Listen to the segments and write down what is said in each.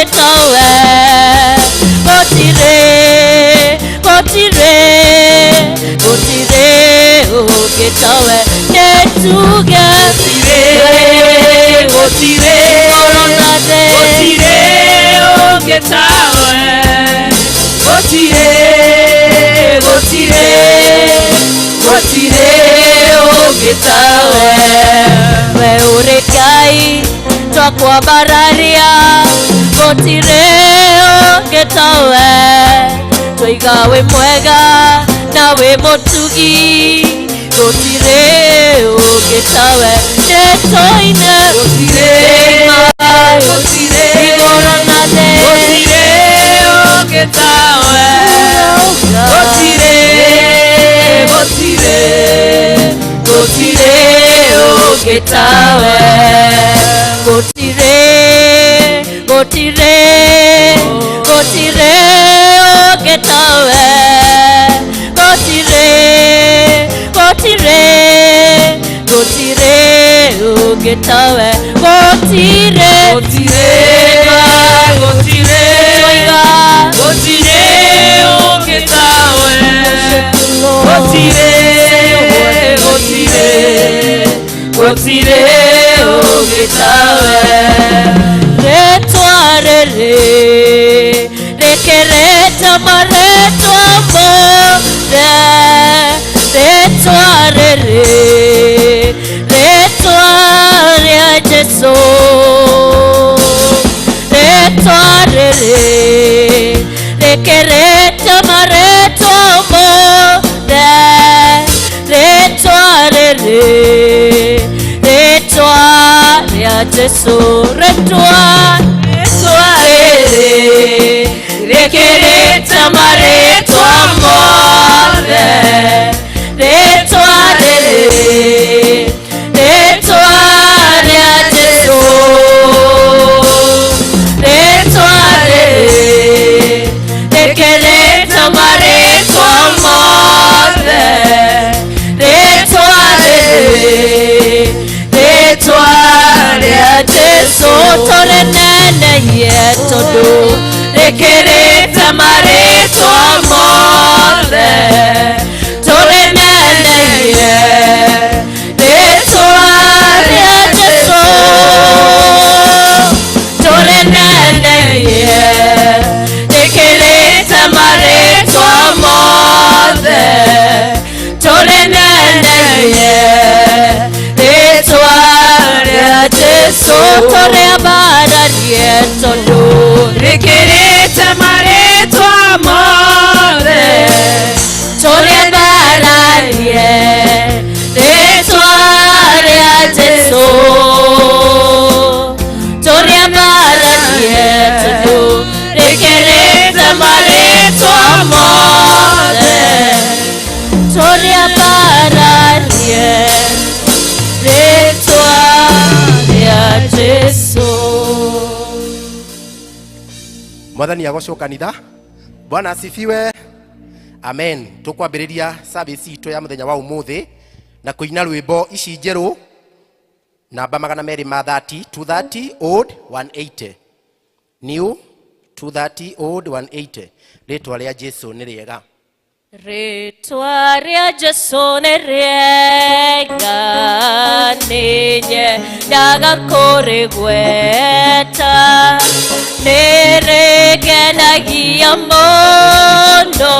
Ũngĩ tawe. Gũtirĩ, gũtirĩ, gũtirĩ ũngĩ tawe. Nĩ tuge Gũtirĩ, gũtirĩ, igũrũ na thĩ. Gũtirĩ ũngĩ tawe. Gũtirĩ, gũtirĩ, gũtirĩ ũngĩ tawe. We ũrĩ Ngai twakwambararia, gũtirĩ ũngĩ tawe. Twaiga wĩ mwega na wĩ mũtugi, gũtirĩ ũngĩ tawe. Nĩ tũine. Gũtirĩ, gũtirĩ, igũrũ na thĩ. Gũtirĩ ũngĩ tawe. Gũtirĩ, gũtirĩ, gũtirĩ ũngĩ tawe. Gũtirĩ, gũtirĩ, gũtirĩ ũngĩ tawe. Gũtirĩ, gũtirĩ, gũtirĩ ũngĩ tawe. Gũtirĩ. Gũtirĩ, gũtirĩ, Twaiga. Gũtirĩ ũngĩ tawe. Gũtirĩ, gũtirĩ, gũtirĩ ũngĩ tawe. Rĩtwa rĩrĩ rĩkĩrĩte marĩtwa mothe. Rĩtwa rĩrĩ, rĩtwa rĩa Jesũ. Rĩtwa rĩrĩ rĩkĩrĩte marĩtwa mothe. Rĩtwa rĩrĩ, rĩtwa rĩa Jesũ. Rĩtwa. Rĩtwa rĩrĩ rĩkĩrĩte marĩtwa mothe. Rĩtwa rĩrĩ, rĩtwa rĩa Jesũ. Rĩtwa rĩrĩ rĩkĩrĩte marĩtwa mothe. Rĩtwa rĩrĩ, rĩtwa rĩa Jesũ. Tũrĩnenehie tondũ rĩkĩrĩte marĩtwa mothe. Tũrĩnenehie rĩtwa rĩa Jesũ. Tũrĩnenehie rĩkĩrĩte marĩtwa mothe. Tũrĩnenehie rĩtwa rĩa Jesũ. Tũrĩambararie tondũ rĩkĩrĩte marĩtwa mothe. Tũrĩambararie rĩtwa rĩa Jesũ. Tũrĩambararie tondũ rĩkĩrĩte marĩtwa mothe. Tũrĩambararie rĩtwa rĩa Jesũ. Mwathani agocwo kanitha. Bwana asifiwe. Amen. Tukwambĩrĩria service itũ ya mũthenya wa ũmũthĩ na kũina rwĩmbo ici njerũ namba 230, 230 old 180, new 230 old 180. Rĩtwa rĩa Jesu nĩ rĩega. Rĩtwa rĩa Jesũ nĩ rĩega, nĩ nyendaga kũrĩgweta. Nĩ rĩngenagia mũno,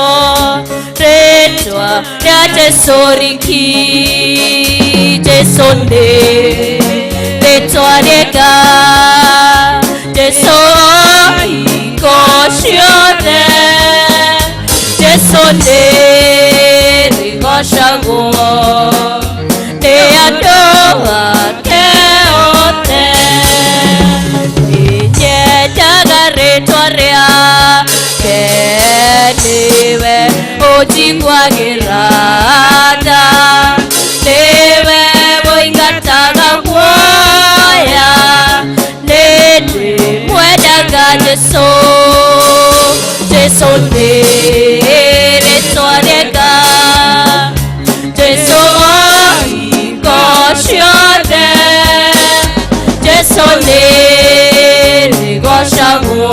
rĩtwa rĩa Jesũ riki. Jesũ nĩ rĩtwa rĩega, Jesũ hingo ciothe. Jesũ nĩ rĩgocagwo nĩ andũ ake othe. Nĩnyendaga rĩtwa rĩake, nĩwe ũnjiguagĩra tha, nĩwe ũingataga guoya. Nĩ ndĩmwendaga Jesũ. Jesũ nĩ rĩtwa rĩega, Jesũ hingo ciothe. Jesũ nĩ rĩgocagwo.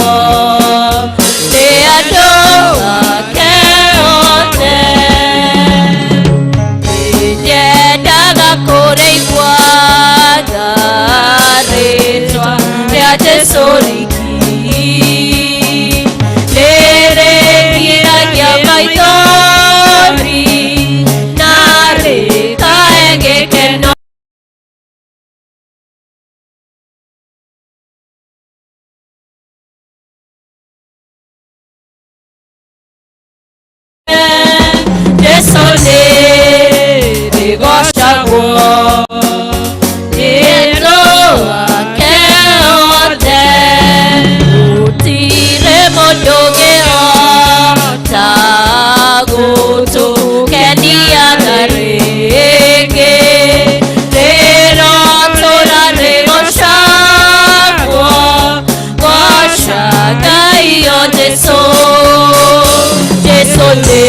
nĩ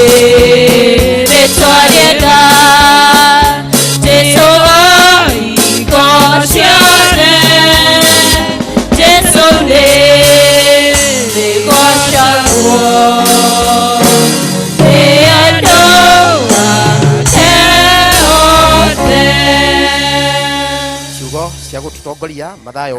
rĩtwa rĩega Jesu hingo ciothe Jesu nĩ rĩgocagwo nĩ andũ ake othe. Ciugo cia gũtũtongoria Mathayo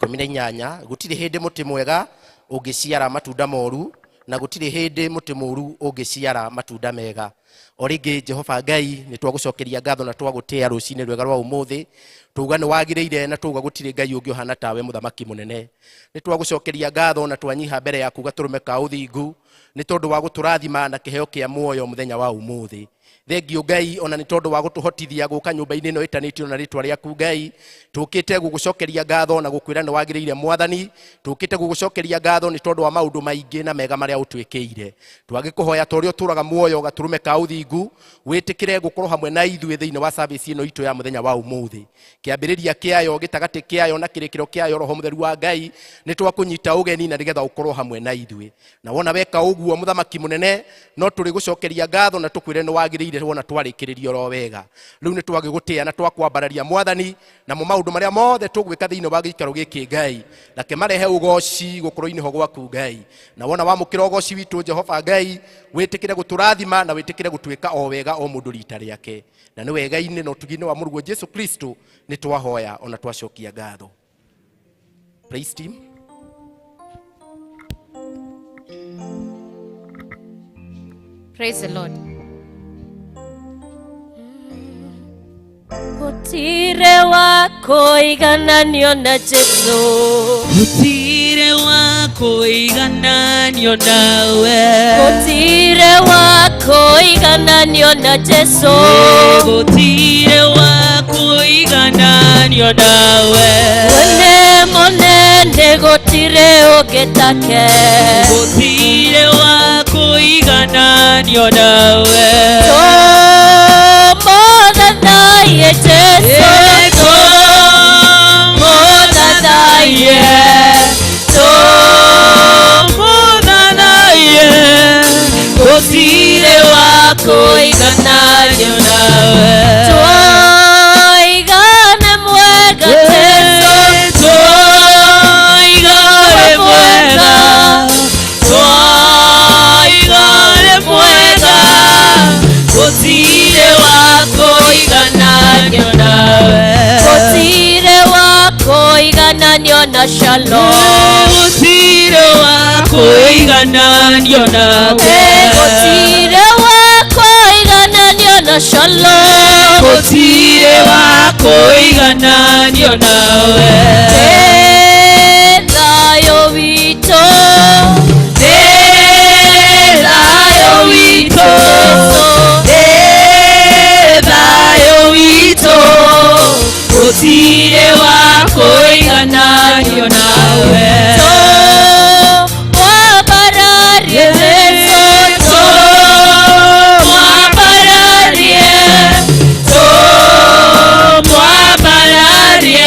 7:18 gũtirĩ hĩndĩ mũtĩ mwega ũngĩciara matunda moru na gũtirĩ hĩndĩ mũtĩ mũru ũngĩciara matunda mega. O rĩngĩ Jehova Ngai nĩ twagũcokeria ngatho na twagũtĩa rũcinĩ rwega rwa ũmũthĩ, tuga nĩ wagĩrĩire na tuga gũtirĩ Ngai ũngĩ ũhana tawe mũthamaki mũnene. Nĩ twagũcokeria ngatho na twanyiha mbere yaku gatũrũme ka ũthingu nĩ tondũ wa gũtũrathima na kĩheo kĩa muoyo mũthenya wa ũmũthĩ. Thengio Ngai ona nĩ tondũ wa gũtũhotithia gũka nyũmba-inĩ ĩno ĩtanĩtio na rĩtwa rĩaku Ngai. Tũkĩte gũgũcokeria ngatho na gũkwĩra nĩ wagĩrĩire mwathani. Tũkĩte gũgũcokeria ngatho nĩ tondũ wa maũndũ maingĩ na mega marĩa ũtwĩkĩire. Twagĩkũhoya ta ũrĩa ũtũraga muoyo gatũrũme ka ũthingu, wĩtĩkĩre gũkorwo hamwe na ithuĩ thĩinĩ wa service ĩno itũ ya mũthenya wa ũmũthĩ. Kĩambĩrĩria kĩayo, gĩtagatĩ kĩayo na kĩrĩkĩro kĩayo, Roho Mũtheru wa Ngai nĩ twakũnyita ũgeni na nĩgetha ũkorwo hamwe na ithuĩ. Na wona weka ũguo mũthamaki mũnene, no tũrĩgũcokeria ngatho na tũkwĩre nĩ wagĩrĩire wona twarĩkĩrĩria oro wega. Rĩu nĩ twagĩgũtĩa na twakwambararia mwathani, namo maũndũ marĩa mothe tũgwĩka thĩinĩ wa gĩikaro gĩkĩ Ngai, reke marehe ũgoci gũkorwo-inĩ ho gwaku Ngai. Na wona wamũkĩra ũgoci witũ Jehova Ngai, wĩtĩkĩre gũtũrathima na wĩtĩkĩre gũtwĩka o wega o mũndũ rita rĩake. Na nĩ wega-inĩ na ũtugi-inĩ wa Mũrũguo Jesu Kristo nĩ twahoya ona twacokia ngatho. Praise team. Praise the Lord. Gũtirĩ wa kũigananio na Jesu. Gũtirĩ wa kũigananio nawe. Gũtirĩ wa kũigananio na Jesu. Gũtirĩ wa kũigananio nawe. Wene mũnene gũtirĩ ũngĩ take. Gũtirĩ wa kũigananio nawe. Tũmũthathaiye Jesu. Tũmũthathaiye. Tũmũthathaiye. Gũtirĩ wa kũigananio nawe. Twoigane mwega Jesu. Twoigane mwega. Twoigane mwega. Gũtirĩ wa kũigananio nawe. Gũtirĩ wa kũigananio na Shalom. Gũtirĩ wa kũigananio nawe. Gũtirĩ wa kũigananio na Shalom. Gũtirĩ wa kũigananio nawe. Nĩ thayũ witũ. Nĩ thayũ witũ. Nĩ thayũ witũ. Gũtirĩ wa kũigananio nawe. Tũmwambararie Jesu. Tũmwambararie. Tũmwambararie.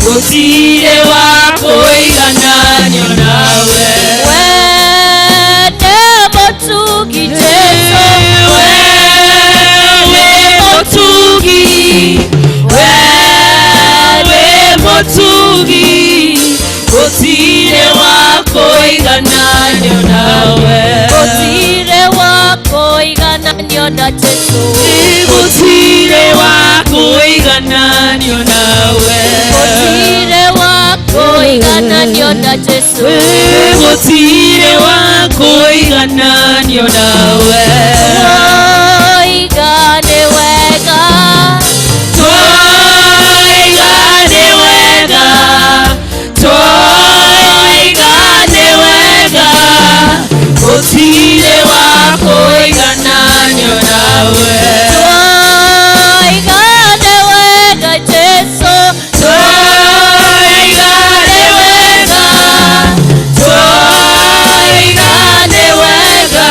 Gũtirĩ wa kũigananio nawe. We nĩ mũtugi Jesu. We wĩ mũtugi. We wĩ mũtugi. Gũtirĩ wa kũigananio nawe. Gũtirĩ wa kũigananio na Jesu. Gũtirĩ wa kũigananio nawe. Gũtirĩ wa kũigananio na Jesu. Gũtirĩ wa kũigananio nawe. Twoigane wega. Twoigane wega. Twoigane wega. Gũtirĩ wa kũigananio nawe. Twoigane wega Jesu. Twoigane wega. Twoigane wega.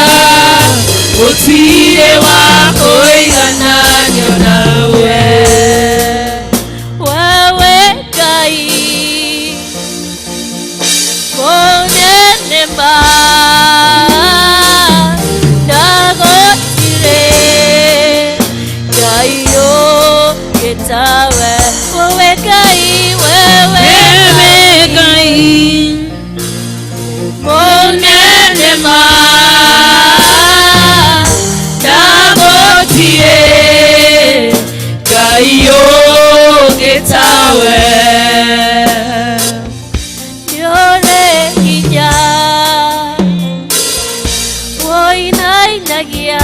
Nginyagia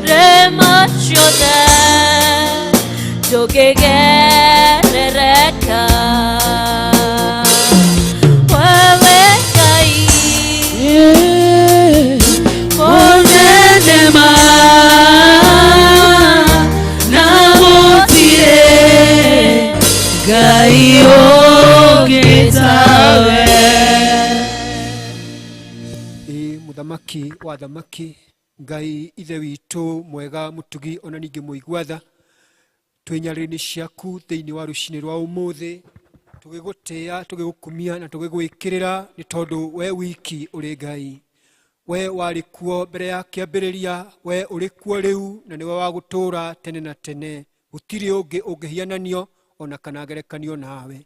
rema ciothe ndũngĩgerereka. Wewe Ngai Mũnene ma na gũtirĩ Ngai ũngĩ tawe. Ĩ mũthamaki wa thamaki, Ngai ithe witũ mwega, mũtugi ona ningĩ mũigua tha, twĩ nyarĩrĩ-inĩ ciaku thĩinĩ wa rũcinĩ rwa ũmũthĩ, tũgĩgũtĩa, tũgĩgũkumia na tũgĩgwĩkĩrĩra, nĩ tondũ we wiki ũrĩ Ngai. We warĩ kuo mbere ya kĩambĩrĩria, we ũrĩ kuo rĩu na nĩwe wa gũtũũra tene na tene. Gũtirĩ ũngĩ ũngĩhiananio ona kana gerekanio nawe.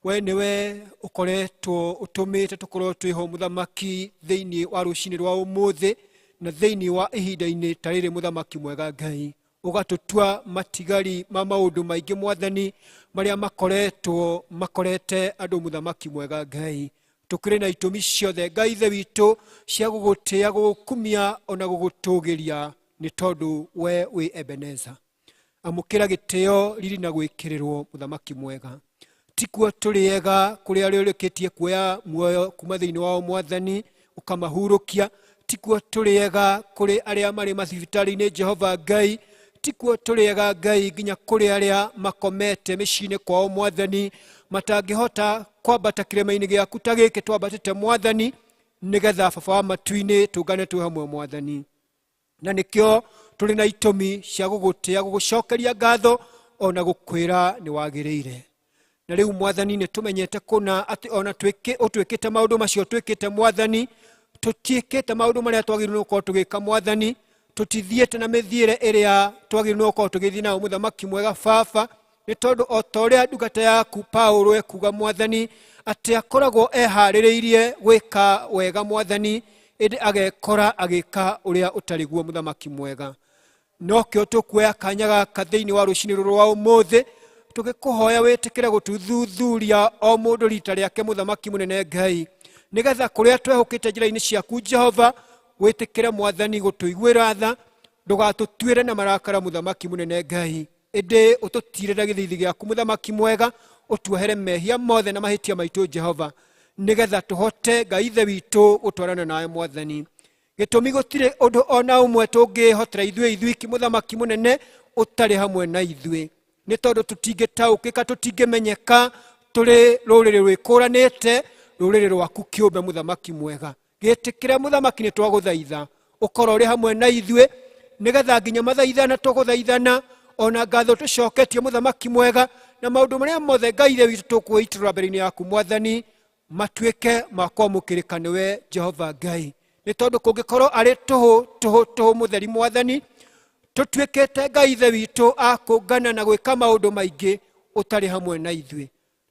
We nĩwe ũkoretwo ũtũmĩte tũkorwo twĩho mũthamaki thĩinĩ wa rũcinĩ rwa ũmũthĩ na thĩinĩ wa ihinda-inĩ ta rĩrĩ, mũthamaki mwega Ngai, ũgatũtua matigari ma maũndũ maingĩ mwathani marĩa makoretwo makorete andũ, mũthamaki mwega Ngai. Tũkĩrĩ na itũmi ciothe, Ngai ithe witũ, cia gũgũtĩa, gũgũkumia ona gũgũtũgĩria, nĩ tondũ we wĩ Ebeneza. Amũkĩra gĩtĩo, riri na gwĩkĩrĩrwo, mũthamaki mwega. Tikuo tũrĩ ega kũrĩ arĩa ũrĩkĩtie kuoya muoyo kuma thĩinĩ wao mwathani, ũkamahurũkia. Tikuo tũrĩ ega kũrĩ arĩa marĩ mathibitarĩ-inĩ, Jehova Ngai. Tikuo tũrĩ ega, Ngai, nginya kũrĩ arĩa makomete mĩciĩ-inĩ kwao mwathani, matangĩhota kwambata kĩrĩma-inĩ gĩaku ta gĩkĩ twambatĩte mwathani, nĩgetha baba wa matu-inĩ tũngane twĩ hamwe mwathani. Na nĩkĩo tũrĩ na itũmi cia gũgũtĩa, gũgũcokeria ngatho ona gũkwĩra nĩ wagĩrĩire. Na rĩu mwathani, nĩ tũmenyete kũna atĩ ona ũtwĩkĩte maũndũ macio twĩkĩte mwathani, tũtiĩkĩte maũndũ marĩa twagĩrĩirwo nĩ gũkorwo tũgĩka mwathani, tũtithiĩte na mĩthiĩre ĩrĩa twagĩrĩirwo nĩ gũkorwo tũgĩthiĩ nayo mũthamaki mwega baba, nĩ tondũ o ta ũrĩa ndungata yaku Paulo ekuga mwathani, atĩ akoragwo eharĩrĩirie gwĩka wega mwathani, ĩndĩ agekora agĩka ũrĩa ũtarĩ guo mũthamaki mwega. Nokĩo tũkuoya kanya gaka thĩinĩ wa rũcinĩ rũrũ rwa ũmũthĩ tũgĩkũhoya wĩtĩkĩre gũtuthuthuria o mũndũ rita rĩake mũthamaki mũnene Ngai, nĩgetha kũrĩa twehũkĩte njĩra-inĩ ciaku Jehova, wĩtĩkĩre mwathani gũtũiguĩra tha, ndũgatũtuĩre na marakara mũthamaki mũnene Ngai, ĩndĩ ũtũtirĩre gĩthiithi gĩaku mũthamaki mwega, ũtuohere mehia mothe na mahĩtia maitũ Jehova, nĩgetha tũhote Ngai ithe witũ gũtwarana nawe mwathani. Gĩtũmi gũtirĩ ũndũ ona ũmwe tũngĩhotera ithuĩ ithuiki mũthamaki mũnene ũtarĩ hamwe na ithuĩ, nĩ tondũ tũtingĩtaũkĩka, tũtingĩmenyeka, tũrĩ rũrĩrĩ rwĩkũranĩte, rũrĩrĩ rwaku kĩũmbe mũthamaki mwega. Gĩtĩkĩre mũthamaki, nĩ twagũthaitha ũkorwo ũrĩ hamwe na ithuĩ, nĩgetha nginya mathaithana tũgũthaithana ona ngatho tũcoketie mũthamaki mwega, na maũndũ marĩa mothe Ngai ithe witũ tũkwĩitũrũra mbere-inĩ yaku mwathani matuĩke ma kwamũkĩrĩka nĩwe Jehova Ngai, nĩ tondũ kũngĩkorwo arĩ tũhũ tũhũ tũhũ mũtheri mwathani, tũtuĩkĩte Ngai ithe witũ a kũngana na gwĩka maũndũ maingĩ ũtarĩ hamwe na ithuĩ.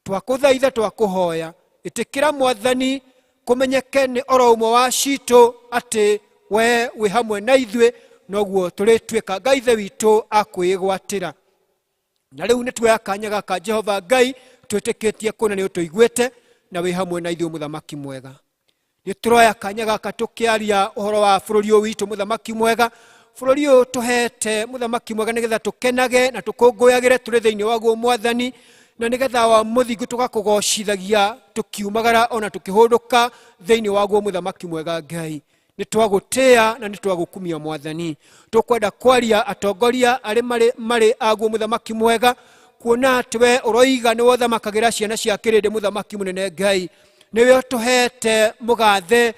Twakũthaitha, twakũhoya, ĩtĩkĩra mwathani kũmenyeke nĩ oro ũmwe wa citũ atĩ we wĩ hamwe na ithuĩ, noguo tũrĩtuĩka Ngai ithe witũ a kwĩgwatĩra. Na rĩu nĩ tuoya kanya gaka Jehova Ngai, twĩtĩkĩtie kũna nĩ ũtũiguĩte na wĩ hamwe na ithuĩ mũthamaki mwega. Nĩ tũroya kanya gaka tũkĩaria ũhoro wa bũrũri ũyũ witũ mũthamaki mwega, bũrũri ũyũ tũhete mũthamaki mwega, nĩgetha tũkenage na tũkũngũyagĩre tũrĩ thĩinĩ waguo mwathani, na nĩgetha wa mũthingu tũgakũgocithagia tũkiumagara ona tũkĩhũndũka thĩinĩ waguo mũthamaki mwega Ngai. Nĩ twagũtĩa na nĩ twagũkumia mwathani. Tũkwenda kwaria atongoria arĩ marĩ aguo mũthamaki mwega, kuona atĩ we ũroiga nĩwe ũthamakagĩra ciana cia kĩrĩndĩ mũthamaki mũnene Ngai. Nĩwe ũtũhete mũgathe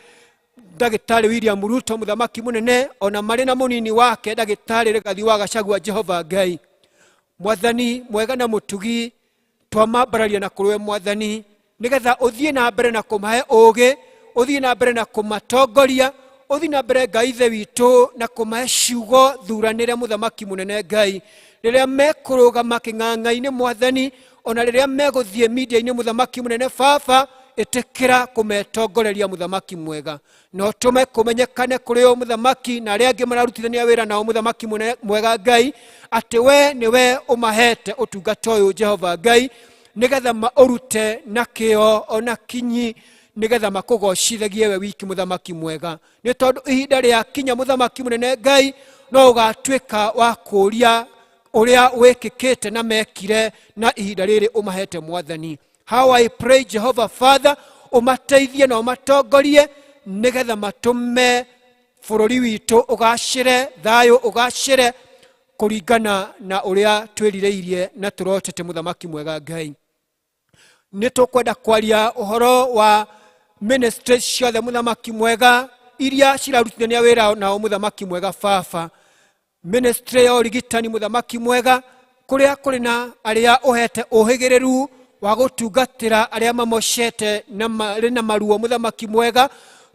ndagĩtarĩ William Ruto mũthamaki mũnene, ona marĩ na mũnini wake ndagĩtarĩ Rigathi wa Gachagua Jehova Ngai. Mwathani mwega na mũtugi, twamambararia na kũrĩ we mwathani, nĩgetha ũthiĩ na mbere na kũmahe ũũgĩ, ũthiĩ na mbere na kũmatongoria, ũthiĩ na mbere Ngai ithe witũ na kũmahe ciugo thuranĩre mũthamaki mũnene Ngai, rĩrĩa mekũrũgama kĩng'ang'a-inĩ mwathani, ona rĩrĩa megũthiĩ media-inĩ mũthamaki mũnene baba, ĩtĩkĩra kũmetongoreria mũthamaki mwega, na ũtũme kũmenyekane kũrĩ o mũthamaki na arĩa angĩ mararutithania wĩra nao mũthamaki mwega Ngai, atĩ we nĩwe ũmahete ũtungata ũyũ Jehova Ngai, nĩgetha maũrute na kĩo ona kinyi. Nĩgetha makũgocithagie we wiki, Mũthamaki mwega, nĩ tondũ ihinda rĩa kinya, Mũthamaki mũnene Ngai, no ũgatuĩka wa kũũria ũrĩa wĩkĩkĩte na mekire na ihinda rĩrĩ ũmahete. Mwathani, how I pray, Jehovah Father, ũmateithie na ũmatongorie nĩgetha matũme bũrũri witũ ũgacĩre, thayũ ũgacĩre kũringana na ũrĩa twĩrirĩirie na tũrotete. Mũthamaki mwega Ngai, nĩ tũkwenda kwaria ũhoro wa ministry ciothe, Mũthamaki mwega, iria cirarutithania wĩra nao. Mũthamaki mwega Baba, ministry ya ũrigitani, Mũthamaki mwega, kũrĩa kũrĩ na arĩa ũhete ũhĩgĩrĩru wa gũtungatĩra arĩa mamocete na marĩ na maruo, Mũthamaki mwega,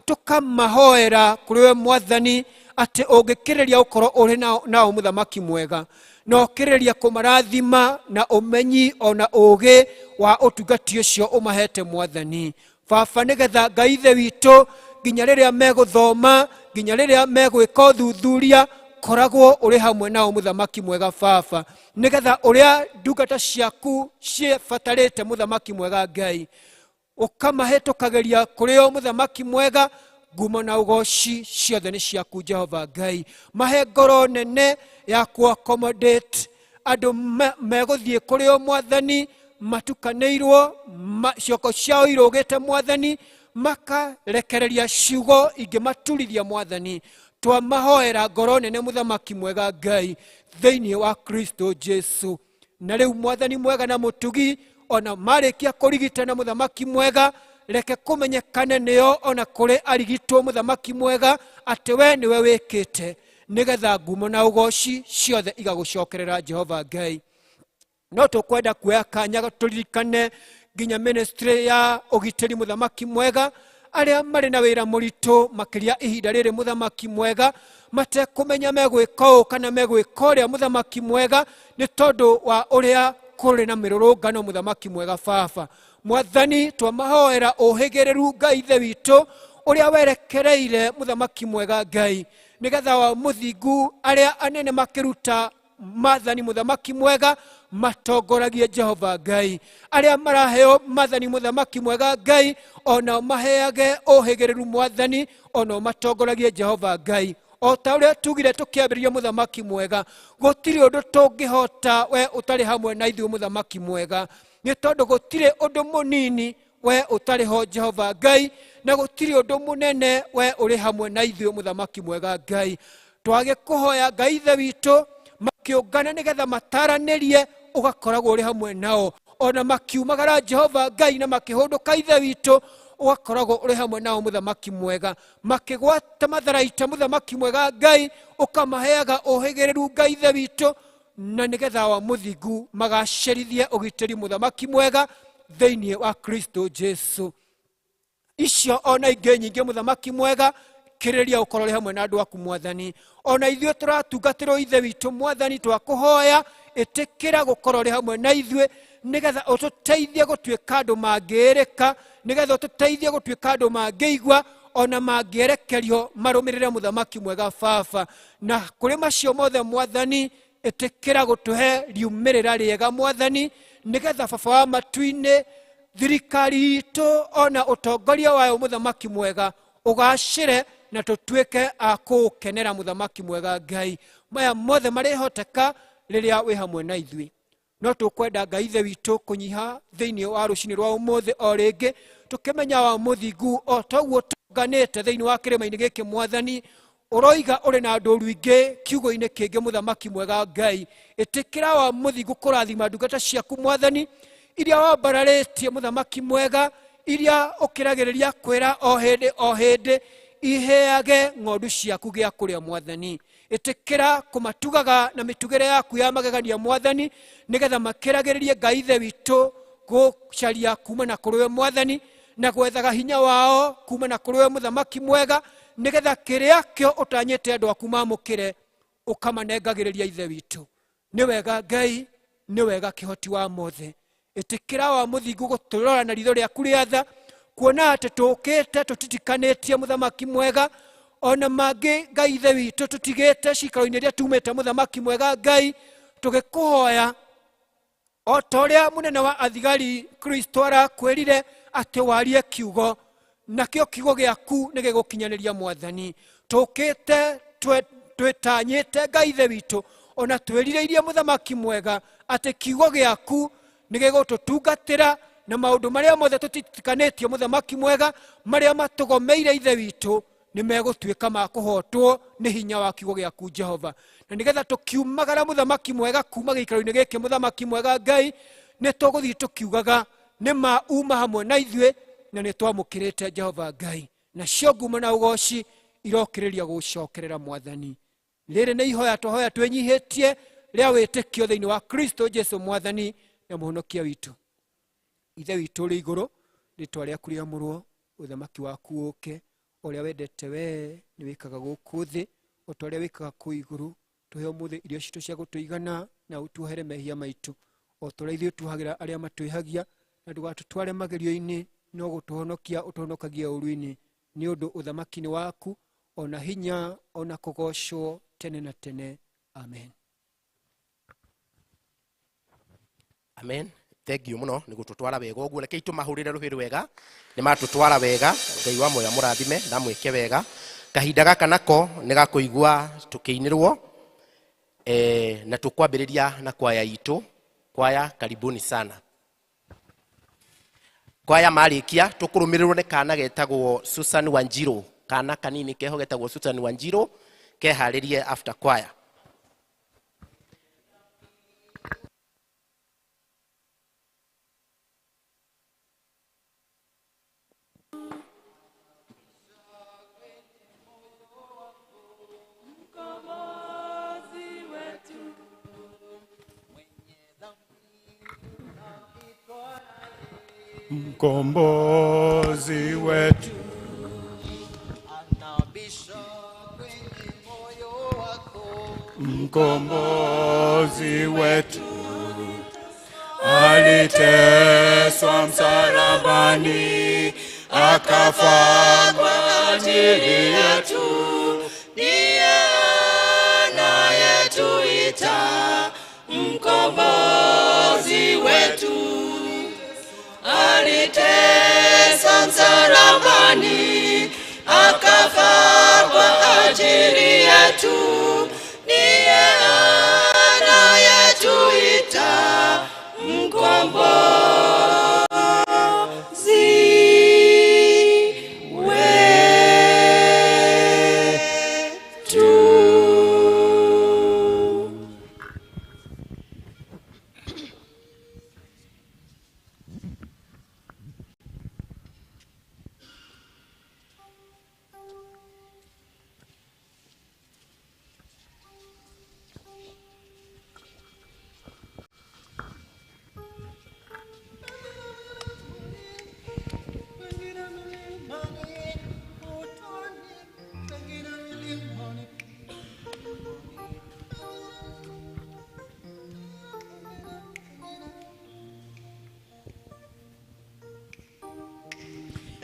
tũkamahoera kũrĩ we Mwathani atĩ ũngĩkĩrĩria gũkorwo ũrĩ nao, Mũthamaki mwega, na ũkĩrĩria kũmarathima na ũmenyi ona ũũgĩ wa ũtungati ũcio ũmahete, Mwathani Baba, nĩgetha Ngai Ithe witũ, nginya rĩrĩa megũthoma, nginya rĩrĩa megwĩka ũthuthuria, koragwo ũrĩ hamwe nao, Mũthamaki mwega Baba, nĩgetha ũrĩa ndungata ciaku ciĩbatarĩte, Mũthamaki mwega Ngai, ũkamahĩtũkagĩria kũrĩ o. Mũthamaki mwega, ngumo na ũgoci ciothe nĩ ciaku, Jehova Ngai. Mahe ngoro nene ya ku accommodate andũ megũthiĩ kũrĩ o, Mwathani, matukanĩirwo cioko ciao irũgĩte, Mwathani, makarekereria ciugo ingĩmaturithia. Mwathani, twamahoera ngoro nene, Mũthamaki mwega Ngai, thĩinĩ wa Kristo Jesu. Na rĩu, Mwathani mwega na mũtugi, ona marĩkia kũrigitana, Mũthamaki mwega, reke kũmenyekane nĩo ona kũrĩ arigitwo, Mũthamaki mwega, atĩ we nĩwe wĩkĩte, nĩgetha ngumo na ũgoci ciothe igagũcokerera, Jehova Ngai. No tũkwenda kuoya kanya tũririkane nginya ministry ya ũgitĩri, Mũthamaki mwega, arĩa marĩ na wĩra mũritũ makĩria ihinda rĩrĩ, Mũthamaki mwega, matekũmenya megwĩka ũũ kana megwĩka ũrĩa, Mũthamaki mwega, nĩ tondũ wa ũrĩa kũrĩ na mĩrũrũngano. Mũthamaki mwega Baba, Mwathani, twamahoera ũhĩgĩrĩru, Ngai Ithe witũ, ũrĩa werekereire, Mũthamaki mwega Ngai, nĩgetha wa mũthingu arĩa anene makĩruta mathani, Mũthamaki mwega, matongoragie, Jehova Ngai, arĩa maraheo mathani, Mũthamaki mwega Ngai, onao maheage ũhĩgĩrĩru, Mwathani, onao matongoragie, Jehova Ngai, o ta ũrĩa tugire tũkĩambĩrĩria. Mũthamaki mwega, gũtirĩ ũndũ tũngĩhota we ũtarĩ hamwe na ithuĩ, Mũthamaki mwega, nĩ tondũ gũtirĩ ũndũ mũnini we ũtarĩ ho, Jehova Ngai, na gũtirĩ ũndũ mũnene we ũrĩ hamwe na ithuĩ. Mũthamaki mwega Ngai, twagĩkũhoya, Ngai Ithe witũ, makĩũngana nĩgetha mataranĩrie, ũgakoragwo ũrĩ hamwe nao, ona makiumagara, Jehova Ngai, na makĩhũndũka, Ithe witũ, ũgakoragwo ũrĩ hamwe nao. Mũthamaki mwega, makĩgwata matharaita, Mũthamaki mwega Ngai, ũkamaheaga ũhĩgĩrĩru, Ngai Ithe witũ, na nĩgetha wa mũthingu magacerithie ũgitĩri, Mũthamaki mwega, thĩinĩ wa Kristo Jesu. Icio ona ingĩ nyingĩ, Mũthamaki mwega, kĩrĩria ũkorwo ũrĩ hamwe na andũ aku, Mwathani. Ona ithuĩ tũratungatĩrwo, Ithe witũ, Mwathani, twakũhoya ĩtĩkĩra gũkorwo ũrĩ hamwe na ithuĩ, nĩgetha ũtũteithie gũtuĩka andũ mangĩĩrĩka, nĩgetha ũtũteithie gũtuĩka andũ mangĩigua ona mangĩerekerio marũmĩrĩre, Mũthamaki mwega Baba. Na kũrĩ macio mothe, Mwathani, ĩtĩkĩra gũtũhe riumĩrĩra rĩega, Mwathani, nĩgetha Baba wa matu-inĩ, thirikari itũ ona ũtongoria wayo, Mũthamaki mwega, ũgacĩre na tũtuĩke a kũũkenera. Mũthamaki mwega Ngai, maya mothe marĩhoteka rĩrĩa wĩ hamwe na ithuĩ. No tũkwenda, Ngai Ithe witũ, kũnyiha thĩinĩ wa rũcinĩ rwa ũmũthĩ o rĩngĩ, tũkĩmenya wa mũthingu o toguo tũnganĩte thĩinĩ wa kĩrĩma-inĩ gĩkĩ. Mwathani, ũroiga ũrĩ na ndũru ingĩ kiugo-inĩ kĩngĩ. Mũthamaki mwega Ngai, ĩtĩkĩra wa mũthingu kũrathima ndungata ciaku, Mwathani, iria wambararĩtie, Mũthamaki mwega, iria ũkĩragĩrĩria kwĩra o hĩndĩ o hĩndĩ iheage ng'ondu ciaku gĩa kũrĩa. Mwathani, ĩtĩkĩra kũmatugaga na mĩtugĩre yaku ya magegania, Mwathani, nĩgetha makĩragĩrĩrie, Ngai Ithe witũ, gũcaria kuma na kũrĩ we, Mwathani, na gwethaga hinya wao kuma na kũrĩ we, Mũthamaki mwega, nĩgetha kĩrĩa kĩo ũtanyĩte andũ aku mamũkĩre ũkamanengagĩrĩria. Ithe witũ, nĩ wega Ngai, nĩ wega kĩhoti wa mothe. Ĩtĩkĩra wa mũthingu gũtũrora na ritho rĩaku rĩa tha, kuona atĩ tũũkĩte tũtitikanĩtie, Mũthamaki mwega, ona mangĩ, Ngai Ithe witũ, tũtigĩte cikaro-inĩ iria tumĩte. Mũthamaki mwega Ngai, tũgĩkũhoya o ta ũrĩa mũnene wa athigari Kristo arakwĩrire atĩ warie kiugo. Nakĩo kiugo gĩaku nĩ gĩgũkinyanĩria Mwathani. Tũkĩte twĩtanyĩte Ngai Ithe witũ, ona twĩrirĩirie mũthamaki mwega atĩ kiugo gĩaku nĩ gĩgũtũtungatĩra na maũndũ marĩa mothe tũtitikanĩtio mũthamaki mwega, marĩa matũgomeire Ithe witũ nĩ megũtuĩka ma kũhotwo nĩ hinya wa kiugo gĩaku Jehova. Na nĩgetha tũkiumagara mũthamaki mwega kuma gĩikaro-inĩ gĩkĩ mũthamaki mwega Ngai, nĩ tũgũthiĩ tũkiugaga nĩ ma uma hamwe na ithuĩ na nĩ twamũkĩrĩte Jehova Ngai. Nacio ngumo na ũgoci irokĩrĩria gũcokerera Mwathani. Rĩrĩ nĩ ihoya twahoya twĩnyihĩtie rĩa wĩtĩkio thĩinĩ wa Kristo Jesu Mwathani na Mũhonokia witũ. Ithe witũ ũrĩ igũrũ, rĩtwa rĩaku rĩamũrwo, ũthamaki waku ũke, ũrĩa wendete wee nĩ wĩkaga gũkũ thĩ o ta ũrĩa wĩkaga kũu igũrũ. Tũhe ũmũthĩ irio citũ cia gũtũigana na ũtuohere mehia maitũ o ta ũrĩa ithuĩ tuohagĩra arĩa matwĩhagia, na ndũgatũtware magerio-inĩ no gũtũhonokia ũtũhonokagie ũũru-inĩ, nĩ ũndũ ũthamaki nĩ waku ona hinya ona kũgocwo tene na tene. Amen. Amen. Thank you muno nĩ gũtũtwara wega ũguo. Rekei tũmahũrĩre rũhĩ rwega, nĩ matũtwara wega. Ngai wa muoyo mũrathime na mwĩke wega. Kahinda gaka nako nĩ gakũigua tũkĩinĩrwo na tũkwambĩrĩria na kwaya itũ. Kwaya, karibuni sana. Kwaya marĩkia tũkũrũmĩrĩrwo nĩ kana getagwo Susan Wanjiru, kana kanini keho getagwo Susan Wanjiru, keharĩrie after kwaya. Mkombozi wetu anabisha kwenye moyo wako, mkombozi wetu aliteswa msalabani akafa kwa ajili yetu, ndiye anayetuita mkombozi wetu. Aliteswa msalabani akafa kwa ajili yetu, ndiye anayetuita mkombozi wetu.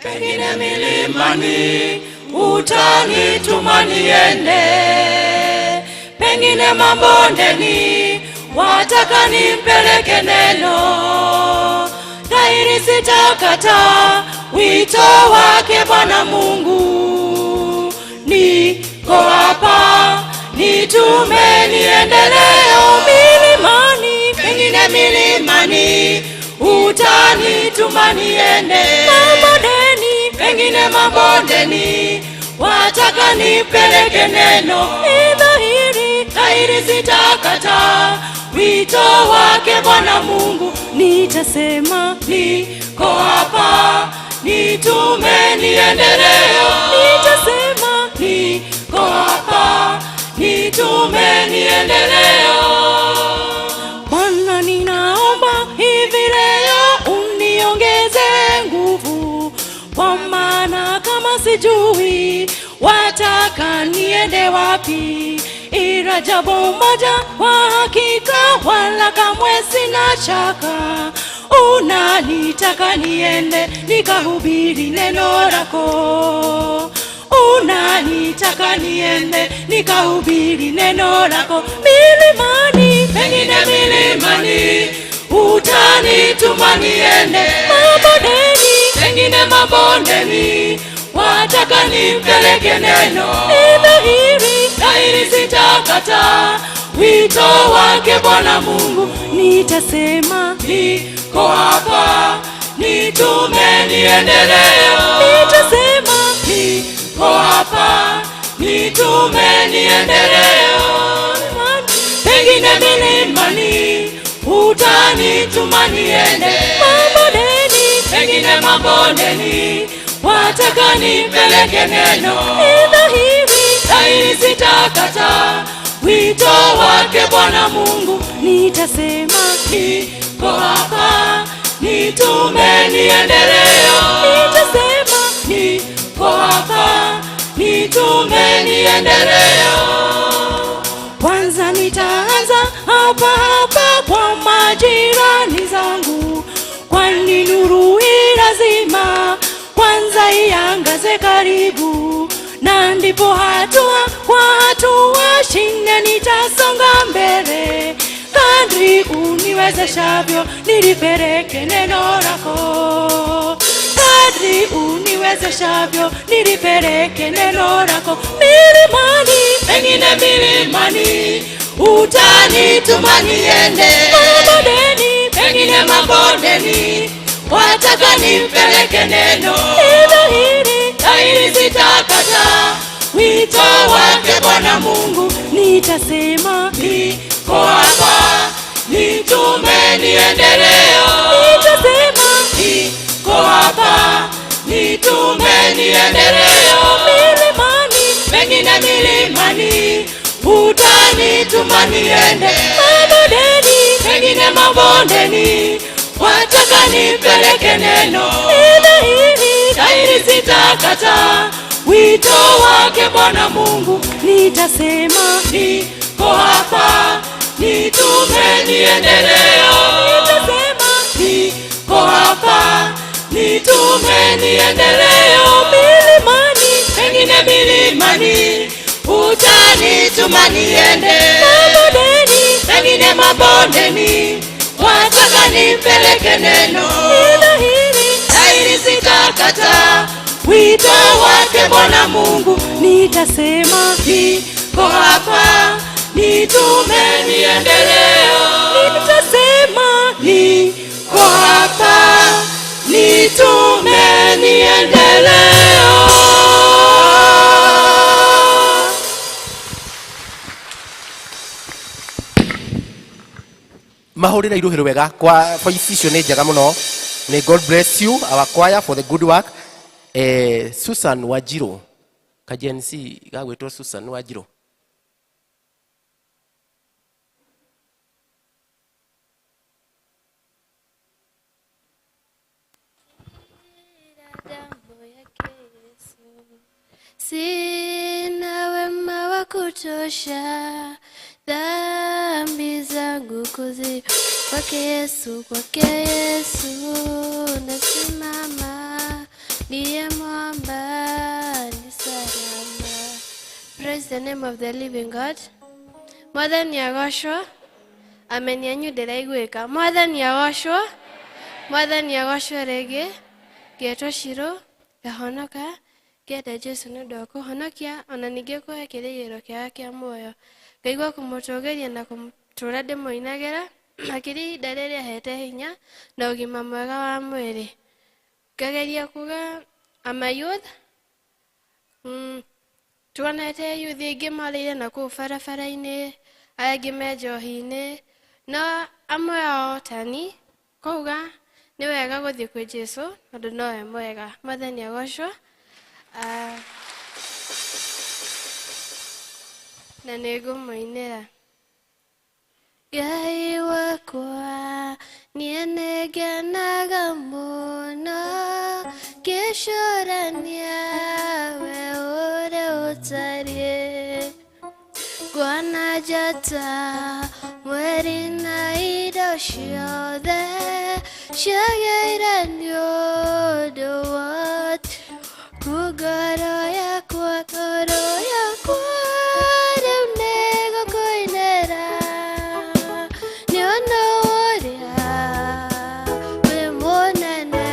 Pengine milimani utanituma niende, pengine mabondeni wataka nimpeleke neno. Dhahiri sitakata wito wake Bwana Mungu, niko hapa nitume niendeleo. Milimani, pengine milimani utanituma niende, mabondeni, pengine mabondeni wataka nipeleke neno. Ni dhahiri, dhahiri sitakata wito wake Bwana Mungu, nitasema niko hapa nitume niendeleo. Nitasema niko hapa nitume niendeleo. Bwana ninaomba hivi leo uniongeze nguvu, kwa maana kama sijui wataka niende wapi, ila jambo moja kwa hakika wala kamwe sina shaka, unanitaka niende nikahubiri neno lako, unanitaka niende nikahubiri neno lako. Milimani, pengine milimani utanituma niende, mabondeni, pengine mabondeni, wataka nipeleke neno. Ni dhahiri Dhahiri sitakataa wito wake Bwana Mungu, nitasema, niko hapa, nitume niendelee. Nitasema, Niko hapa, nitume niendelee. Pengine milimani utanituma niende, mabondeni, pengine mabondeni wataka nipeleke neno. Ni dhahiri Dhahiri sitakataa wito wake Bwana Mungu, nitasema, niko hapa, nitume niendelee. Nitasema, Niko hapa, nitume niendelee. Kwanza nitaanza hapa hapa kwa majirani zangu, kwani nuru hii lazima kwanza iangaze karibu, na ndipo hatua kwa hatua shina nitasonga mbele, kadri uniwezeshavyo nilipeleke neno lako, kadri uniwezeshavyo nilipeleke neno lako milimani, Pengine milimani utanituma niende, mabondeni, pengine mabondeni wataka nipeleke neno. Ni dhahiri Dhahiri sitakataa wito wake Bwana Mungu, nitasema, niko hapa, nitume niendelee. Nitasema, Niko hapa, nitume niendelee. Milimani, Pengine milimani utanituma niende, mabondeni, pengine mabondeni wataka nipeleke neno. Ni dhahiri Dhahiri sitakataa wito wake Bwana Mungu, nitasema, niko hapa, nitume niendelee. Nitasema, Niko hapa, nitume niendelee. Milimani, Pengine milimani utanituma niende, mabondeni, pengine mabondeni wataka nipeleke neno. Ni dhahiri Dhahiri sitakataa wito wake Bwana Mungu, nitasema, niko hapa, nitume niendelee. Nitasema, Niko hapa, nitume niendelee. Mahũrĩre iruhĩro wega kwa voice icio nĩ njega mũno. May God bless you, our choir, for the good work. Susan Wajiro ka Gen Z gagwĩtwo Susan Wajiro. Damu yake Yesu. Sina wema wa kutosha, dhambi zangu kuzi kwake Yesu, kwake Yesu nasimama, ndiye mwamba ni salama. Praise the name of the living God. Mwathani agocwo, ameni anyu ndĩraiguĩka. Mwathani agocwo, Mwathani agocwo rĩngĩ. Ngetwo Shiro, ngahonoka, ngenda Jesu nĩ ũndũ wa kũhonokia, ona ningĩ kũhe kĩrĩgĩrĩro kĩega kĩa muoyo. Ngaigua kũmũtũgĩria na kũmũtũra ndĩmũinagĩra, makĩria ihinda rĩrĩa ahete hinya na ũgima mwega wa mwĩrĩ. Ngageria kuga I'm a youth, tuonete youth aingĩ morĩire na kũu barabara-inĩ, arĩa angĩ me njohi-inĩ, no amwe ao tani, kouga nĩ wega gũthiĩ kwĩ Jesu tondũ nowe mwega. Mwathani agocwo. Ah, na nĩ ngũmũinĩra. Ngai wakwa niĩ nĩngenaga mũno ngĩcũrania we ũrĩa ũtariĩ, nguona njata mweri na indo ciothe ciagĩire nĩ ũndũ wa ku ngoro yakwa, ngoro yakwa rĩu nĩgũkũinĩra nĩ ũndũ ũrĩa wĩ mũnene.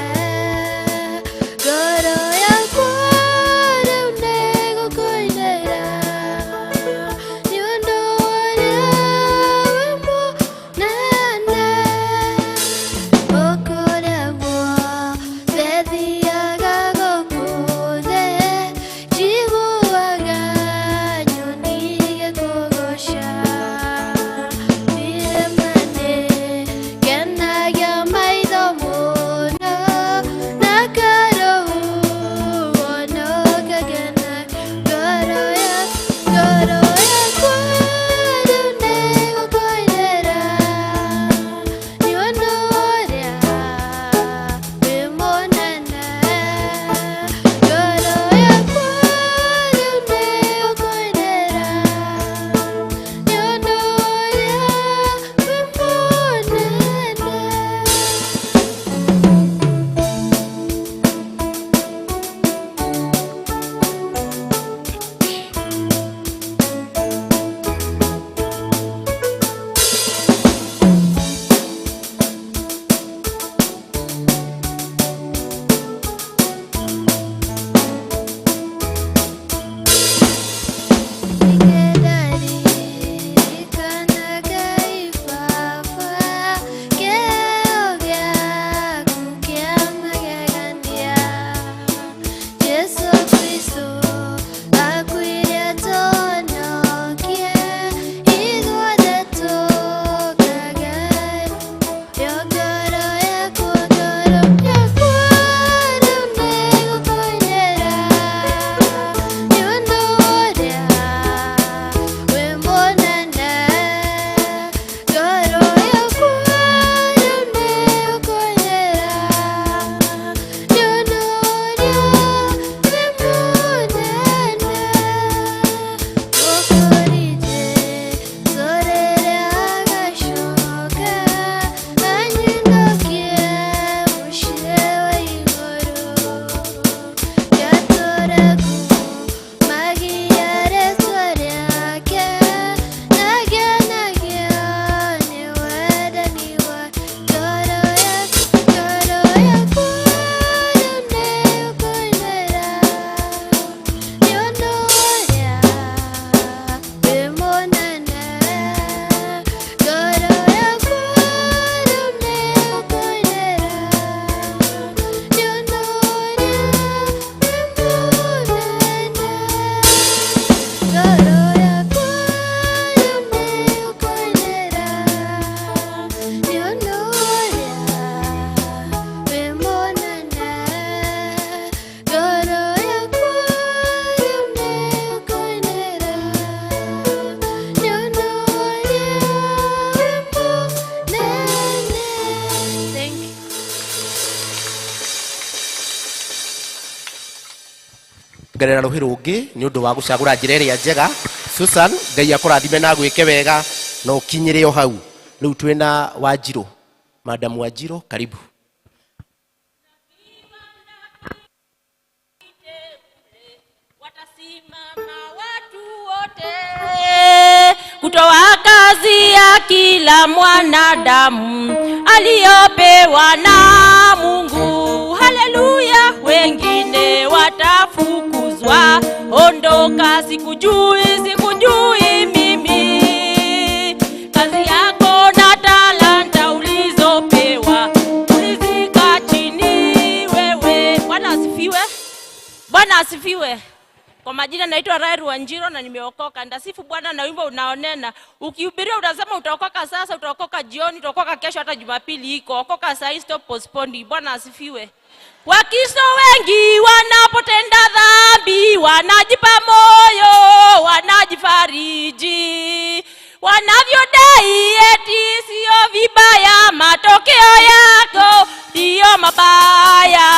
Ngerera rũhĩ rũngĩ nĩ ũndũ wa gũcagũra njĩra ĩrĩa njega. Susan, Ngai akũrathime na agwĩke wega na ũkinyĩre o hau. Rĩu twĩna Wanjirũ, Madam Wanjirũ, karibu. Watasimama watu wote kutoa kazi ya kila mwanadamu aliyopewa na Mungu. Haleluya! Wengine watafukuzwa, ondoka, sikujui, sikujui mimi. Kazi yako na talanta ulizopewa ulizika chini wewe. Bwana asifiwe. Bwana asifiwe. Kwa majina naitwa Rael Wanjiro na nimeokoka. Ndasifu Bwana na wimbo unaonena. Ukihubiria utasema utaokoka sasa, utaokoka jioni, utaokoka kesho, hata Jumapili iko. Okoka saa hii, stop postponing. Bwana asifiwe. Wakristo wengi wanapotenda dhambi wanajipa moyo, wanajifariji, wanavyodai eti sio vibaya, matokeo yako ndiyo mabaya.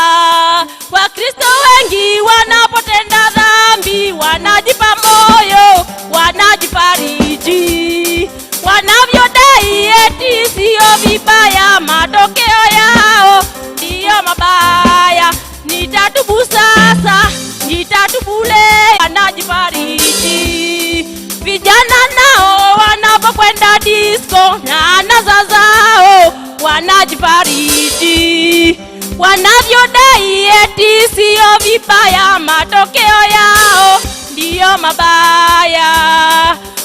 Wakristo wengi wanapotenda dhambi wanajipa moyo, wanajifariji, wanavyodai eti sio vibaya, matokeo yao ndiyo mabaya. Nitatubu sasa, nitatubu leo, wanajifariji. Vijana nao wanapokwenda disco na anasa zao wanajifariji, wanavyodai eti sio vibaya, matokeo yao ndiyo mabaya.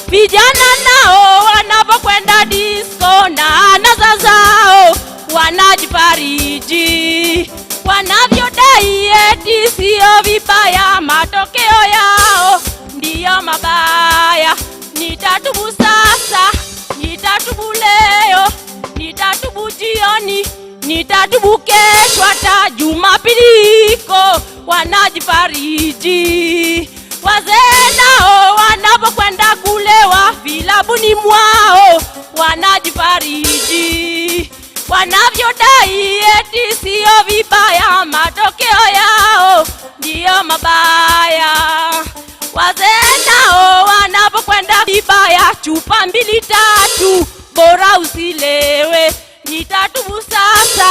Vijana nao wanapokwenda disco na anasa zao wanajifariji, wanavyodai eti sio vibaya, matokeo yao ndiyo mabaya. Nitatubu sasa, nitatubu leo, nitatubu jioni, nitatubu kesho, hata Jumapili iko, wanajifariji. Wazee nao wanapokwenda kulewa vilabuni mwao wanajifariji, wanavyodai eti sio vibaya, matokeo yao ndiyo mabaya. Wazee nao wanapokwenda vibaya, chupa mbili tatu, bora usilewe. Nitatubu sasa,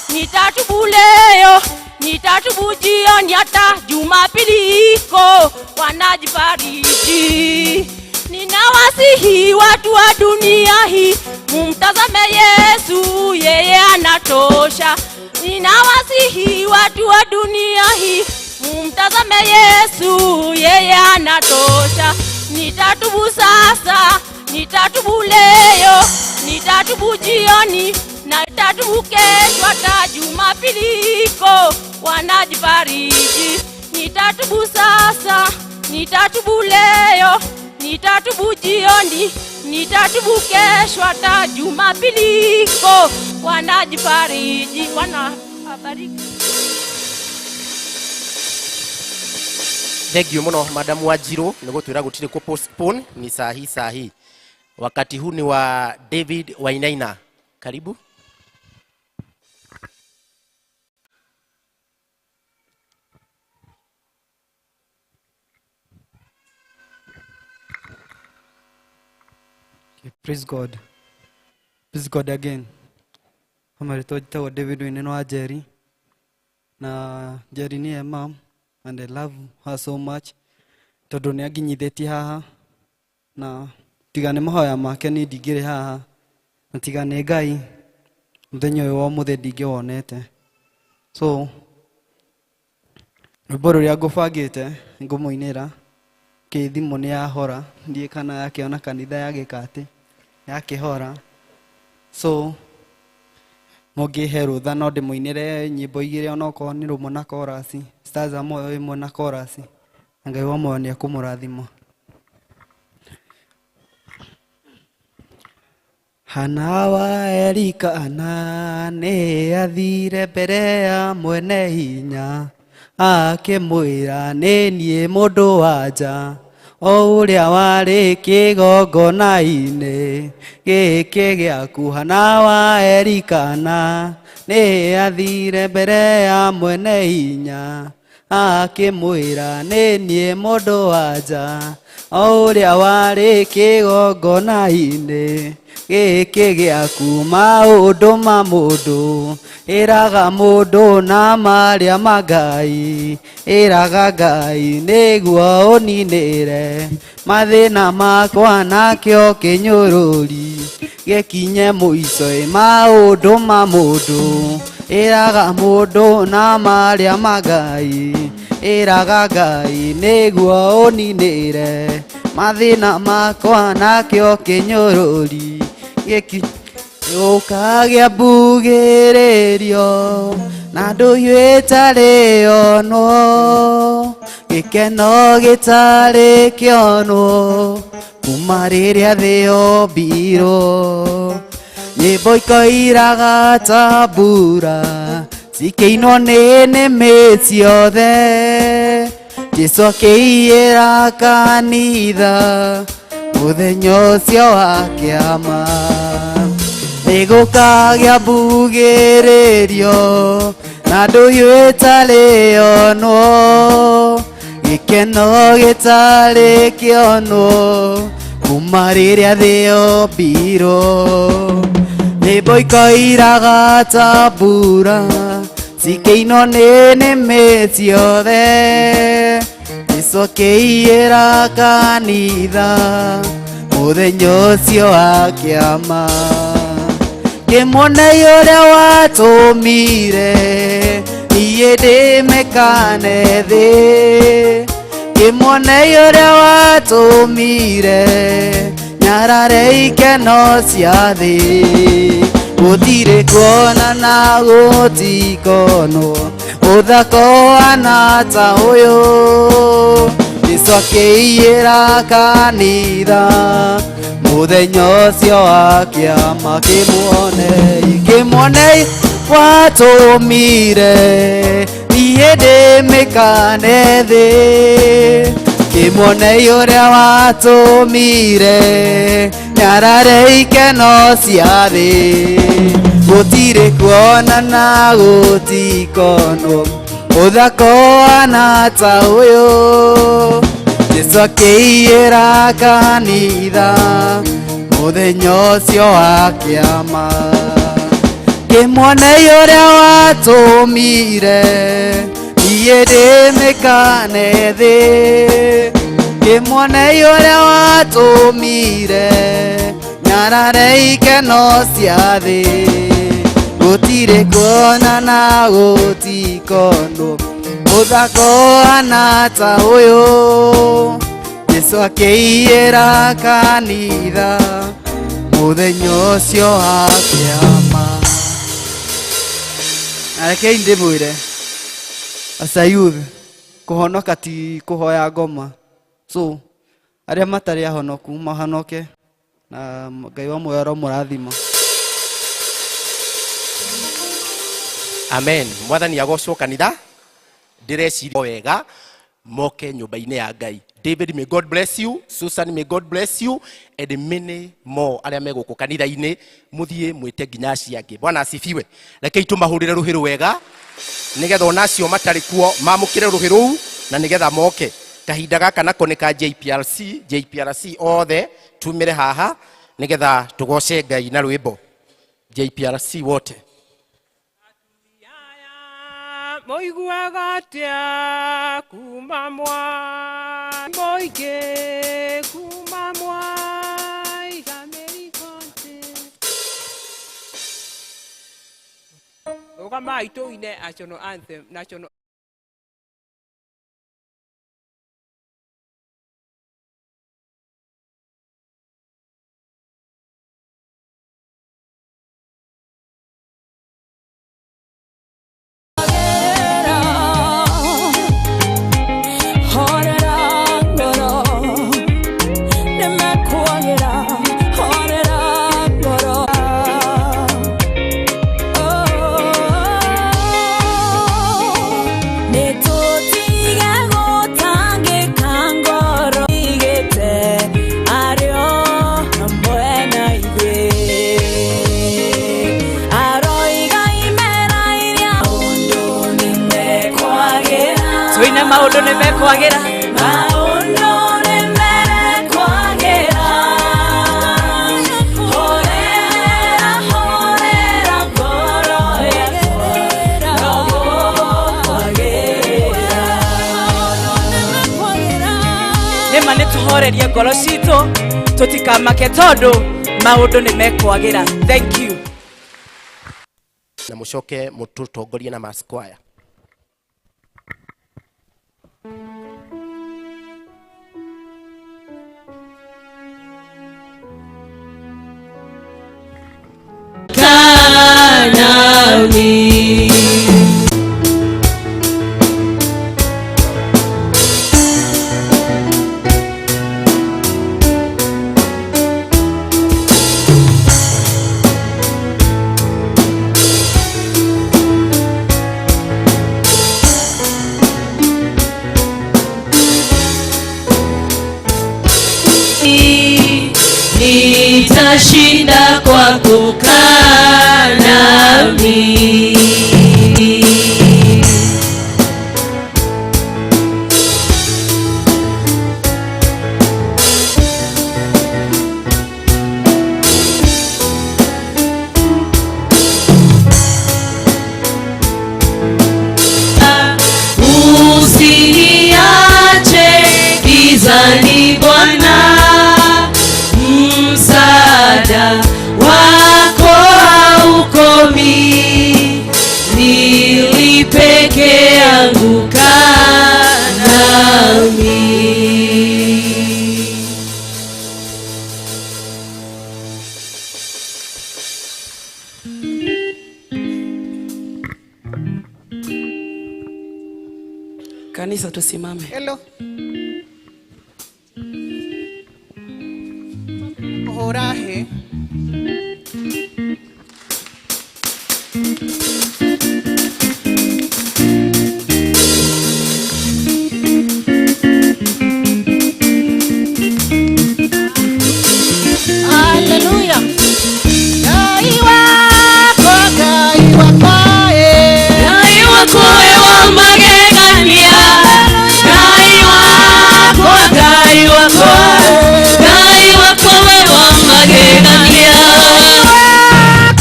nitatubu leo, nitatubu jioni, hata Jumapili iko, wanajifariji. Ninawasihi watu wa dunia hii, mumtazame Yesu, yeye anatosha. Ninawasihi watu wa dunia hii, mumtazame Yesu, yeye anatosha. Nitatubu sasa, nitatubu leo, nitatubu jioni, na nitatubu kesho, hata Jumapili iko, wanajifariji. Nitatubu sasa, nitatubu leo, nitatubu jioni, nitatubu kesho, hata Jumapili iko, wanajifariji. Bwana abariki. Thank you muno, Madam Wanjirũ, nĩ gũtwĩra gũtirĩ kũ postpone, ni sahi sahi. Wakati huu ni wa David Wainaina, karibu. Okay, praise God. Praise God again. Marĩtwa njĩtagwo David Wainaina wa Njeri, na Njeri nĩye mom and I love her so much tondũ nĩ anginyithĩtie haha, na tiga nĩ mahoya make niĩ ndingĩrĩ haha, na tiga nĩ Ngai mũthenya ũyũ wa ũmũthĩ ndingĩwonete. So rwĩmbo rũrĩa ngũbangĩte ngũmũinĩra kĩ thimũ nĩ yahora, ndiĩ kana yakĩona kanitha yagĩka atĩ yakĩhora. So mũngĩhe rũtha no ndĩmũinĩre nyĩmbo igĩrĩ, onokorwo nĩ rũmwe na chorus, stanza moyo ĩmwe na chorus, na Ngai wa muoyo nĩ ekũmũrathima. Hana wa Elikana nĩ athire mbere ya mwene hinya, akĩmwĩra, nĩ niĩ mũndũ wa nja o ũrĩa warĩ kĩgongona-inĩ gĩkĩ gĩaku. Hana wa Elikana nĩ athire mbere ya mwene hinya. Akĩmwĩra nĩ niĩ mũndũ wa nja o ũrĩa warĩ kĩgongona-inĩ gĩkĩ gĩaku maũndũ ma mũndũ ĩraga mũndũ na marĩa ma Ngai ĩraga Ngai nĩguo ũninĩre mathĩna makwa nakĩo kĩnyũrũri gĩkinye mũico ĩ maũndũ ma mũndũ ĩraga mũndũ na marĩa ma Ngai ĩraga Ngai nĩguo ũninĩre mathĩna makwa nakĩo kĩnyũrũri gĩki ũkagĩa mbugĩrĩrio na ndũhiũ ĩtarĩ yonwo gĩkeno gĩtarĩ kĩonwo kuma rĩrĩa thĩ yombirwo nyĩmbo ikoiraga ta mbura cikĩinwo nĩ nĩmĩ ciothe Jesũ akĩiyĩra kanitha mũthenya ũcio wa kĩama nĩgũkagĩa mbugĩrĩrio na ndũhiũ ĩtarĩ yonwo gĩkeno gĩtarĩ kĩonwo kuma rĩrĩa thĩ yombirwo nyĩmbo ikoiraga ta mbura cikĩinwo nĩ nĩmĩ ciothe Jesũ akĩiyĩra kanitha mũthenya ũcio wa kĩama kĩmuonei ũrĩa watũmire niĩ ndĩmekane thĩ kĩmuonei ũrĩa watũmire nyarare ikeno cia thĩ gũtirĩ kuona na gũtikonwo ũthako wana ta ũyũ Jesũ akĩiyĩra kanitha mũthenya ũcio wa kĩama kĩmuonei kĩmuonei watũmire niĩ ndĩmĩkane thĩ kĩmuonei ũrĩa watũmire nyarare ikeno cia thĩ gũtirĩ kuona na gũtikonwo ũthako wana ta ũyũ Jesũ akĩiyĩra kanitha mũthenya ũcio wa kĩama kĩmuonei ũrĩa watũmire niĩ ndĩmĩkane thĩ kĩmuonei ũrĩa watũmire nyarare ikeno cia thĩ gũtirĩ kuona na gũtikonwo ũthako wana ta ũyũ Jesũ akĩiyĩra kanitha mũthenya ũcio wa kĩama. Na rekei ndĩmwĩre as a youth kũhonoka ti kũhoya ngoma so arĩa matarĩ ahonoku mahonoke na Ngai wa muoyo aromũrathima. Amen. Mwathani agocwo kanitha ndĩreciria wega moke nyũmba-inĩ ya Ngai. David, may God bless you. Susan, may God bless you and many more arĩa me gũkũ kanitha-inĩ mũthiĩ mwĩte nginya acio angĩ. Bwana asifiwe. Rekei tũmahũrĩre rũhĩ wega nĩgetha ona acio matarĩ kuo mamũkĩre rũhĩ rũu na nĩgetha moke. Kahinda gaka nako nĩ ka JPRC, JPRC othe tumĩre haha nĩgetha tũgoce Ngai na rwĩmbo. JPRC wote. Moiguaga atĩa kuma mwa moingĩ kuma mwaiga mĩrigo thĩ rũgamai tũine national anthem national. Oh. mekwagĩra. Maũndũ nĩ mekwagĩra. Horera, horera ngoro yakwa, no gũkwagĩra. Nĩma nĩ tũhorerie ngoro citũ tũtikamake tondũ maũndũ nĩ mekwagĩra. Thank you. Na mũcoke mũtũtongorie na mass choir. Kanami. Nitashinda kwa kukaa nami. Usiniache gizani Bwana, msaada wako haukomi, nili peke yangu kaa nami. Kanisa tusimame. Hello. Kũhũra hĩ. Hallelujah. Ngai wakwa, Ngai wakwa, eh. Ngai wakwa we wa magegania. Ngai wakwa, Ngai wakwa, Ngai wakwa we wa magegania.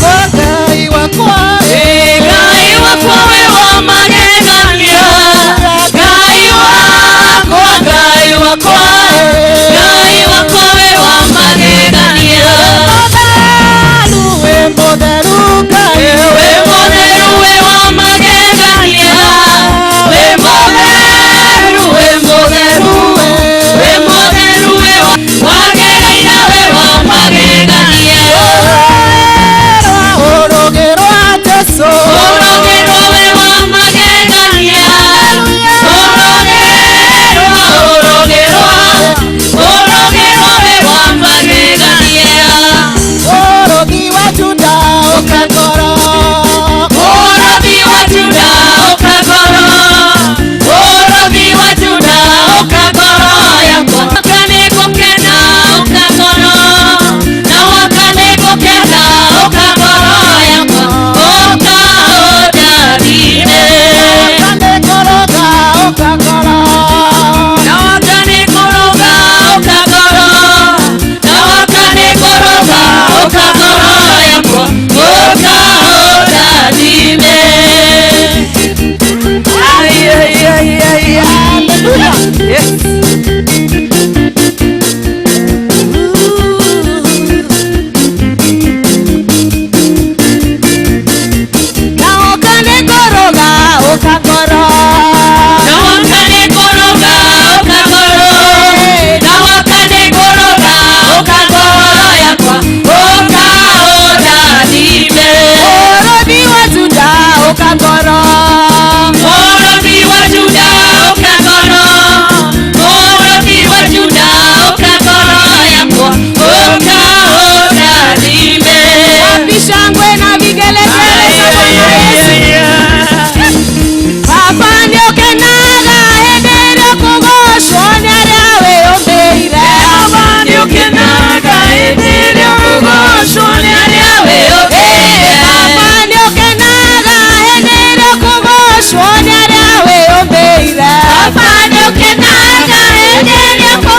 Wakwa, Ngai wakwa, eh. Ngai wakwa we wa magegania. Ngai wakwa, Ngai wakwa, Ngai wakwa we wa magegania. We mũtheru Ngai. We mũtheru we wa magegania. We mũtheru, we mũtheru, we mũtheru we wa wagereire we wa magegania. Ũrũgĩ rwa Jesũ. Ũrũgĩ rwa we wa magegania. Ũrũgĩ rwa, ũrũgĩ rwa,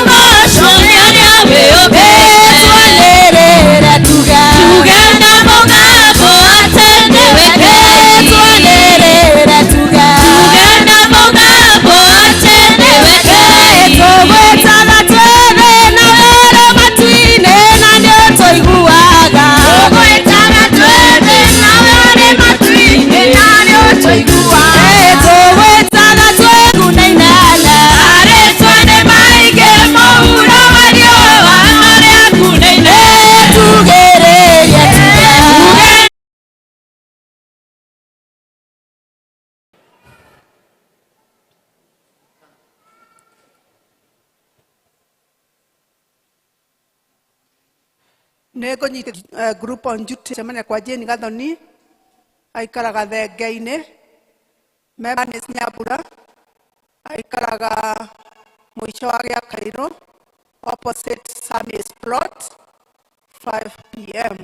Ũgocwo nĩ arĩa wĩũmbĩte. Twanĩrĩre tuge. Tuge na mũgambo atĩ nĩwe Ngai. Twanĩrĩre tuge. Tuge na mũgambo atĩ nĩwe Ngai. Tũgwĩtaga twĩ thĩ na wĩrĩ matu-inĩ na nĩũtũiguaga. Tũgwĩtaga twĩ thĩ na wĩrĩ matu-inĩ na nĩũtũiguaga. Tũgwĩtaga twĩ kuna inene. Marĩtwa nĩ maingĩ mũhuro wa riũa marĩa kunaine. Tugĩrĩrie tuge. Nä ngå nyita group on duty cemania kwa Jane Gathoni aikaraga thenge-inĩ. Member Nyambura aikaraga mũico wa gĩa Kairũ opposite Sammy's plot 5 p.m.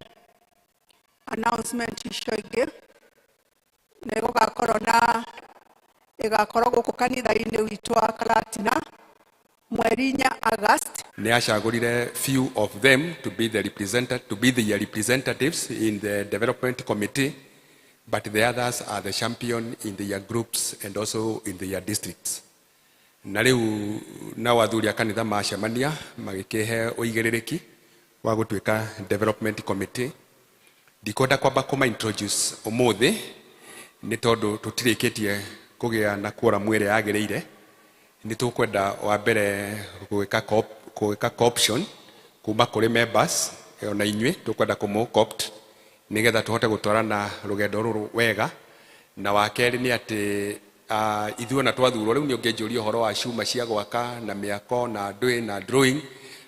Announcement icio ingĩ nĩ gũgakorwo na ĩgakorwo gũkũ kanitha-inĩ witũ wa Karatina mweri 4 August. Nĩ acagũrire few of them to be the representatives in the development committee, but the others are the champion in their groups and also in their districts. Na rĩu nao athuri a kanitha macemania magĩkĩhe ũigĩrĩrĩki wa gũtuĩka development committee. Ndikwenda kwamba kũma introduce ũmũthĩ nĩ tondũ tũtirĩkĩtie kũgĩa na quorum ĩrĩa yagĩrĩire. Nĩ tũkwenda wa mbere gwĩka co-option kuma kũrĩ members, ona inyuĩ tũkwenda kũmũ co-opt nĩgetha tũhote gũtwarana rũgendo rũrũ wega. Na wa kerĩ nĩ atĩ ithuĩ ona twathurwo rĩu nĩ ũngĩnjũria ũhoro wa cuma cia gwaka na mĩako na ndũĩ na drawing,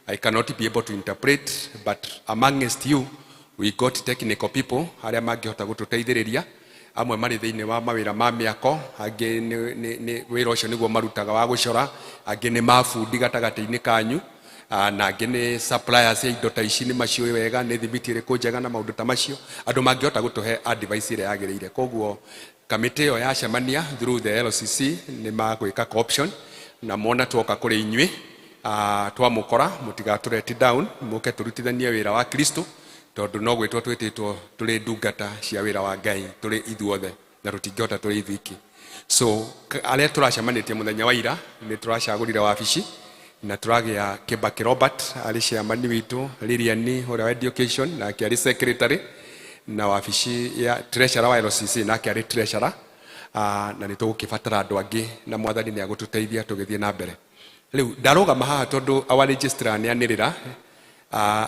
I cannot be able to interpret, but amongst you we got technical people arĩa mangĩhota gũtũteithĩrĩria. Amwe marĩ thĩinĩ wa mawĩra ma mĩako, angĩ nĩ wĩra ũcio nĩguo marutaga wa gũcora, angĩ nĩ mabundi gatagatĩ-inĩ kanyu, na angĩ nĩ suppliers ya indo ta ici, nĩ maciũĩ wega nĩ thimiti ĩrĩkũ njega na maũndũ ta macio, andũ mangĩhota gũtũhe advice ĩrĩa yagĩrĩire. Koguo kamĩtĩ ĩyo yacemania through the LCC nĩ magwĩka co-option na mona tuoka kũrĩ inyuĩ, twamũkora mũtigatũreti down, mũke tũrutithanie wĩra wa Kristo tondũ no gwĩtwo twĩtĩtwo tũrĩ ndungata cia wĩra wa Ngai tũrĩ ithuothe na tũtingĩhota tũrĩ ithuiki. So arĩa tũracemanĩtie mũthenya wa ira nĩ tũracagũrire wabici na tũragĩa Kibaki Robert arĩ chairman witũ, Lilian ũrĩa wa education nake arĩ secretary, na wabici ya treasurer wa LCC nake arĩ treasurer, na nĩ tũgũkĩbatara andũ angĩ na Mwathani nĩ agũtũteithia tũgĩthiĩ na mbere. Rĩu ndarũgama haha tondũ our registrar nĩ anĩrĩra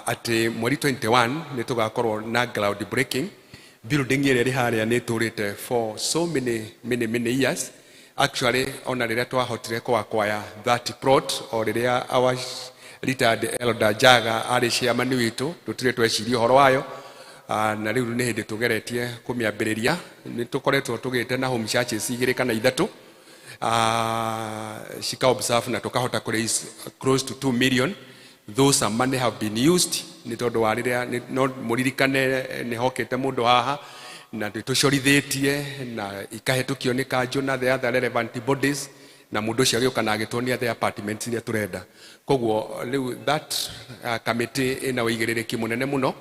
atĩ mweri 21 nĩ tũgakorwo na ground breaking. Building ĩrĩa ĩrĩ harĩa nĩ ĩtũrĩte for so many, many, many years. Actually, ona rĩrĩa twahotire kũ acquire that plot o rĩrĩa our retired elder Jaga arĩ chairman witũ, tũtirĩ tweciria ũhoro wayo. Na rĩu nĩ hĩndĩ tũgeretie kũmĩambĩrĩria. Nĩ tũkoretwo tũgĩte na home churches igĩrĩ kana ithatũ cika observe na tũkahota kũ raise close to 2 million, though some money have been used nĩ tondũ wa rĩrĩa no mũririkane nĩ hokĩte mũndũ haha na nĩ tũcorithĩtie na ikahĩtũkio nĩ kanjũ na the other relevant bodies, na mũndũ ũcio agĩũka na agĩtuonia the apartments iria tũrenda. Koguo rĩu that committee ĩna ũigĩrĩrĩki mũnene mũno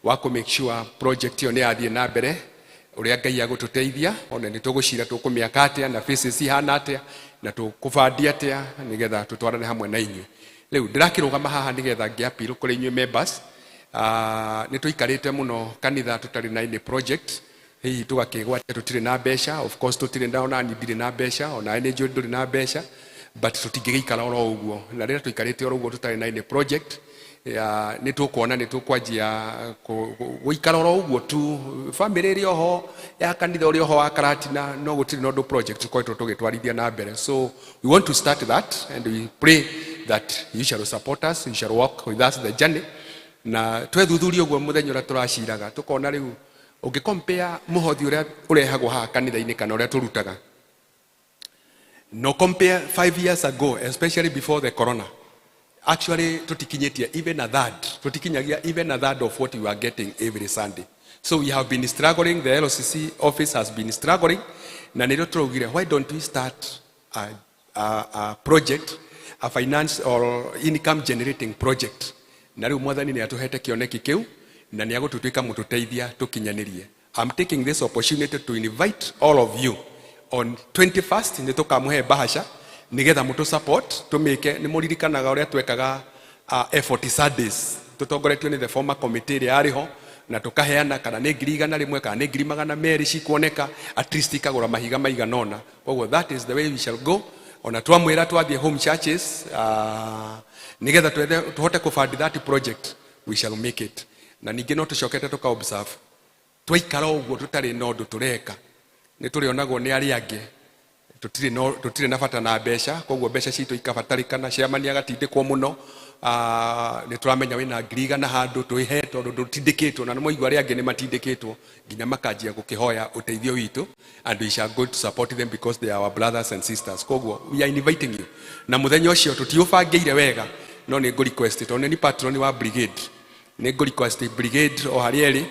wa kũ make sure project ĩyo nĩ yathiĩ na mbere ũrĩa Ngai agũtũteithia. Ona nĩ tũgũcira tũkũmĩaka atĩa na faces ihana atĩa na tũkũbandia atĩa nĩgetha tũtwarane hamwe na inyuĩ. Rĩu ndĩrakĩrũgama haha nĩgetha ngĩ appeal kũrĩ inyuĩ members. Nĩ tũikarĩte mũno kanitha tũtarĩ na any project, hihi tũgakĩgwatia tũtirĩ na mbeca. Of course tũtirĩ na, ona niĩ ndirĩ na mbeca, ona nĩ njũĩ ndũrĩ na mbeca, but tũtingĩgĩikara oro ũguo. Na rĩrĩa tũikarĩte oro ũguo tũtarĩ na any project ya nĩ tũkuona nĩ tũkwanjia gũikara oro ũguo tu, family ĩrĩ oho ya kanitha ũrĩ oho wa Karatina, no gũtirĩ na ũndũ project tũkoretwo tũgĩtwarithia na mbere. So we want to start that and we pray that you shall support us, you shall walk with us the journey. Na twethuthuria ũguo mũthenya ũrĩa tũraciraga tũkona rĩu ũngĩ compare mũhothi ũrĩa ũrehagwo haha kanitha-inĩ kana ũrĩa tũrutaga no compare 5 years ago, especially before the corona, actually tutikinyĩtie even a third, tutikinyagia even a third of what we are getting every Sunday. So we have been struggling, the LCC office has been struggling, na nĩrĩo tũraugire, why don't we start a project? a finance or income generating project. Na rĩu mwathani nĩ atũhete kĩoneki kĩu na nĩ agũtũtuĩka mũtũteithia tũkinyanĩrie. I'm taking this opportunity to invite all of you on 21st nĩ tũkamũhe bahasha nĩgetha mũtũ support tũmĩke. Nĩ mũririkanaga ũrĩa twekaga effort Sundays tũtongoretio nĩ the former committee ĩrĩa yarĩ ho, na tũkaheana kana nĩ 100,000 kana nĩ 200,000 cikuoneka, at least ikagũra mahiga maigana ũna. Koguo that is the way we shall go. Ona twamwĩra twathiĩ home churches nĩgetha twethe tũhote kũfund that project, we shall make it. Na ningĩ no tũcokete tũka observe twaikara ũguo tũtarĩ na ũndũ tũreka, nĩ tũrĩonagwo nĩ arĩa angĩ tũtirĩ no tũtirĩ na bata na mbeca. Koguo mbeca citũ ikabatarĩkana, chairman agatindĩkwo mũno. Nĩ tũramenya wĩna 100,000 handũ twĩhe tondũ ndũtindĩkĩtwo, na nĩ mwaigua arĩa angĩ nĩ matindĩkĩtwo nginya makanjia gũkĩhoya ũteithio witũ, and we shall go to support them because they are our brothers and sisters. Koguo we are inviting you, na mũthenya ũcio tũtiũbangĩire wega, no nĩ ngũ request tondũ nĩ patron wa brigade, nĩ ngũ request brigade o harĩa ĩrĩ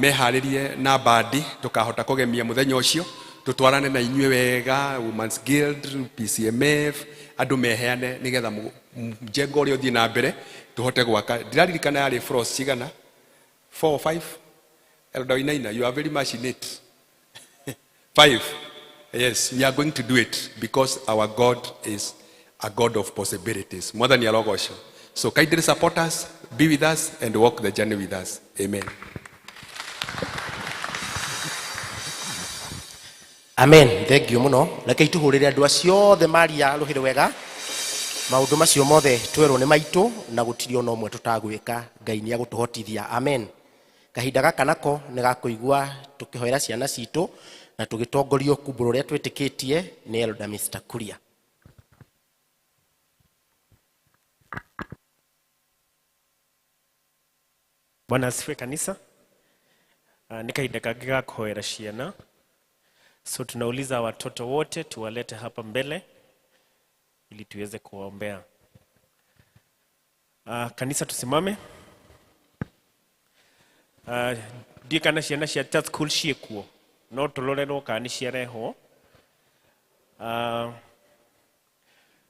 meharĩrie na bandi tũkahota kũgemia mũthenya ũcio, tũtwarane na inyuĩ wega, Women's Guild, PCMF, andũ meheane nĩgetha mjengo ũrĩa ũthiĩ na mbere tũhote gwaka. Ndiraririkana yarĩ floors cigana, 4 or 5. Elder Wainaina, you are very much in it. 5. Yes, we are going to do it because our God is a God of possibilities. Mwathani arogocwo. So kindly support us, be with us and walk the journey with us. Amen. Amen. Thank you muno. Reke ituhurire andu acio othe maria ruhire wega. Maundu macio mothe twerwo ni maitu na gutiri ona umwe tutagwika. Ngai ni agutuhotithia. Amen. Kahinda gaka nako ni gakuigua tukihoera ciana citu na tugitongorio kumbura uria twitikitie ni Elder Mr. Kuria. Bwana asifiwe kanisa. Ni kahinda kangĩ ga kũhoera ciana. So tunauliza watoto wote tuwalete hapa mbele ili tuweze kuwaombea. Kanisa tusimame. Ndiĩ kana ciana cia church school ciĩkuo, no tũrorerwo kana nĩ ciarehwo.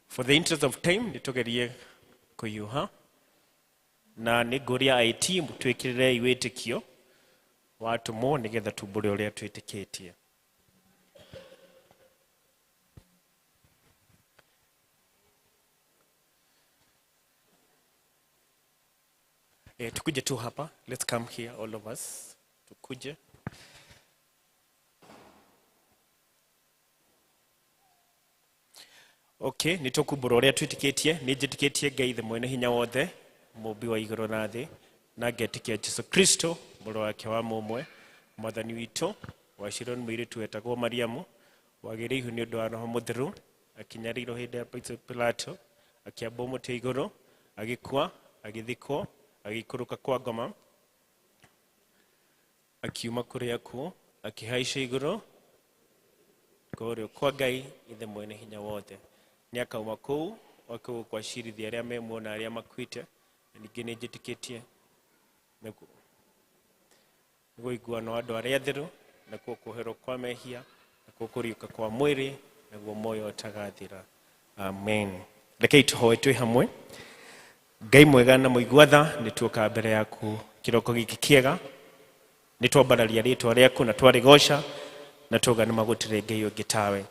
For the interest of time nĩ tũgerie kũhiũha, na nĩ ngũria IT twĩkĩrĩre wĩtĩkio watũmwo nĩgetha tumbũre ũrĩa twĩtĩkĩtie. Tukuje tu hapa. Let's come here, all of us. Tukuje. Okay, nĩ tũkumbũra ũrĩa twĩtĩkĩtie. Nĩ njĩtĩkĩtie Ngai the mwene hinya wothe, mũmbi wa igũrũ na thĩ, na ngetĩkia Jesu Kristo mũrũ wake wa mũmwe, mwathani witũ, waciarirwo nĩ mũirĩtu wetagwo Mariamu, wagĩrĩirwo ihu nĩ ũndũ wa Roho Mũtheru, akĩnyarirwo hĩndĩ ya Pontius Pilato, akĩambwo mũtĩ igũrũ, agĩkua, agĩthikwo, agĩikũrũka kwa ngoma, akiuma kũrĩa akuũ, akĩhaica igũrũ kũrĩa kwa Ngai ithe mwene hinya wothe. Nĩ akauma kũu oke gũkũ acirithia arĩa me muoyo na arĩa makuĩte. Na ningĩ nĩ njĩtĩkĩtie nĩguo ũiguano wa andũ arĩa atheru, nakuo kuoherwo kwa mehia, nakuo kũriũka kwa mwĩrĩ, naguo muoyo ũtagathira. Amen. Rekei tũhoe twĩ hamwe. Ngai mwega na mũigua tha, nĩ tuoka mbere yaku kĩroko gĩkĩ kĩega, nĩ twambararia rĩtwa rĩaku na twarĩgoca, na twauga nĩ magũtirĩ Ngai ũngĩ tawe.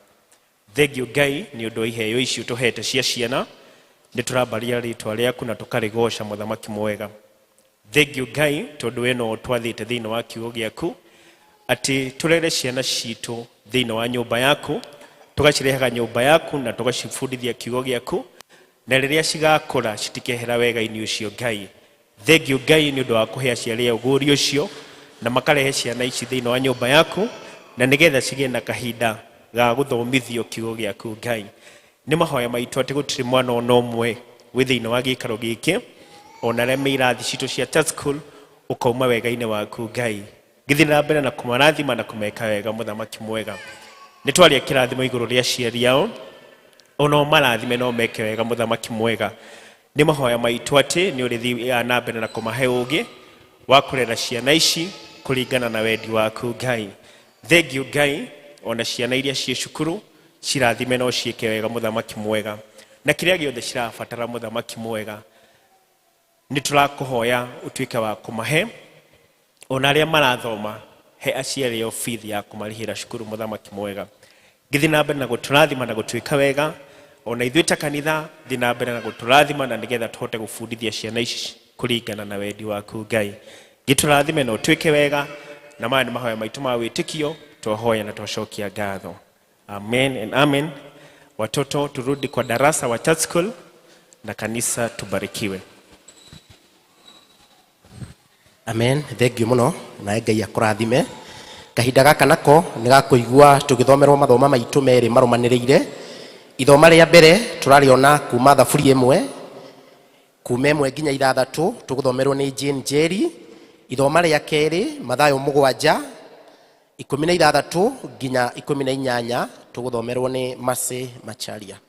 Thengiũ Ngai nĩ ũndũ wa iheo ici ũtũhete cia ciana, nĩ tũrambaria rĩtwa rĩaku na tũkarĩgoca mũthamaki mwega. Thengiũ Ngai tondũ we no ũtwathĩte thĩinĩ wa kiugo gĩaku atĩ tũrere ciana citũ thĩinĩ wa nyũmba yaku, tũgacirehaga nyũmba yaku na tũgacibundithia kiugo gĩaku, na rĩrĩa cigakũra citikehera wega-inĩ ũcio Ngai. Thengiũ Ngai nĩ ũndũ wa kũhe aciari ũgũri ũcio na makarehe ciana ici thĩinĩ wa nyũmba yaku, na nĩgetha cigĩe na kahinda ga gũthomithio kiugo gĩaku Ngai. Nĩ mahoya maitũ atĩ gũtirĩ mwana ona ũmwe wĩ thĩinĩ wa gĩikaro gĩkĩ, ona arĩa me irathi citũ cia church school, ũkauma wega-inĩ waku Ngai. Gĩthiĩ na mbere na kũmarathima na kũmeka wega mũthamaki mwega. Nĩ twaria kĩrathimo igũrũ rĩa aciari ao, ona o marathime no meke wega mũthamaki mwega. Nĩ mahoya maitũ atĩ nĩ ũrĩthiaga na mbere na kũmahe ũũgĩ wa kũrera ciana ici kũringana na wendi waku Ngai. Thengiũ Ngai, ona ciana iria ciĩ cukuru cirathime no ciĩke wega mũthamaki mwega. Na kĩrĩa gĩothe cirabatara mũthamaki mwega nĩ tũrakũhoya ũtuĩke wa kũmahe ona arĩa marathoma he aciari ao bithi ya kũmarĩhĩra cukuru mũthamaki mwega. Gĩthiĩ na mbere na gũtũrathima na gũtuĩka wega ona ithuĩ ta kanitha thiĩ na mbere na gũtũrathima na nĩgetha tũhote gũbundithia ciana ici kũringana na wendi waku Ngai. Gĩtũrathime na ũtuĩke wega na maya nĩ mahoya maitũ ma wĩtĩkio twahoya na twacokia ngatho. Amen and amen. Watoto turudi kwa darasa wa church school na kanisa tubarikiwe. Amen. Thank you muno nawe Ngai akũrathime. Kahinda gaka nako nĩ gakũigua tũgĩthomerwo mathoma maitũ merĩ marũmanĩrĩire. Ithoma rĩa mbere tũrarĩona kuma thaburi ĩmwe kuma ĩmwe nginya ithathatũ tũgũthomerwo nĩ Jane Njeri. Ithoma rĩa kerĩ Mathayo mũgwanja 16 nginya 18 tũgũthomerwo nĩ Mercy Macharia.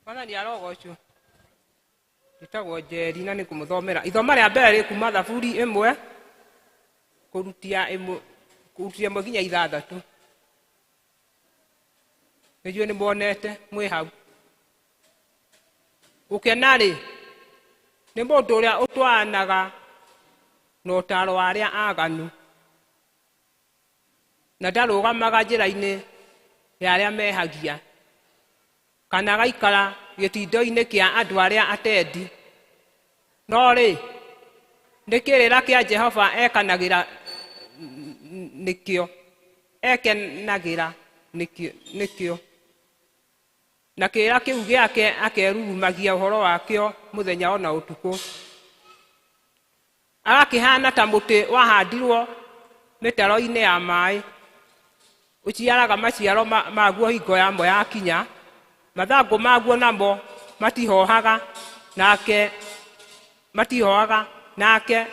Mwathani arogocwo. Njĩtagwo Njeri na nĩ kũmũthomera ithoma rĩa mbere rĩ kuma thaburi ĩmwe kũrutia ĩmwe kũrutia ĩmwe nginya ithathatũ. Nĩnjũĩ nĩ muonete mwĩ hau. Gũkena rĩ nĩ mũndũ ũrĩa ũtwaranaga na ũtaaro wa arĩa aganu na ndarũgamaga njĩra-inĩ ya arĩa mehagia kana agaikara gĩtindo-inĩ kĩa andũ arĩa atendi. No rĩ nĩ kĩrĩra kĩa Jehova ekanagĩra nĩkĩo ekenagĩra nĩkĩo na kĩrĩra kĩu gĩake akerurumagia ũhoro wakĩo mũthenya ona ũtukũ. Agakĩhana ta mũtĩ wahandirwo mĩtaro-inĩ ya maĩ ũciaraga maciaro maguo hingo yamo yakinya, mathangũ maguo namo matihohaga nake matihohaga nake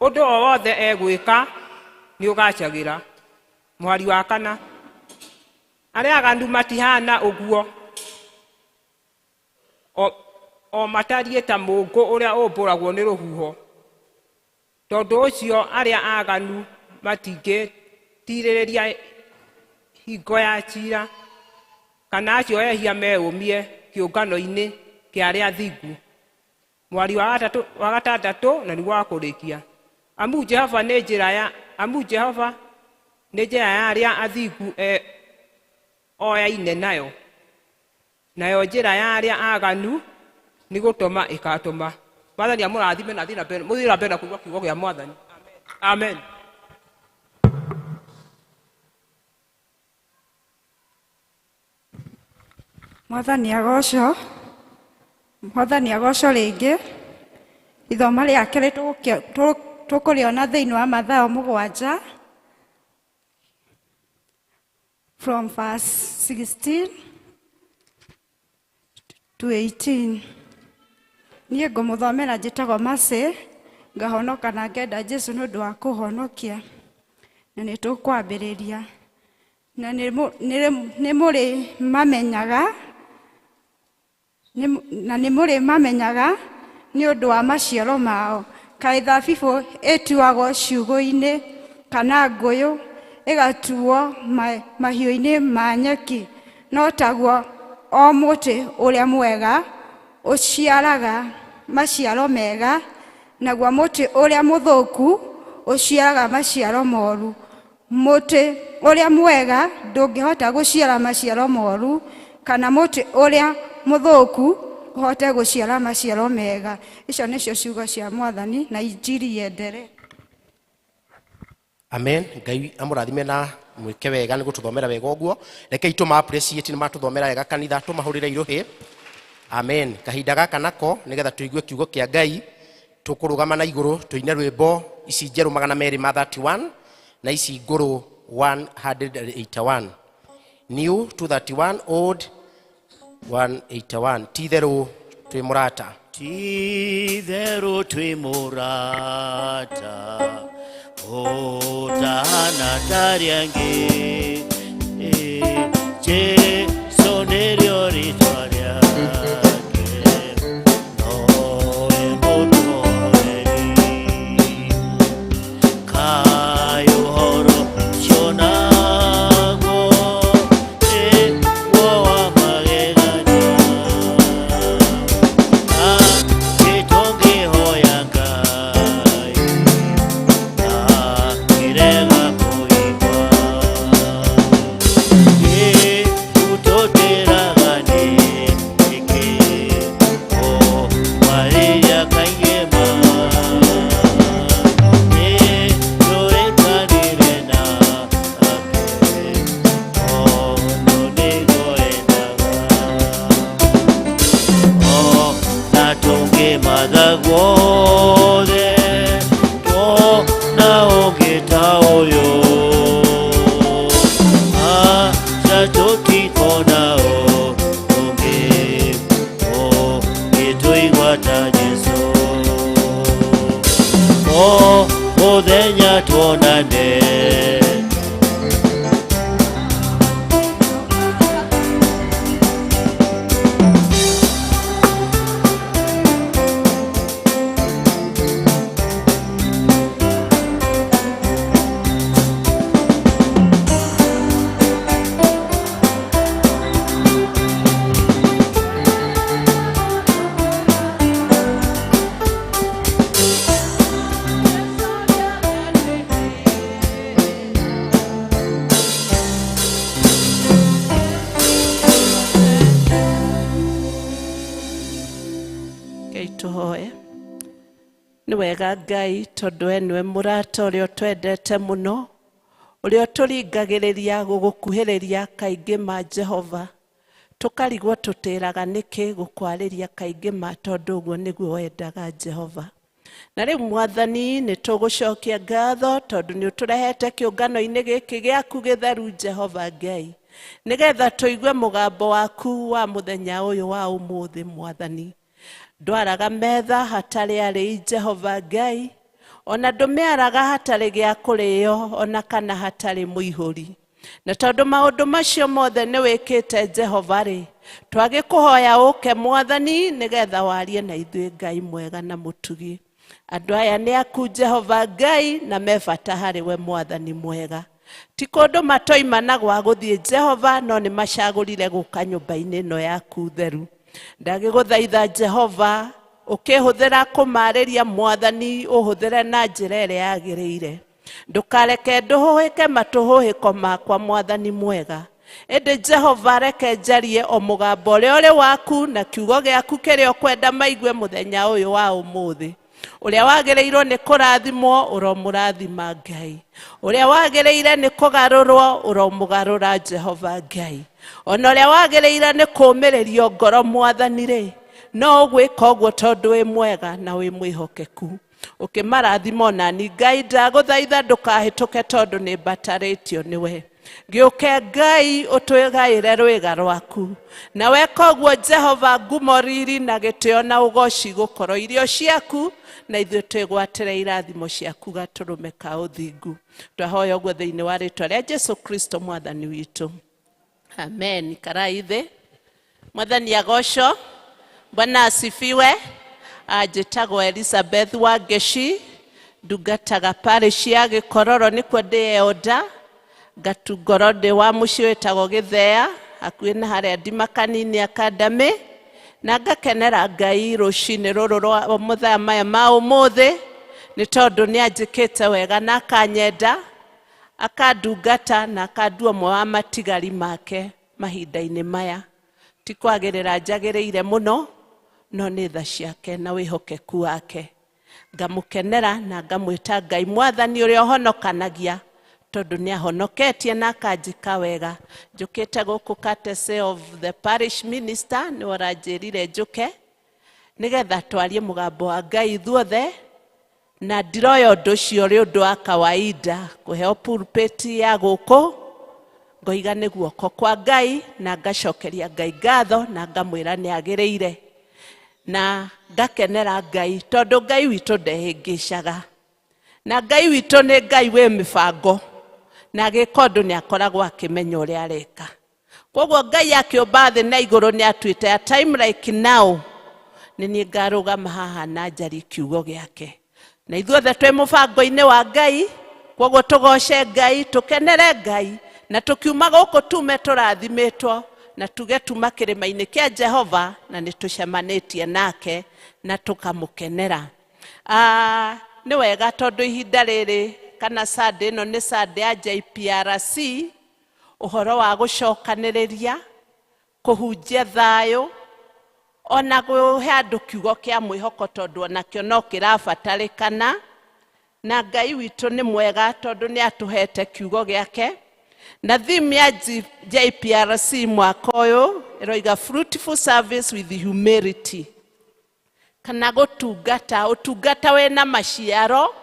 ũndũ o wothe egwĩka nĩ ũgacagĩra. Mũhari wa kana, arĩa aganu matihana ũguo o matariĩ ta mũũngũ ũrĩa ũmbũragwo nĩ rũhuho. Tondũ ũcio arĩa aganu matingĩtiirĩrĩria hingo ya cira kana acio ehia meũmie kĩũngano-inĩ kĩa arĩa athingu. Mwari wa gatandatũ na nĩguo wa kũrĩkia, amu Jehova nĩ njĩra ya amu Jehova nĩ njĩra ya arĩa athingu oyaine nayo, nayo njĩra ya arĩa aganu nĩ gũtũma ĩkatũma. Mwathani amũrathime na thiĩ na mbere mũthiĩ na mbere na kũigua kiugo kĩa Mwathani. Amen. Mwathani agocwo. Mwathani agocwo rĩngĩ. Ithoma rĩa kerĩ tũkũrĩona thĩinĩ wa Mathayo mũgwanja from verse 16 to 18. Niĩ ngũmũthomera njĩtagwo Mercy, ngahonoka na ngenda Jesũ nĩ ũndũ wa kũhonokia. Na nĩ tũkwambĩrĩria. Na nĩ mũrĩ mamenyaga na nĩ mũrĩ mamenyaga nĩ ũndũ wa maciaro mao. Kaĩ thabibũ ĩtuagwo ciugũ-inĩ kana ngũyũ ĩgatuo mahiũ-inĩ ma nyeki, no taguo o mũtĩ ũrĩa mwega ũciaraga maciaro mega, naguo mũtĩ ũrĩa mũthũku ũciaraga maciaro moru. Mũtĩ ũrĩa mwega ndũngĩhota gũciara maciaro moru, kana mũtĩ ũrĩa mũthũku ũhote gũciara maciaro mega. Icio nĩcio ciugo cia Mwathani na injiri yenderee. Amen. Ngai amũrathime na mwĩke wega nĩ gũtũthomera wega ũguo. Rekei tũma appreciate nĩ matũthomera wega kanitha, tũmahũrĩre irũhĩ. Amen. Kahinda gaka nako nĩgetha tũigue kiugo kĩa Ngai tũkũrũgama na igũrũ tũine rwĩmbo ici njerũ 231 na ici ngũrũ 181. New 231, old 181. Ti itherũ twĩ mũrata. Ti itherũ twĩ mũrata ũtahana tarĩ angĩ. Jesũ nĩrĩo rĩtwa rĩake, nowe mũtũhonokia. Mũthenya tuonane. Ngai tũhoe. Nĩ wega Ngai tondũ we nĩwe mũrata ũrĩa ũtwendete mũno, ũrĩa ũtũringagĩrĩria gũgũkuhĩrĩria kaingĩ ma Jehova. Tũkarigwo tũtĩraga nĩkĩ gũkwarĩria kaingĩ ma tondũ ũguo nĩguo wendaga Jehova. Na rĩu Mwathani nĩ tũgũcokia ngatho tondũ nĩ ũtũrehete kĩũngano-inĩ gĩkĩ gĩaku gĩtheru Jehova Ngai, nĩgetha tũigue mũgambo waku wa mũthenya ũyũ wa ũmũthĩ Mwathani. Ndwaraga metha hatarĩ arĩi Jehova Ngai, ona ndũmĩaraga hatarĩ gĩa kũrĩo ona kana hatarĩ mũihũri. Na tondũ maũndũ macio mothe nĩ wĩkĩte Jehova rĩ, twagĩkũhoya ũke Mwathani nĩgetha warie na ithuĩ Ngai mwega na mũtugi. Andũ aya nĩ aku Jehova Ngai na me bata harĩ we Mwathani mwega. Ti kũndũ matoima na gwa gũthiĩ Jehova, no nĩ macagũrire gũka nyũmba-inĩ ĩno yaku theru. Ndagĩgũthaitha Jehova, ũkĩhũthĩra kũmarĩria Mwathani, ũhũthĩre na njĩra ĩrĩa yagĩrĩire. Ndũkareke ndũhũhĩke matũhũhĩko makwa Mwathani mwega. Ĩndĩ Jehova reke njarie o mũgambo ũrĩa ũrĩ waku na kiugo gĩaku kĩrĩa ũkwenda maigue mũthenya ũyũ wa ũmũthĩ. Ũrĩa wagĩrĩirwo nĩ kũrathimwo ũromũrathima Ngai. Ũrĩa wagĩrĩire nĩ kũgarũrwo ũromũgarũra Jehova Ngai. Ona ũrĩa wagĩrĩire nĩ kũũmĩrĩrio ngoro Mwathani rĩ, no ũgwĩka ũguo tondũ wĩ mwega na wĩ mwĩhokeku. Ũkĩmarathima onani Ngai, ndagũthaitha ndũkahĩtũke tondũ nĩ mbatarĩtio nĩwe. Gĩũke Ngai ũtwĩgaĩre rwĩga rwaku. Na weka ũguo Jehova, ngumo, riri na gĩtĩo na ũgoci gũkorwo irio ciaku, na ithuĩ twĩgwatĩre irathimo ciaku gatũrũme ka ũthingu. Twahoya ũguo thĩinĩ wa rĩtwa rĩa Jesu Kristo mwathani witũ. Amen. Karai thĩ. Mwathani agocwo. Bwana asifiwe. Njĩtagwo Elizabeth Wangeci, ndungataga parish ya Gĩkororo nĩkuo ndĩ elder, ngatungorwo ndĩ wa mũciĩ wĩtagwo Gĩthea, hakuhĩ na harĩa Ndimakanini Academy, na ngakenera Ngai rũcinĩ rũrũ rwa mathaa maya ma ũmũthĩ, nĩ tondũ nĩ anjĩkĩte wega na akanyenda, akandungata na akandua ũmwe wa matigari make mahinda-inĩ maya. Ti kwagĩrĩra njagĩrĩire mũno, no nĩ tha ciake na wĩhokeku wake. Ngamũkenera na ngamwĩta Ngai Mwathani ũrĩa ũhonokanagia, tondũ nĩ ahonoketie na akanjĩka wega. Njũkĩte gũkũ courtesy of the parish minister, nĩwe ũranjĩrire njũke, nĩgetha twarie mũgambo wa Ngai ithuothe, na ndiroya ũndũ ũcio ũrĩ ũndũ wa kawaida kũheo pulpit ya gũkũ, ngoiga nĩ guoko kwa Ngai na ngacokeria Ngai ngatho na ngamwĩra nĩ agĩrĩire, na ngakenera Ngai tondũ Ngai witũ ndehĩngĩcaga, na Ngai witũ nĩ Ngai wĩ mĩbango, na agĩka ũndũ nĩ akoragwo akĩmenya ũrĩa areka. Koguo Ngai akĩũmba thĩ na igũrũ nĩ atuĩte a time like now nĩ niĩ ngarũgama haha na njarie kiugo gĩake. Na ithuothe twĩ mũbango-inĩ wa Ngai, koguo tũgoce Ngai, tũkenere Ngai, na tũkiuma gũkũ tume tũrathimĩtwo, na tuge tuma kĩrĩma-inĩ kĩa Jehova, na nĩ tũcemanĩtie nake na tũkamũkenera. Nĩ wega tondũ ihinda rĩrĩ kana Sunday ĩno nĩ Sunday ya JPRC, ũhoro wa gũcokanĩrĩria, kũhunjia thayũ, ona kũhe andũ kiugo kĩa mwĩhoko tondũ onakĩo no kĩrabatarĩkana. Na Ngai witũ nĩ mwega tondũ nĩ atũhete kiugo gĩake. Na theme ya JPRC mwaka ũyũ ĩroiga fruitful service with humility, kana gũtungata, ũtungata wĩna maciaro,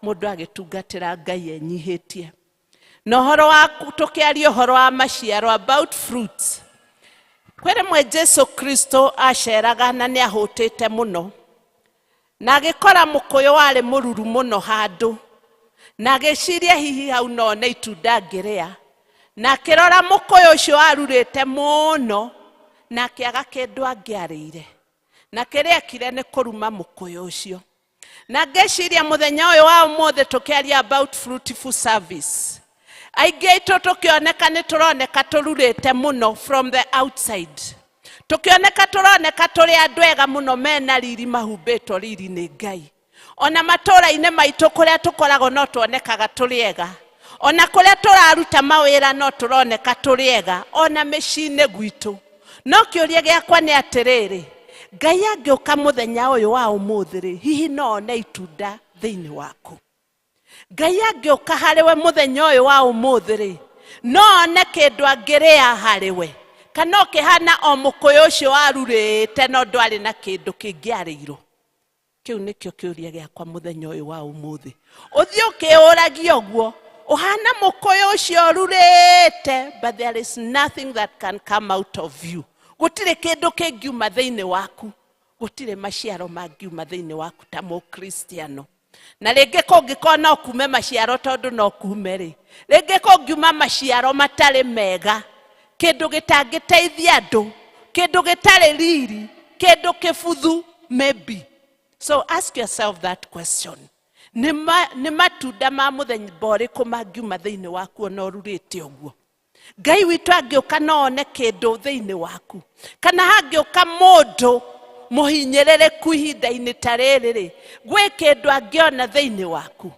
mũndũ agĩtungatĩra Ngai enyihĩtie. Na ũhoro wa tũkĩaria ũhoro wa maciaro, about fruits, kwĩ rĩmwe Jesu Kristo aceraga na nĩ ahũtĩte mũno, na agĩkora mũkũyũ warĩ mũruru mũno handũ, Na agĩciria hihi hau no one itunda angĩrĩa. Na akĩrora mũkũyũ ũcio warurĩte mũno, na akĩaga kĩndũ angĩarĩire. Na kĩrĩa ekire nĩ kũruma mũkũyũ ũcio. Na ngĩciria mũthenya ũyũ wa ũmũthĩ tũkĩaria about fruitful service. Aingĩ aitũ tũkĩoneka nĩ tũroneka tũrurĩte mũno from the outside. Tũkĩoneka tũroneka tũrĩ andũ ega mũno mena riri mahumbĩtwo riri nĩ Ngai. Ona matũũra-inĩ maitũ kũrĩa tũkoragwo no tuonekaga tũrĩ ega. Ona kũrĩa tũraruta mawĩra no tũroneka tũrĩ ega, ona mĩciĩ-inĩ gwitũ. No kĩũria gĩakwa nĩ atĩrĩrĩ, Ngai angĩũka mũthenya ũyũ wa ũmũthĩ rĩ, hihi no one itunda thĩinĩ waku? Ngai angĩũka harĩ we mũthenya ũyũ wa ũmũthĩ rĩ, no one kĩndũ angĩrĩa harĩ we? Kana ũkĩhana o mũkũyũ ũcio warurĩte no ndwarĩ na kĩndũ kĩngĩarĩirwo? Kĩu nĩkĩo kĩũria gĩakwa mũthenya ũyũ wa ũmũthĩ. Ũthiĩ ũkĩũragia ũguo, ũhana mũkũyũ ũcio ũrurĩte, but there is nothing that can come out of you. Gũtirĩ kĩndũ kĩngiuma thĩinĩ waku, gũtirĩ maciaro mangiuma thĩinĩ waku ta mũkristiano. Na rĩngĩ kũngĩkorwo no kume maciaro, tondũ no kume rĩ, rĩngĩ kũngiuma maciaro matarĩ mega, kĩndũ gĩtangĩteithia andũ, kĩndũ gĩtarĩ riri, kĩndũ kĩbuthu maybe. So ask yourself that question. Nĩ matunda ma mũthemba ũrĩkũ mangiuma thĩinĩ waku ona ũrurĩte ũguo? Ngai witũ angĩũka no one kĩndũ thĩinĩ waku? Kana hangĩũka mũndũ mũhinyĩrĩrĩku ihinda-inĩ ta rĩrĩ rĩ, gwĩ kĩndũ angĩona thĩinĩ waku?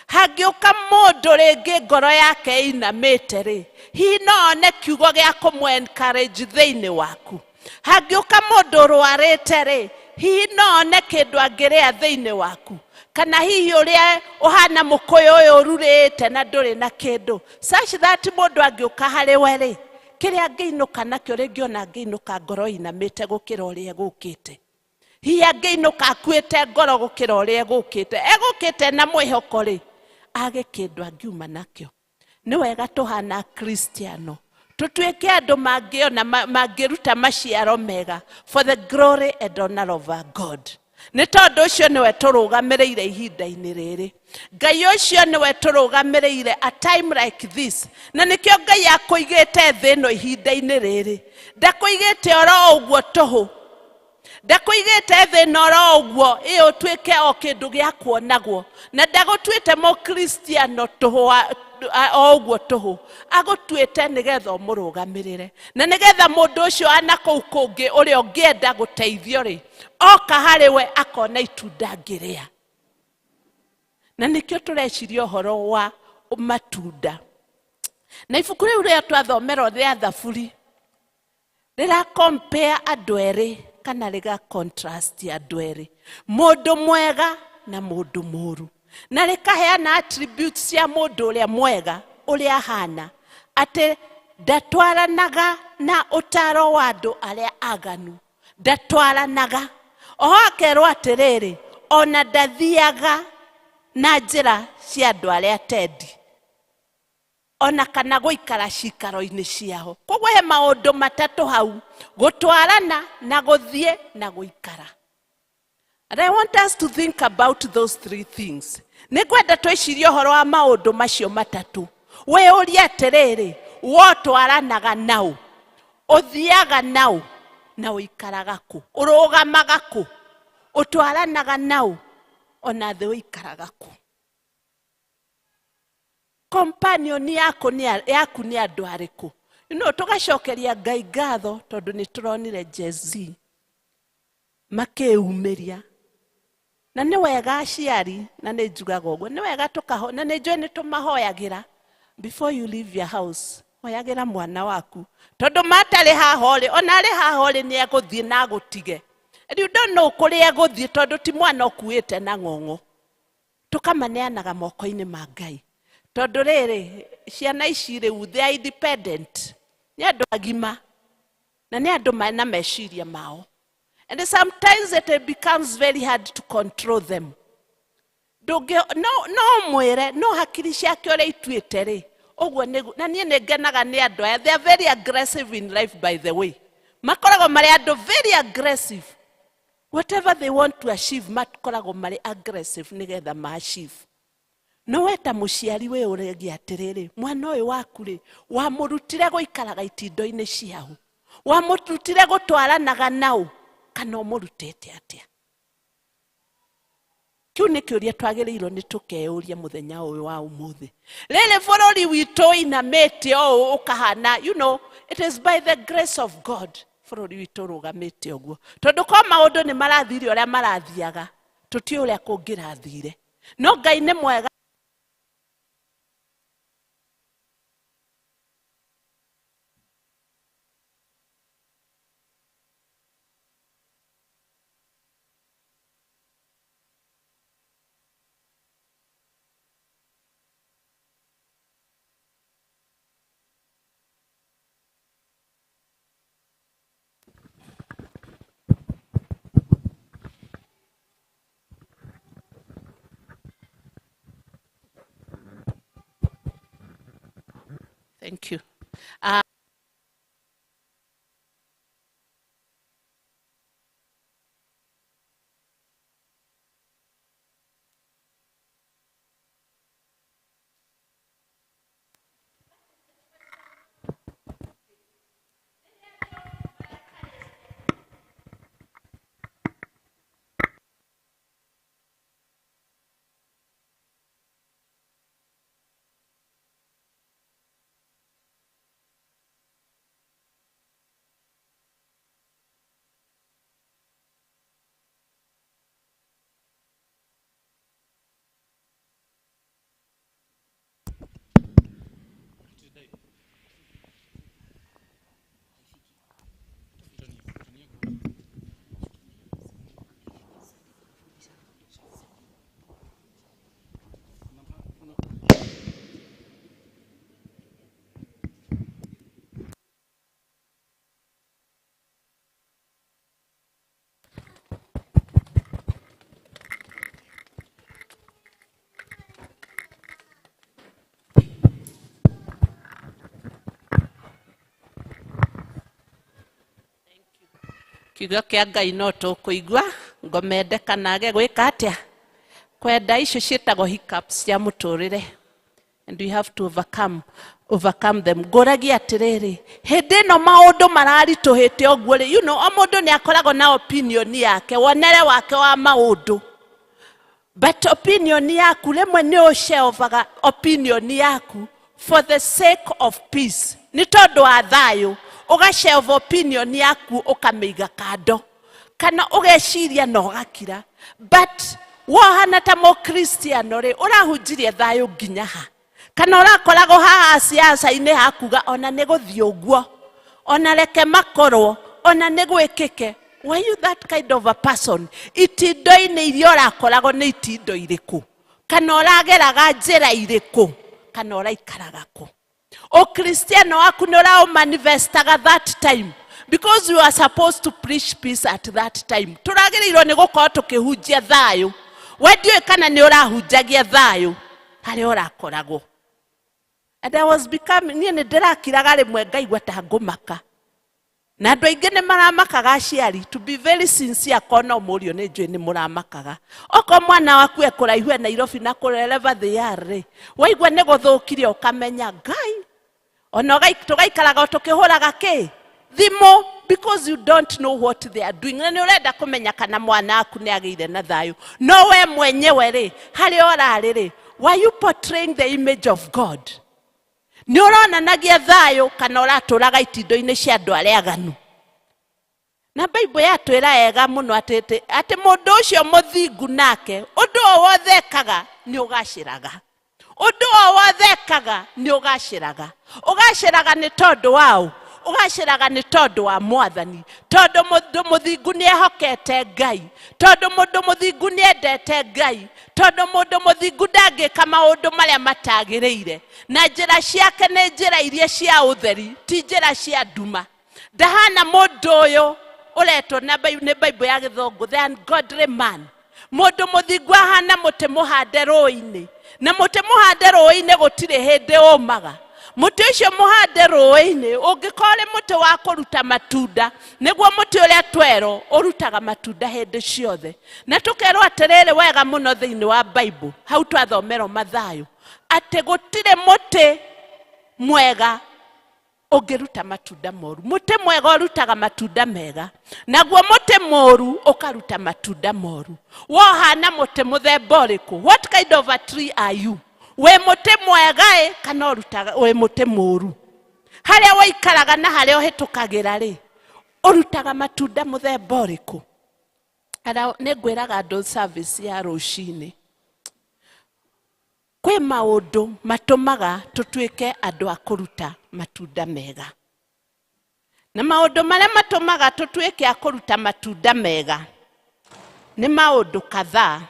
Hangĩũka mũndũ rĩngĩ ngoro yake ĩinamĩte rĩ, hihi no one kiugo gĩa kũmũ encourage thĩinĩ waku? Hangĩũka mũndũ ũrwarĩte rĩ, hihi no one kĩndũ angĩrĩa thĩinĩ waku? Kana hihi ũrĩa ũhana mũkũyũ ũyũ ũrurĩte na ndũrĩ na kĩndũ, such that mũndũ angĩũka harĩ we rĩ, kĩrĩa angĩinũka nakĩo rĩngĩ ona angĩinũka ngoro ĩinamĩte gũkĩra ũrĩa egũkĩte. Hihi angĩinũka akuĩte ngoro gũkĩra ũrĩa egũkĩte. Egũkĩte na mwĩhoko rĩ, age kĩndũ angiuma nakĩo. Nĩ wega tũhana Kristiano tũtuĩke andũ mangĩona mangĩruta maciaro mega for the glory and honor of our God. Nĩ tondũ ũcio nĩwe tũrũgamĩrĩire ihinda-inĩ rĩrĩ. Ngai ũcio nĩwe tũrũgamĩrĩire a time like this. Na nĩkĩo Ngai akũigĩte thĩ ĩno ihinda-inĩ rĩrĩ. Ndakũigĩte oro ũguo tũhũ. Ndakũigĩte thĩ ĩno oro ũguo ĩ ũtuĩke o kĩndũ gĩa kuonagwo. Na ndagũtuĩte mũkristiano tũhũ o ũguo tũhũ. Agũtuĩte nĩgetha ũmũrũgamĩrĩre. Na nĩgetha mũndũ ũcio ana kũu kũngĩ ũrĩa ũngĩenda gũteithio rĩ, oka harĩ we akona itunda angĩrĩa. Na nĩkĩo tũreciria ũhoro wa matunda. Na ibuku rĩu rĩa twathomerwo rĩa Thaburi, rĩra compare andũ erĩ kana rĩga contrast andũ erĩ, mũndũ mwega na mũndũ mũũru. Na rĩkaheana attributes cia mũndũ ũrĩa mwega ũrĩa ahana, atĩ ndatwaranaga na ũtaro wa andũ arĩa aganu, ndatwaranaga. Oho akerwo atĩrĩrĩ, ona ndathiaga na njĩra cia andũ arĩa atendi, ona kana gũikara cikaro-inĩ ciao. Koguo he maũndũ matatũ hau, gũtwarana na gũthiĩ na gũikara. And I want us to think about those three things. Nĩ ngwenda twĩcirie ũhoro wa maũndũ macio matatũ. Wĩyũrie atĩrĩrĩ, wotwaranaga naũ, ũthiaga naũ, na ũikaraga kũ, ũrũgamaga kũ, ũtwaranaga naũ, ona thĩ ũikaraga kũ. Companion yaku nĩ andũ arĩkũ? Tũgacokeria Ngai ngatho tondũ nĩ tũronire Gen Z makĩyumĩria. Na nĩ wega aciari, na nĩ njugaga ũguo, nĩ wega tũkaho, na nĩ njũĩ nĩ tũmahoyagĩra. Before you leave your house, hoyagĩra mwana waku. Tondũ matarĩ haha ũrĩ, ona arĩ haha ũrĩ nĩ egũthiĩ na agũtige. And you don't know kũrĩa egũthiĩ tondũ ti mwana ũkuĩte na ng'ong'o. Tũkamaneanaga moko-inĩ ma Ngai. Tondũ rĩrĩ, ciana ici rĩu, they are independent. Nĩ andũ agima. Na nĩ andũ mena meciria mao. And sometimes it becomes very hard to control them. Ndũngĩ, no, no mwĩre, no hakiri ciake ũrĩa ituĩte rĩ, ũguo nĩguo. Na niĩ nĩ ngenaga nĩ andũ aya. They are very aggressive in life, by the way. Makoragwo marĩ andũ very aggressive. Whatever they want to achieve, makoragwo marĩ aggressive nĩgetha ma achieve. No we ta mũciari wĩ ũregia atĩrĩrĩ, mwana ũyũ waku rĩ, wamũrutire gũikaraga itindo-inĩ ciao, wamũrutire gũtwaranaga nao, kana ũmũrutĩte atĩa? Kĩu nĩ kĩũria twagĩrĩirwo nĩ tũkeyũria mũthenya ũyũ wa ũmũthĩ. Rĩrĩ bũrũri witũ ũinamĩte ũũ ũkahana, you know, it is by the grace of God bũrũri witũ ũrũgamĩte ũguo, tondũ ko maũndũ nĩ marathire ũrĩa marathiaga, tũtiũĩ ũrĩa kũngĩrathire, no Ngai nĩ mwega. Thank you. Kiugo kĩa Ngai no tũkũigua ngomende kana age gwĩka atĩa kwenda icio ciĩtagwo hiccups cia mũtũrĩre, and we have to overcome them. Ngũragia atĩrĩrĩ, hĩndĩ ĩno maũndũ mararitũhĩte ũguo rĩ, you know, o mũndũ nĩ akoragwo na opinion yake, wonere wake wa maũndũ, but opinion yaku rĩmwe nĩ ũshelvaga opinion yaku for the sake of peace, nĩ tondũ wa thayũ, ũgashelve opinion yaku ũkamĩiga kando, kana ũgeciria na ũgakira. But wohana ta mũkristiano rĩ, ũrahunjirie thayũ nginya ha? Kana ũrakoragwo haha siasa-inĩ hakuga ona nĩ gũthiĩ ũguo, ona reke makorwo, ona nĩ gwĩkĩke. Were you that kind of a person? Itindo-inĩ iria ũrakoragwo nĩ itindo irĩkũ? Kana ũrageraga njĩra irĩkũ? Kana ũraikaraga kũ? Ũkristiano waku nĩ ũraũmanifestaga that time, because you are supposed to preach peace at that time. Tũragĩrĩirwo nĩ gũkorwo tũkĩhunjia thayũ. We ndiũĩ kana nĩ ũrahunjagia thayũ harĩa ũrakoragwo. And I was becoming, niĩ nĩ ndĩrakiraga rĩmwe ngaigua ta ngũmaka. Na andũ aingĩ nĩ maramakaga aciari, to be very sincere, korwo no mũrio nĩ njũĩ nĩ mũramakaga. Okorwo mwana waku e kũraihu e Nairobi na kũrereva they are rĩ, waigua nĩ gũthũkire ũkamenya Ngai. Ona tũgaikaraga o tũkĩhũraga kĩ? Thimũ, because you don't know what they are doing. Na nĩ ũrenda kũmenya kana mwana waku nĩ agĩire na thayũ. No we mwenyewe rĩ, harĩa ũrarĩ rĩ, were you portraying the image of God? Nĩ ũronanagia thayũ kana ũratũraga itindo-inĩ cia andũ arĩa aganu? Na Bible yatwĩra ega mũno atĩ mũndũ ũcio mũthingu nake ũndũ o wothe ekaga nĩ ũgacĩraga. Ũndũ o wothe ekaga nĩ ũgacĩraga. Ũgacĩraga nĩ tondũ waũ? Ũgacĩraga nĩ tondũ wa Mwathani. Tondũ mũndũ mũthingu nĩ ehokete Ngai. Tondũ mũndũ mũthingu nĩ endete Ngai. Tondũ mũndũ mũthingu ndangĩka maũndũ marĩa matagĩrĩire. Na njĩra ciake nĩ njĩra iria cia ũtheri, ti njĩra cia nduma. Ndahana mũndũ ũyũ ũretwo na nĩ Bible ya Gĩthũngũ, the ungodly man. Mũndũ mũthingu ahana mũtĩ mũhande rũĩ-inĩ. Na mũtĩ mũhande rũĩ-inĩ gũtirĩ hĩndĩ ũmaga. Mũtĩ ũcio mũhande rũĩ-inĩ ũngĩkorwo ũrĩ mũtĩ wa kũruta matunda, nĩguo mũtĩ ũrĩa twerwo ũrutaga matunda hĩndĩ ciothe. Na tũkerwo atĩrĩrĩ wega mũno thĩinĩ wa Bible, hau twathomerwo Mathayo, atĩ gũtirĩ mũtĩ mwega ũngĩruta matunda moru. Mũtĩ mwega ũrutaga matunda mega, naguo mũtĩ mũru ũkaruta matunda moru. Wohana mũtĩ mũthemba ũrĩkũ? What kind of a tree are you? Wĩ mũtĩ mwega ĩ kana ũrutaga wĩ mũtĩ mũru? Harĩa ũikaraga na harĩa ũhĩtũkagĩra rĩ, ũrutaga matunda mũthemba ũrĩkũ? Nĩ ngwĩraga andũ service ya rũcinĩ, kwĩ maũndũ matũmaga tũtuĩke andũ a kũruta matunda mega, na maũndũ marĩa matũmaga tũtuĩke a kũruta matunda mega nĩ maũndũ kadhaa.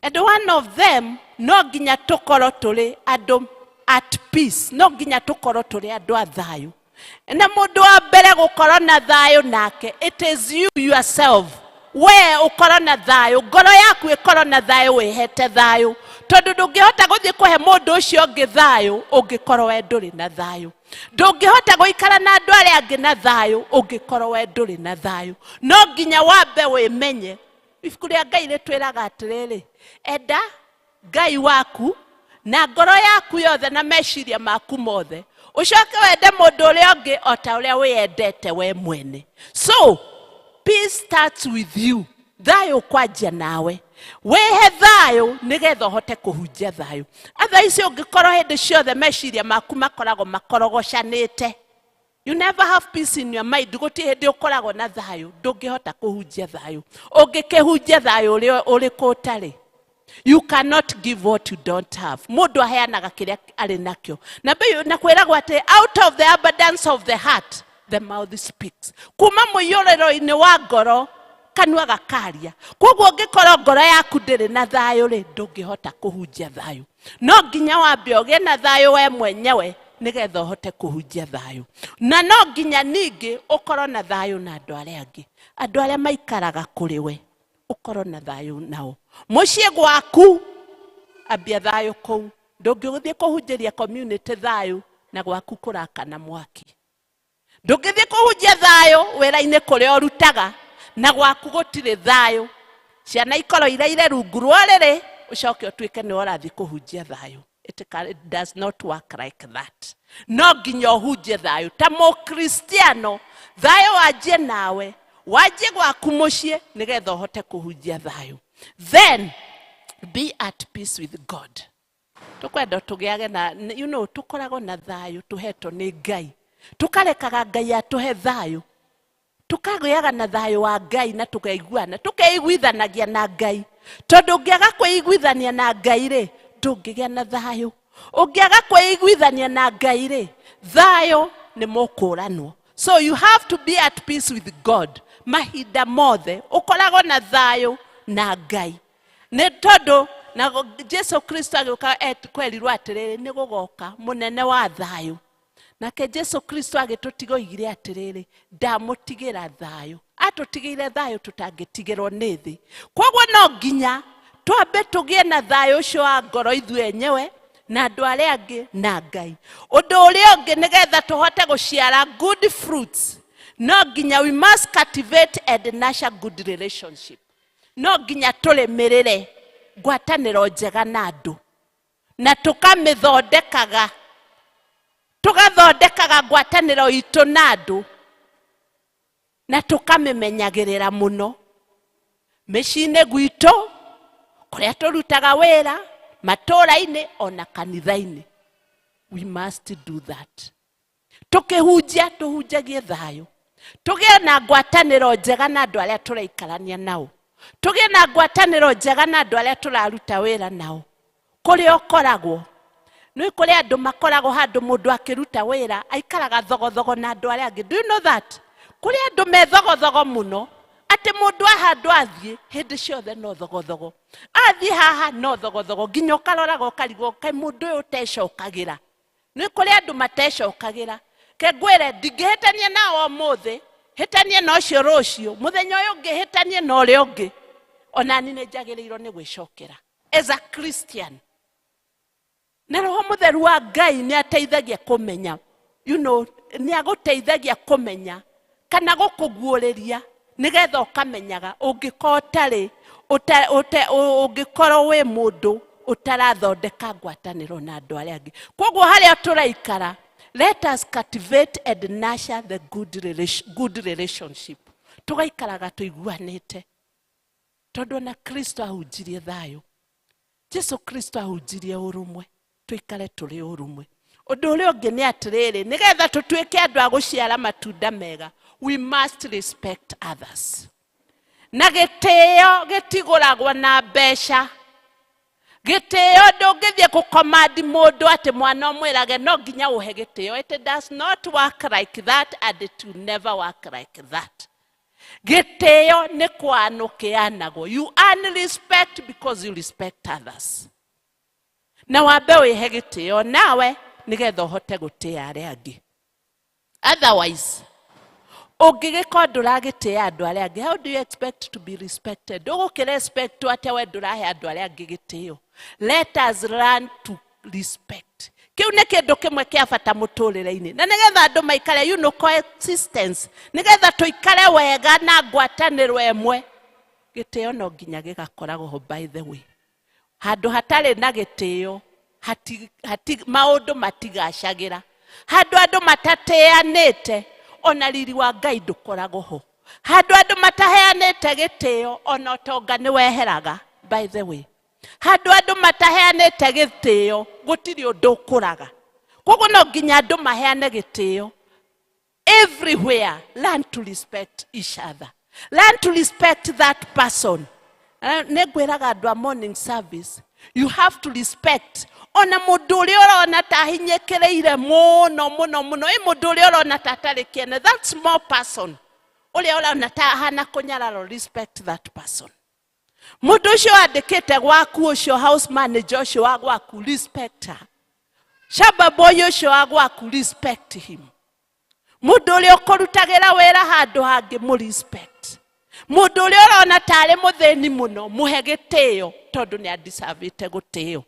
And one of them, no nginya tũkorwo tũrĩ andũ at peace, no nginya tũkorwo tũrĩ andũ a thayũ. Na mũndũ wa mbere gũkorwo na thayũ nake, it is you yourself. We ũkorwo na thayũ, ngoro yaku ĩkorwo na thayũ, wĩhete thayũ, tondũ ndũngĩhota gũthiĩ kũhe mũndũ ũcio ũngĩ thayũ ũngĩkorwo we ndũrĩ na thayũ. Ndũngĩhota gũikara na andũ arĩa angĩ na thayũ ũngĩkorwo we ndũrĩ na thayũ. No nginya wambe wĩmenye. Ibuku rĩa Ngai rĩtwĩraga atĩrĩrĩ, enda Ngai waku na ngoro yaku yothe na meciria maku mothe, ũcoke wende mũndũ ũrĩa ũngĩ o ta ũrĩa wĩyendete we mwene. So peace starts with you. Thayũ kwanjia nawe, wĩhe thayũ nĩgetha ũhote kũhunjia thayũ. Otherwise ũngĩkorwo hĩndĩ ciothe meciria maku makoragwo makorogocanĩte, you never have peace in your mind, gũtirĩ hĩndĩ ũkoragwo na thayũ, ndũngĩhota kũhunjia thayũ. Ũngĩkĩhunjia thayũ ũrĩa ũrĩkũ ũtarĩ? You cannot give what you don't have. Mũndũ aheanaga kĩrĩa arĩ nakĩo. Na na kwĩragwo atĩ out of the abundance of the heart the mouth speaks. Kuma mũiyũrĩro-inĩ wa ngoro kanua gakaria. Koguo ũngĩkorwo ngoro yaku ndĩrĩ na thayũ rĩ, ndũngĩhota kũhunjia thayũ. No nginya wambe ũgĩe na thayũ we mwenyewe nĩgetha ũhote kũhunjia thayũ. Na no nginya ningĩ ũkorwo na thayũ na andũ arĩa angĩ, andũ arĩa maikaraga kũrĩ we, ũkorwo na thayũ nao. Mũciĩ gwaku ambia thayũ kũu. Ndũngĩthiĩ kũhunjĩria community thayũ na gwaku kũrakana mwaki. Ndũngĩthiĩ kũhunjia thayũ wĩra-inĩ kũrĩa ũrutaga na gwaku gũtirĩ thayũ. Ciana ikorwo iraire rungu rwa ũrĩrĩ, ũcoke ũtuĩke nĩwe ũrathiĩ kũhunjia thayũ. It does not work like that. No nginya ũhunjie thayũ ta mũkristiano. Thayũ wanjie nawe, wanjie gwaku mũciĩ nĩgetha ũhote kũhunjia thayũ. Then be at peace with God. Tũkwenda tũgĩage na, you know, tũkoragwo na thayũ tũhetwo nĩ Ngai, tũkarekaga Ngai atũhe thayũ, tũkagĩaga na thayũ wa Ngai na tũkaiguana, tũkeiguithanagia na Ngai. Tondũ ũngĩaga kwĩiguithania na Ngai rĩ, ndũngĩgĩa na thayũ. Ũngĩaga kwĩiguithania na Ngai rĩ, thayũ nĩ mũkũranwo. So you have to be at peace with God mahinda mothe, ũkoragwo na thayũ na Ngai. Nĩ tondũ na Jesu Kristo agĩũka kwerirwo atĩrĩrĩ, nĩ gũgoka mũnene wa thayũ. Nake Jesu Kristo agĩtũtiga oigire atĩrĩrĩ, ndamũtigĩra thayũ. Atũtigĩire thayũ tũtangĩtigĩrwo nĩ thĩ. Koguo no nginya twambe tũgĩe na thayũ ũcio wa ngoro ithuĩ enyewe na andũ arĩa angĩ na Ngai. Ũndũ ũrĩa ũngĩ, nĩgetha tũhote gũciara good fruits, no nginya we must cultivate and nurture good relationship. No nginya tũrĩmĩrĩre ngwatanĩro njega na andũ, na tũkamĩthondekaga, tũgathondekaga ngwatanĩro itũ na andũ, na tũkamĩmenyagĩrĩra mũno mĩciĩ-inĩ gwitũ, kũrĩa tũrutaga wĩra, matũũra-inĩ, ona kanitha-inĩ. We must do that. Tũkĩhunjia, tũhunjagie thayũ, tũgĩe na ngwatanĩro njega na andũ arĩa tũraikarania nao, tũgĩe na ngwatanĩro njega na andũ arĩa tũraruta wĩra nao. Kũrĩa ũkoragwo, nĩ kũrĩ andũ makoragwo handũ mũndũ akĩruta wĩra aikaraga thogothogo na andũ arĩa angĩ. Do you know that kũrĩ andũ me thogothogo mũno, atĩ mũndũ a handũ athiĩ hĩndĩ ciothe no thogothogo, athiĩ haha no thogothogo, nginya ũkaroraga ũkarigwo, kaĩ mũndũ ũyũ ũtecokagĩra? Nĩ kũrĩ andũ matecokagĩra. Ke ngwĩre, ndingĩhĩtania nao ũmũthĩ, hĩtanie na ũcio rũciũ, mũthenya ũyũ ũngĩ hĩtanie na ũrĩa ũngĩ. Onani nĩ njagĩrĩirwo nĩ gwĩcokera as a Christian. Na Roho Mũtheru wa Ngai nĩ ateithagia kũmenya, nĩ agũteithagia kũmenya kana gũkũguũrĩria nĩgetha ũkamenyaga ũngĩkorwo ũtarĩ ũngĩkorwo wĩ mũndũ ũtarathondeka ngwatanĩro na andũ arĩa angĩ. Koguo harĩa tũraikara, let us cultivate and nurture the good relationship. Tũgaikaraga tũiguanĩte, tondũ ona Kristo ahunjirie thayũ, Jesu Kristo ahunjirie ũrũmwe, tũikare tũrĩ ũrũmwe. Ũndũ ũrĩa ũngĩ nĩ atĩrĩrĩ, nĩgetha tũtuĩke andũ a gũciara matunda mega, we must respect others. Na gĩtĩo gĩtigũragwo na mbeca. Gĩtĩo ndũngĩthiĩ gũkomandi mũndũ atĩ mwana ũmwĩrage no nginya ũhe gĩtĩo. It does not work like that and it will never work like that. Gĩtĩo nĩ kwanũ kĩanagwo. You earn respect because you respect others. Na wambe wĩhe gĩtĩo nawe nĩgetha ũhote gũtĩa arĩa angĩ. Otherwise, ũngĩgĩkorwo ndũragĩtĩa andũ arĩa angĩ, how do you expect to be respected? Ndũgũkĩrespect atĩa we ndũrahe andũ arĩa angĩ gĩtĩo? Let us learn to respect. Kĩu nĩ kĩndũ kĩmwe kĩa bata mũtũrĩre-inĩ. Na nĩgetha andũ maikare, coexistence, nĩgetha tũikare wega na ngwatanĩro ĩmwe, gĩtĩo no nginya gĩgakoragwo ho. By the way, handũ hatarĩ na gĩtĩo, maũndũ matigacagĩra. Handũ andũ matatĩanĩte, ona riri wa Ngai ndũkoragwo ho. Handũ andũ mataheanĩte gĩtĩo, ona ũtonga nĩ weheraga. By the way, handũ andũ mataheanĩte gĩtĩo, gũtirĩ ũndũ ũkũraga. Koguo no nginya andũ maheane gĩtĩo. Everywhere, learn to respect each other. Learn to respect that person. Nĩ ngwĩraga andũ a morning service, you have to respect ona mũndũ ũrĩa ũrona ta ahinyĩkĩrĩire mũno mũno mũno, ĩ mũndũ ũrĩa ũrona ta atarĩ kĩene, that small person ũrĩa ũrona ta ahana kũnyararwo, respect that person. Mũndũ ũcio wandĩkĩte gwaku, ũcio house manager ũcio wa gwaku, respect her. Shamba boy ũcio wa gwaku, respect him. Mũndũ ũrĩa ũkũrutagĩra wĩra handũ hangĩ, mũ respect. Mũndũ ũrĩa ũrona tarĩ mũthĩni mũno, mũhe gĩtĩo, tondũ nĩ adisavĩte gũtĩo.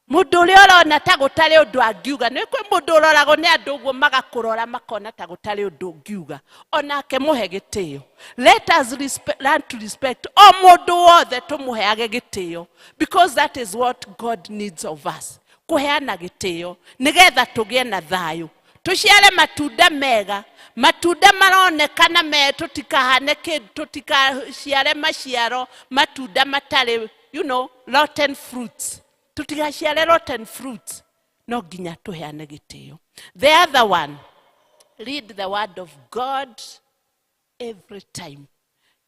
Mũndũ ũrĩa ũrona ta gũtarĩ ũndũ angiuga, nĩ kwĩ mũndũ ũroragwo nĩ andũ ũguo magakũrora makona ta gũtarĩ ũndũ ũngiuga, onake mũhe gĩtĩo. Let us learn to respect o mũndũ wothe, tũmũheage gĩtĩo, because that is what God needs of us, kũheana gĩtĩo nĩgetha tũgĩe na thayũ, tũciare matunda mega, matunda maronekana me tũtikahane kĩndũ, tũtikaciare maciaro matunda matarĩ, rotten fruits. Tũtigaciare rotten fruits. No nginya tũheane gĩtĩo. The other one, read the word of God every time.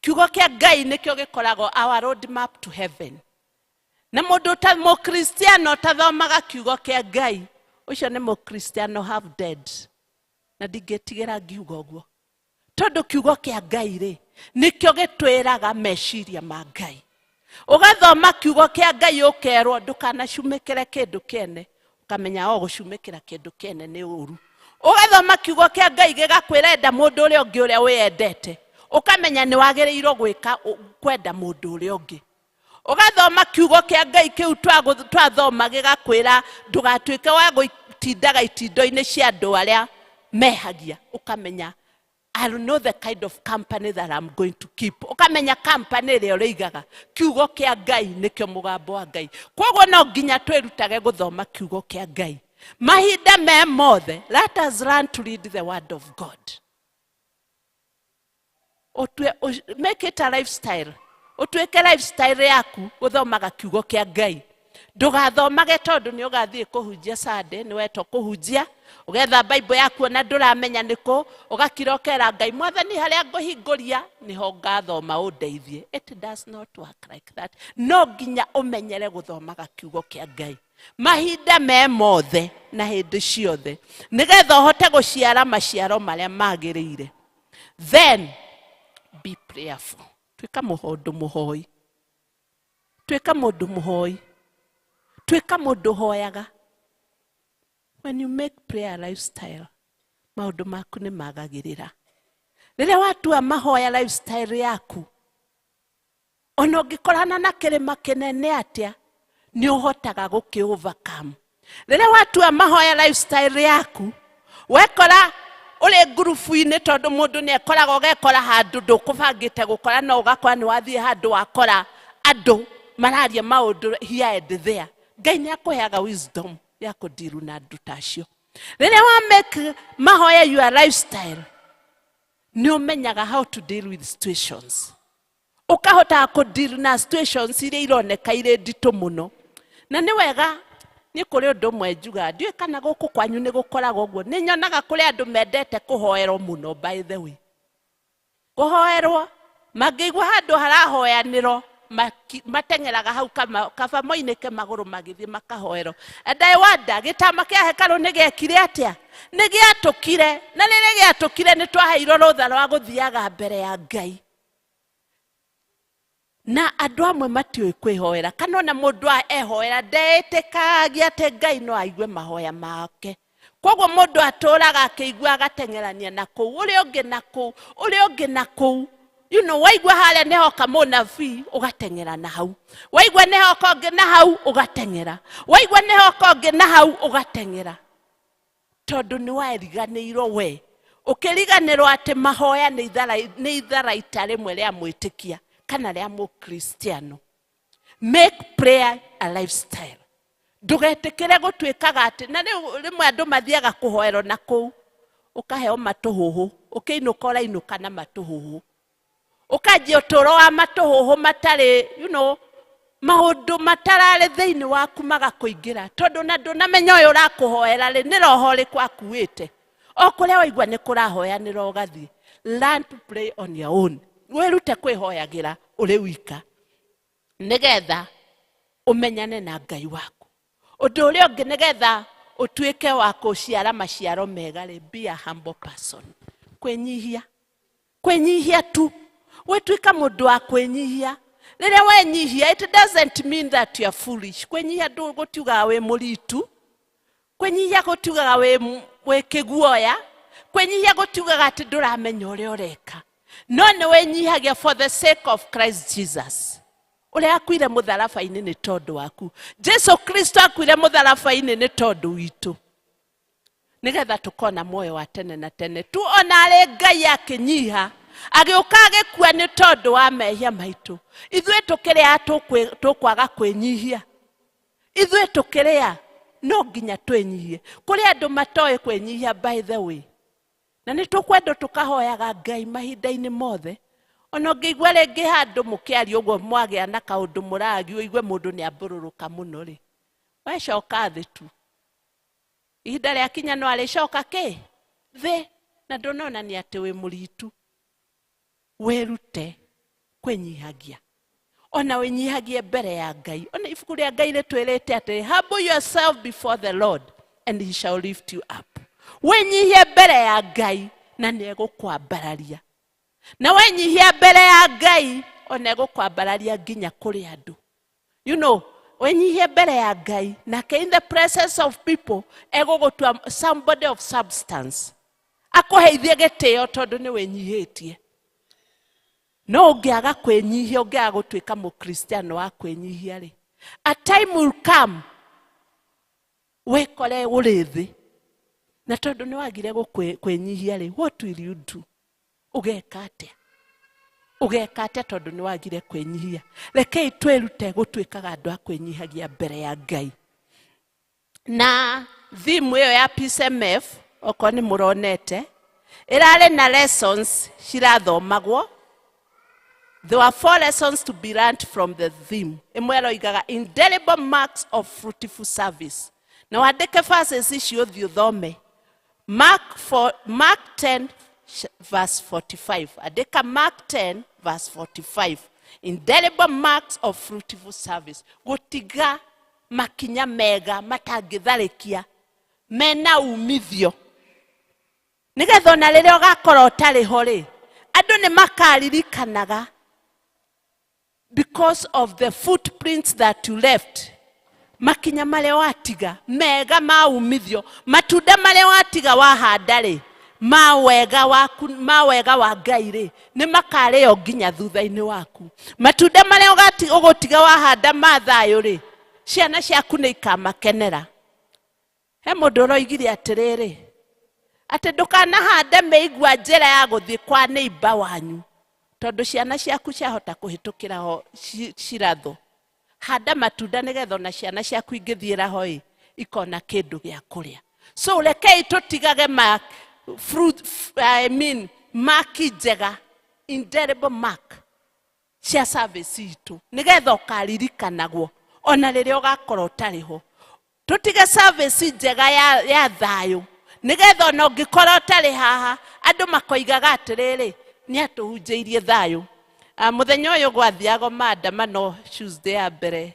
Kiugo kĩa Ngai nĩkĩo gĩkoragwo our road map to heaven. Na mũndũ ta mũkristiano ũtathomaga kiugo kĩa Ngai, ũcio nĩ mũkristiano half dead, na ndingĩtigĩra ngiuga ũguo, tondũ kiugo kĩa Ngai rĩ, nĩkĩo gĩtwĩraga meciria ma Ngai. Ũgathoma kiugo kĩa Ngai ũkerwo ndũkanacumĩkĩre kĩndũ kĩene, ũkamenya o gũcumĩkĩra kĩndũ kĩene nĩ ũru. Ũgathoma kiugo kĩa Ngai gĩgakwĩra enda mũndũ ũrĩa ũngĩ ũrĩa wĩyendete, ũkamenya nĩ wagĩrĩirwo gwĩka kwenda mũndũ ũrĩa ũngĩ. Ũgathoma kiugo kĩa Ngai kĩu twathoma gĩgakwĩra ndũgatuĩke wa gũtindaga itindo-inĩ cia andũ arĩa mehagia, ũkamenya I know the kind of company that I'm going to keep. Ũkamenya company ĩrĩa ũrĩigaga. Kiugo kĩa Ngai nĩkĩo mũgambo wa Ngai. Koguo no nginya twĩrutage gũthoma kiugo kĩa Ngai mahinda me mothe. Let us learn to read the word of God. Ũtue, make it a lifestyle. Ũtuĩke lifestyle yaku gũthomaga kiugo kĩa Ngai. Ndũgathomage tondũ nĩ ũgathiĩ kũhunjia Sunday, nĩ wetwo kũhunjia, ũgetha Bible yaku ona ndũramenya nĩkũ, ũgakira ũkera Ngai, Mwathani, harĩa ngũhingũria nĩho ngathoma, ũndeithie. It does not work like that. No nginya ũmenyere gũthomaga kiugo kĩa Ngai mahinda me mothe na hĩndĩ ciothe, nĩgetha ũhote gũciara maciaro marĩa magĩrĩire. Then be prayerful. Tuĩka mũndũ mũhoi, tuĩka mũndũ mũhoi, tuĩka mũndũ ũhoyaga. When you make prayer lifestyle, maũndũ maku nĩ magagĩrĩra. Rĩrĩa watua mahoya lifestyle yaku, ona ũngĩkorana na kĩrĩma kĩnene atĩa, Nĩ ũhotaga gũkĩ overcome. Rĩrĩa watua mahoya lifestyle yaku, wekora ũrĩ ngurubu-inĩ, tondũ mũndũ nĩ ekoraga, ũgekora handũ ndũkũbangĩte gũkora, no ũgakora nĩ wathiĩ handũ wakora andũ mararia maũndũ here and there. Ngai nĩ akũheaga wisdom ya kũndiru na andũ ta acio. Rĩrĩa wa make mahoya your lifestyle, nĩ ũmenyaga how to deal with situations, ũkahota kũ deal na situations iria ironeka irĩ nditũ mũno. Na nĩ wega, nĩ kũrĩ ũndũ ũmwe njugaga, ndiũĩ kana gũkũ kwanyu nĩ gũkoragwo ũguo. Nĩ nyonaga kũrĩ andũ mendete kũhoerwo mũno. By the way, kũhoerwo, mangĩigua handũ harahoyanĩrwo, mateng'eraga hau kaba moinĩke magũrũ magĩthiĩ makahoerwo. And I wonder, gĩtama kĩa hekarũ nĩ gĩekire atĩa? Nĩ gĩatũkire. Na rĩrĩa gĩatũkire, nĩ twaheirwo rũtha rwa gũthiaga mbere ya Ngai. Na andũ amwe matiũĩ kwĩhoera, kana ona mũndũ ehoera ndeĩtĩkagia atĩ Ngai no aigue mahoya make. Koguo mũndũ atũraga akĩigua agateng'erania na kũu, ũrĩa ũngĩ na kũu, ũrĩa ũngĩ na kũu. Waigua harĩa nĩ hoka mũnabii, ũgateng'era na hau. Waigua nĩ hoka ũngĩ na hau, ũgateng'era. Waigua nĩ hoka ũngĩ na hau, ũgateng'era, tondũ nĩ wariganĩirwo, we ũkĩriganĩrwo atĩ mahoya nĩ itharaita rĩmwe rĩa mwĩtĩkia kana rĩa mũkristiano. Make prayer a lifestyle. Ndũgetĩkĩre gũtuĩkaga atĩ na rĩu rĩmwe andũ mathiaga kũhoerwo na kũu, ũkaheo matũhũhũ, ũkĩinũka ũrainũka na matũhũhũ, ũkanjia ũtũũro wa matũhũhũ matarĩ maũndũ matararĩ thĩinĩ waku magakũingĩra, tondũ na ndũnamenya ũyũ ũrakũhoera rĩ, nĩ roho ũrĩkũ akuĩte. O kũrĩa waigua nĩ kũrahoyanĩra ũgathiĩ. Learn to pray on your own. Wĩrute kwĩhoyagĩra ũrĩ wika, nĩgetha ũmenyane na Ngai waku. Ũndũ ũrĩa ũngĩ, nĩgetha ũtuĩke wa kũciara maciaro mega rĩ, be a humble person. Kwĩnyihia, kwĩnyihia tu. Wĩtuĩka mũndũ wa kwĩnyihia. Rĩrĩa wenyihia, it doesn't mean that you are foolish. Kwĩnyihia gũtiugaga wĩ mũritu. Kwĩnyihia gũtiugaga wĩ kĩguoya. Kwĩnyihia gũtiugaga atĩ ndũramenya ũrĩa ũreka, no nĩ wĩnyihagia for the sake of Christ Jesus, ũrĩa akuire mũtharaba-inĩ nĩ tondũ waku. Jesu Kristo akuire mũtharaba-inĩ nĩ tondũ witũ, nĩgetha tũkona muoyo wa tene na tene tu. Ona arĩ Ngai akĩnyiha, agĩũka agĩkua nĩ tondũ wa mehia maitũ. Ithuĩ tũkĩrĩa tũkwaga kwĩnyihia? Ithuĩ tũkĩrĩa no nginya twĩnyihie. Kũrĩ andũ matoĩ kwĩnyihia, by the way. Na nĩ tũkwendwo tũkahoyaga Ngai mahinda-inĩ mothe. Ona ũngĩigua rĩngĩ handũ mũkĩaria ũguo, mwagĩa na kaũndũ mũragio, ũigue mũndũ nĩ ambũrũrũka mũno rĩ, wecoka thĩ tu. Ihinda rĩakinya no arĩcoka kĩ thĩ, na ndũnonania atĩ wĩ mũritu. Wĩrute kwĩnyihagia, ona wĩnyihagie mbere ya Ngai. Ona ibuku rĩa Ngai rĩtwĩrĩte atĩ, "Humble yourself before the Lord and he shall lift you up." Wĩnyihie mbere ya Ngai na nĩ egũkwambararia. Na wenyihia mbere ya Ngai, ona egũkwambararia nginya kũrĩ andũ. Wĩnyihie mbere ya Ngai, nake in the presence of people egũgũtua somebody of substance, akũheithie gĩtĩo, tondũ nĩ wĩnyihĩtie. No ũngĩaga kwĩnyihia, ũngĩaga gũtuĩka mũkristiano wa kwĩnyihia rĩ, a time will come wĩkore ũrĩ thĩ. Na tondũ nĩ wagire kwĩnyihia rĩ, what will you do? Ũgeka atĩa? Ũgeka atĩa tondũ nĩ wagire kwĩnyihia? Rekei twĩrute gũtuĩkaga andũ a kwĩnyihagia mbere ya Ngai. Na theme ĩyo ya PCMF, okorwo nĩ mũronete, ĩrarĩ na lessons cirathomagwo. There were four lessons to be learned from the theme. Ĩmwe ĩroigaga "Indelible marks of fruitful service". Na wandĩke verses icio, ũthiĩ ũthome Mark, 4, Mark 10 verse 45. Andĩka Mark 10 verse 45. "Indelible marks of fruitful service", gũtiga makinya mega matangĩtharĩkia, mena umithio, nĩgetha ona rĩrĩa ũgakorwo ũtarĩ ho rĩ, andũ nĩ makaririkanaga because of the footprints that you left. Makinya marĩa watiga mega ma umithio, matunda marĩa watiga wahanda rĩ, ma wega waku, ma wega wa Ngai rĩ, nĩ makarĩo nginya thutha-inĩ waku. Matunda marĩa ũgũtiga wahanda ma thayũ rĩ, Ciana ciaku nĩ ikamakenera. He mũndũ ũroigire atĩrĩrĩ, atĩ ndũkanahande mĩigua njĩra ya gũthiĩ kwa neighbor wanyu, tondũ ciana ciaku ciahota kũhĩtũkĩra ho cirathwo. Handa matunda nĩgetha ona ciana ciaku ingĩthiĩra ho ĩ, ikona kĩndũ gĩa kũrĩa. So rekei tũtigage ma fruit, I mean, maki njega, indelible mark cia service itũ, nĩgetha ũkaririkanagwo ona rĩrĩa ũgakorwo ũtarĩ ho. Tũtige service njega ya thayũ, nĩgetha ona ũngĩkorwo ũtarĩ haha andũ makoigaga atĩrĩrĩ, nĩ atũhunjĩirie thayũ. Mũthenya ũyũ gwathiago maandamano Tuesday ya mbere,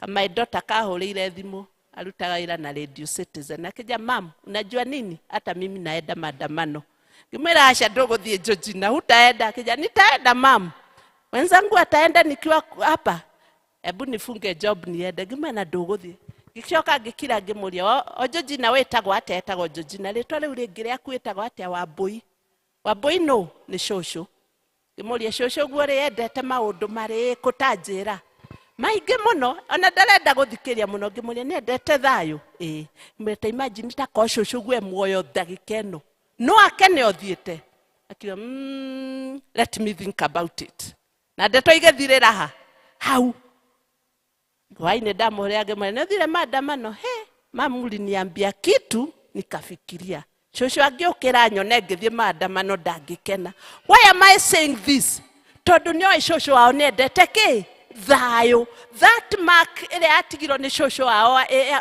my daughter kahũrĩire thimũ, arutaga wĩra na Radio Citizen, akĩnjĩra, mam, unajua nini, hata mimi naenda maandamano. Ngĩmwĩra aca, ndũgũthiĩ Georgina, hutaenda. Akĩnjĩra, nitaenda mam, wenzangu ataenda nikiwa hapa, hebu nifunge job niende. Ngĩmwĩra na ndũgũthiĩ. Ngĩcoka ngĩkira ngĩmũria, o Georgina wĩtagwo atĩa? Etagwo Georgina. Rĩtwa rĩu rĩngĩ rĩaku wĩtagwo atĩa? Wambũi. Wambũi no nĩ cũcũ. Ngĩmũria, cũcũ guo rĩ endete maũndũ marĩkũ? Ta njĩra maingĩ mũno, ona ndarenda gũthikĩria mũno. Ngĩmũria, nĩ endete thayũ? Ĩĩ. Ngĩmwĩra, ta imagine ta korwo cũcũ guo e muoyo ndagĩka ĩno, no akene ũthiĩte. Akiuga, let me think about it. Na ndeto igĩthirĩra ha hau. Hwainĩ ndamũhũrĩra ngĩmwĩra, nĩ ũthire maandamano? He mamu, uliniambia kitu nikafikiria, cũcũ angĩũkĩra nyone ngĩthiĩ maandamano ndangĩkena. Why am I saying this? Tondũ nĩoĩ cũcũ wao nĩendete kĩ? Thayũ. That mark ĩrĩa yatigirwo nĩ cũcũ wao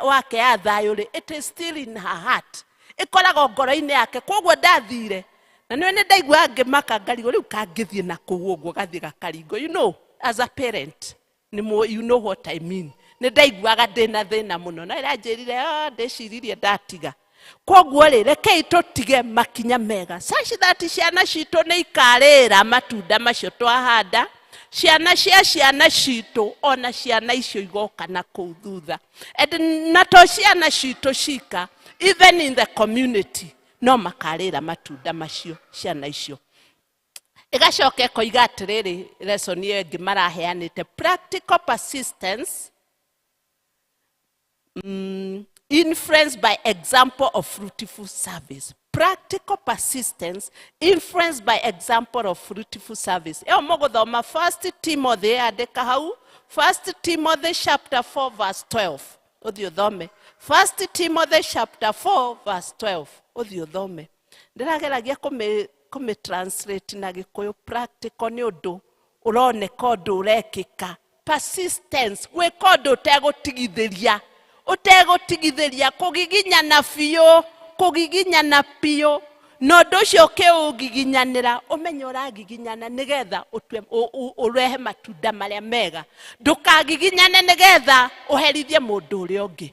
wake ya thayũ rĩ, it is still in her heart, ĩkoragwo ngoro-inĩ yake. Koguo ndathire na nĩwe nĩ ndaiguaga ngĩmaka, ngarigwo rĩu kangĩthiĩ na kũu ũguo gathiĩ gakaringwo. You know, as a parent nĩ you know what I mean. Nĩ ndaiguaga ndĩna thĩna mũno, no ĩranjĩrire, oh, ndĩciririe ndatiga. Koguo rĩ, rekei tũtige makinya mega such that ciana citũ nĩ ikarĩra matunda macio twahanda, ciana cia ciana citũ, ona ciana icio igoka na kũu thutha. And na to ciana citũ cika, even in the community no makarĩra matunda macio ciana icio. Ĩgacoka ĩkoiga atĩrĩrĩ, lesson ĩyo ĩngĩ maraheanĩte, practical persistence influenced by example of fruitful service. Practical persistence influenced by example of fruitful service. Ĩyo mũgũthoma First Timothy, andĩka hau, First Timothy chapter 4 verse 12. Ũthiĩ ũthome First Timothy chapter 4 verse 12, ũthiĩ ũthome. Ndĩrageragia kũmĩ translate na Gĩkũyũ. Practical nĩ ũndũ ũroneka, ũndũ ũrekĩka. Persistence, gwĩka ũndũ ũtegũtigithĩria, ũtegũtigithĩria, kũgiginyana biũ, kũgiginyana biũ. Na ũndũ ũcio ũkĩũgiginyanĩra, ũmenye ũragiginyana nĩgetha ũrehe matunda marĩa mega. Ndũkagiginyane nĩgetha ũherithie mũndũ ũrĩa ũngĩ,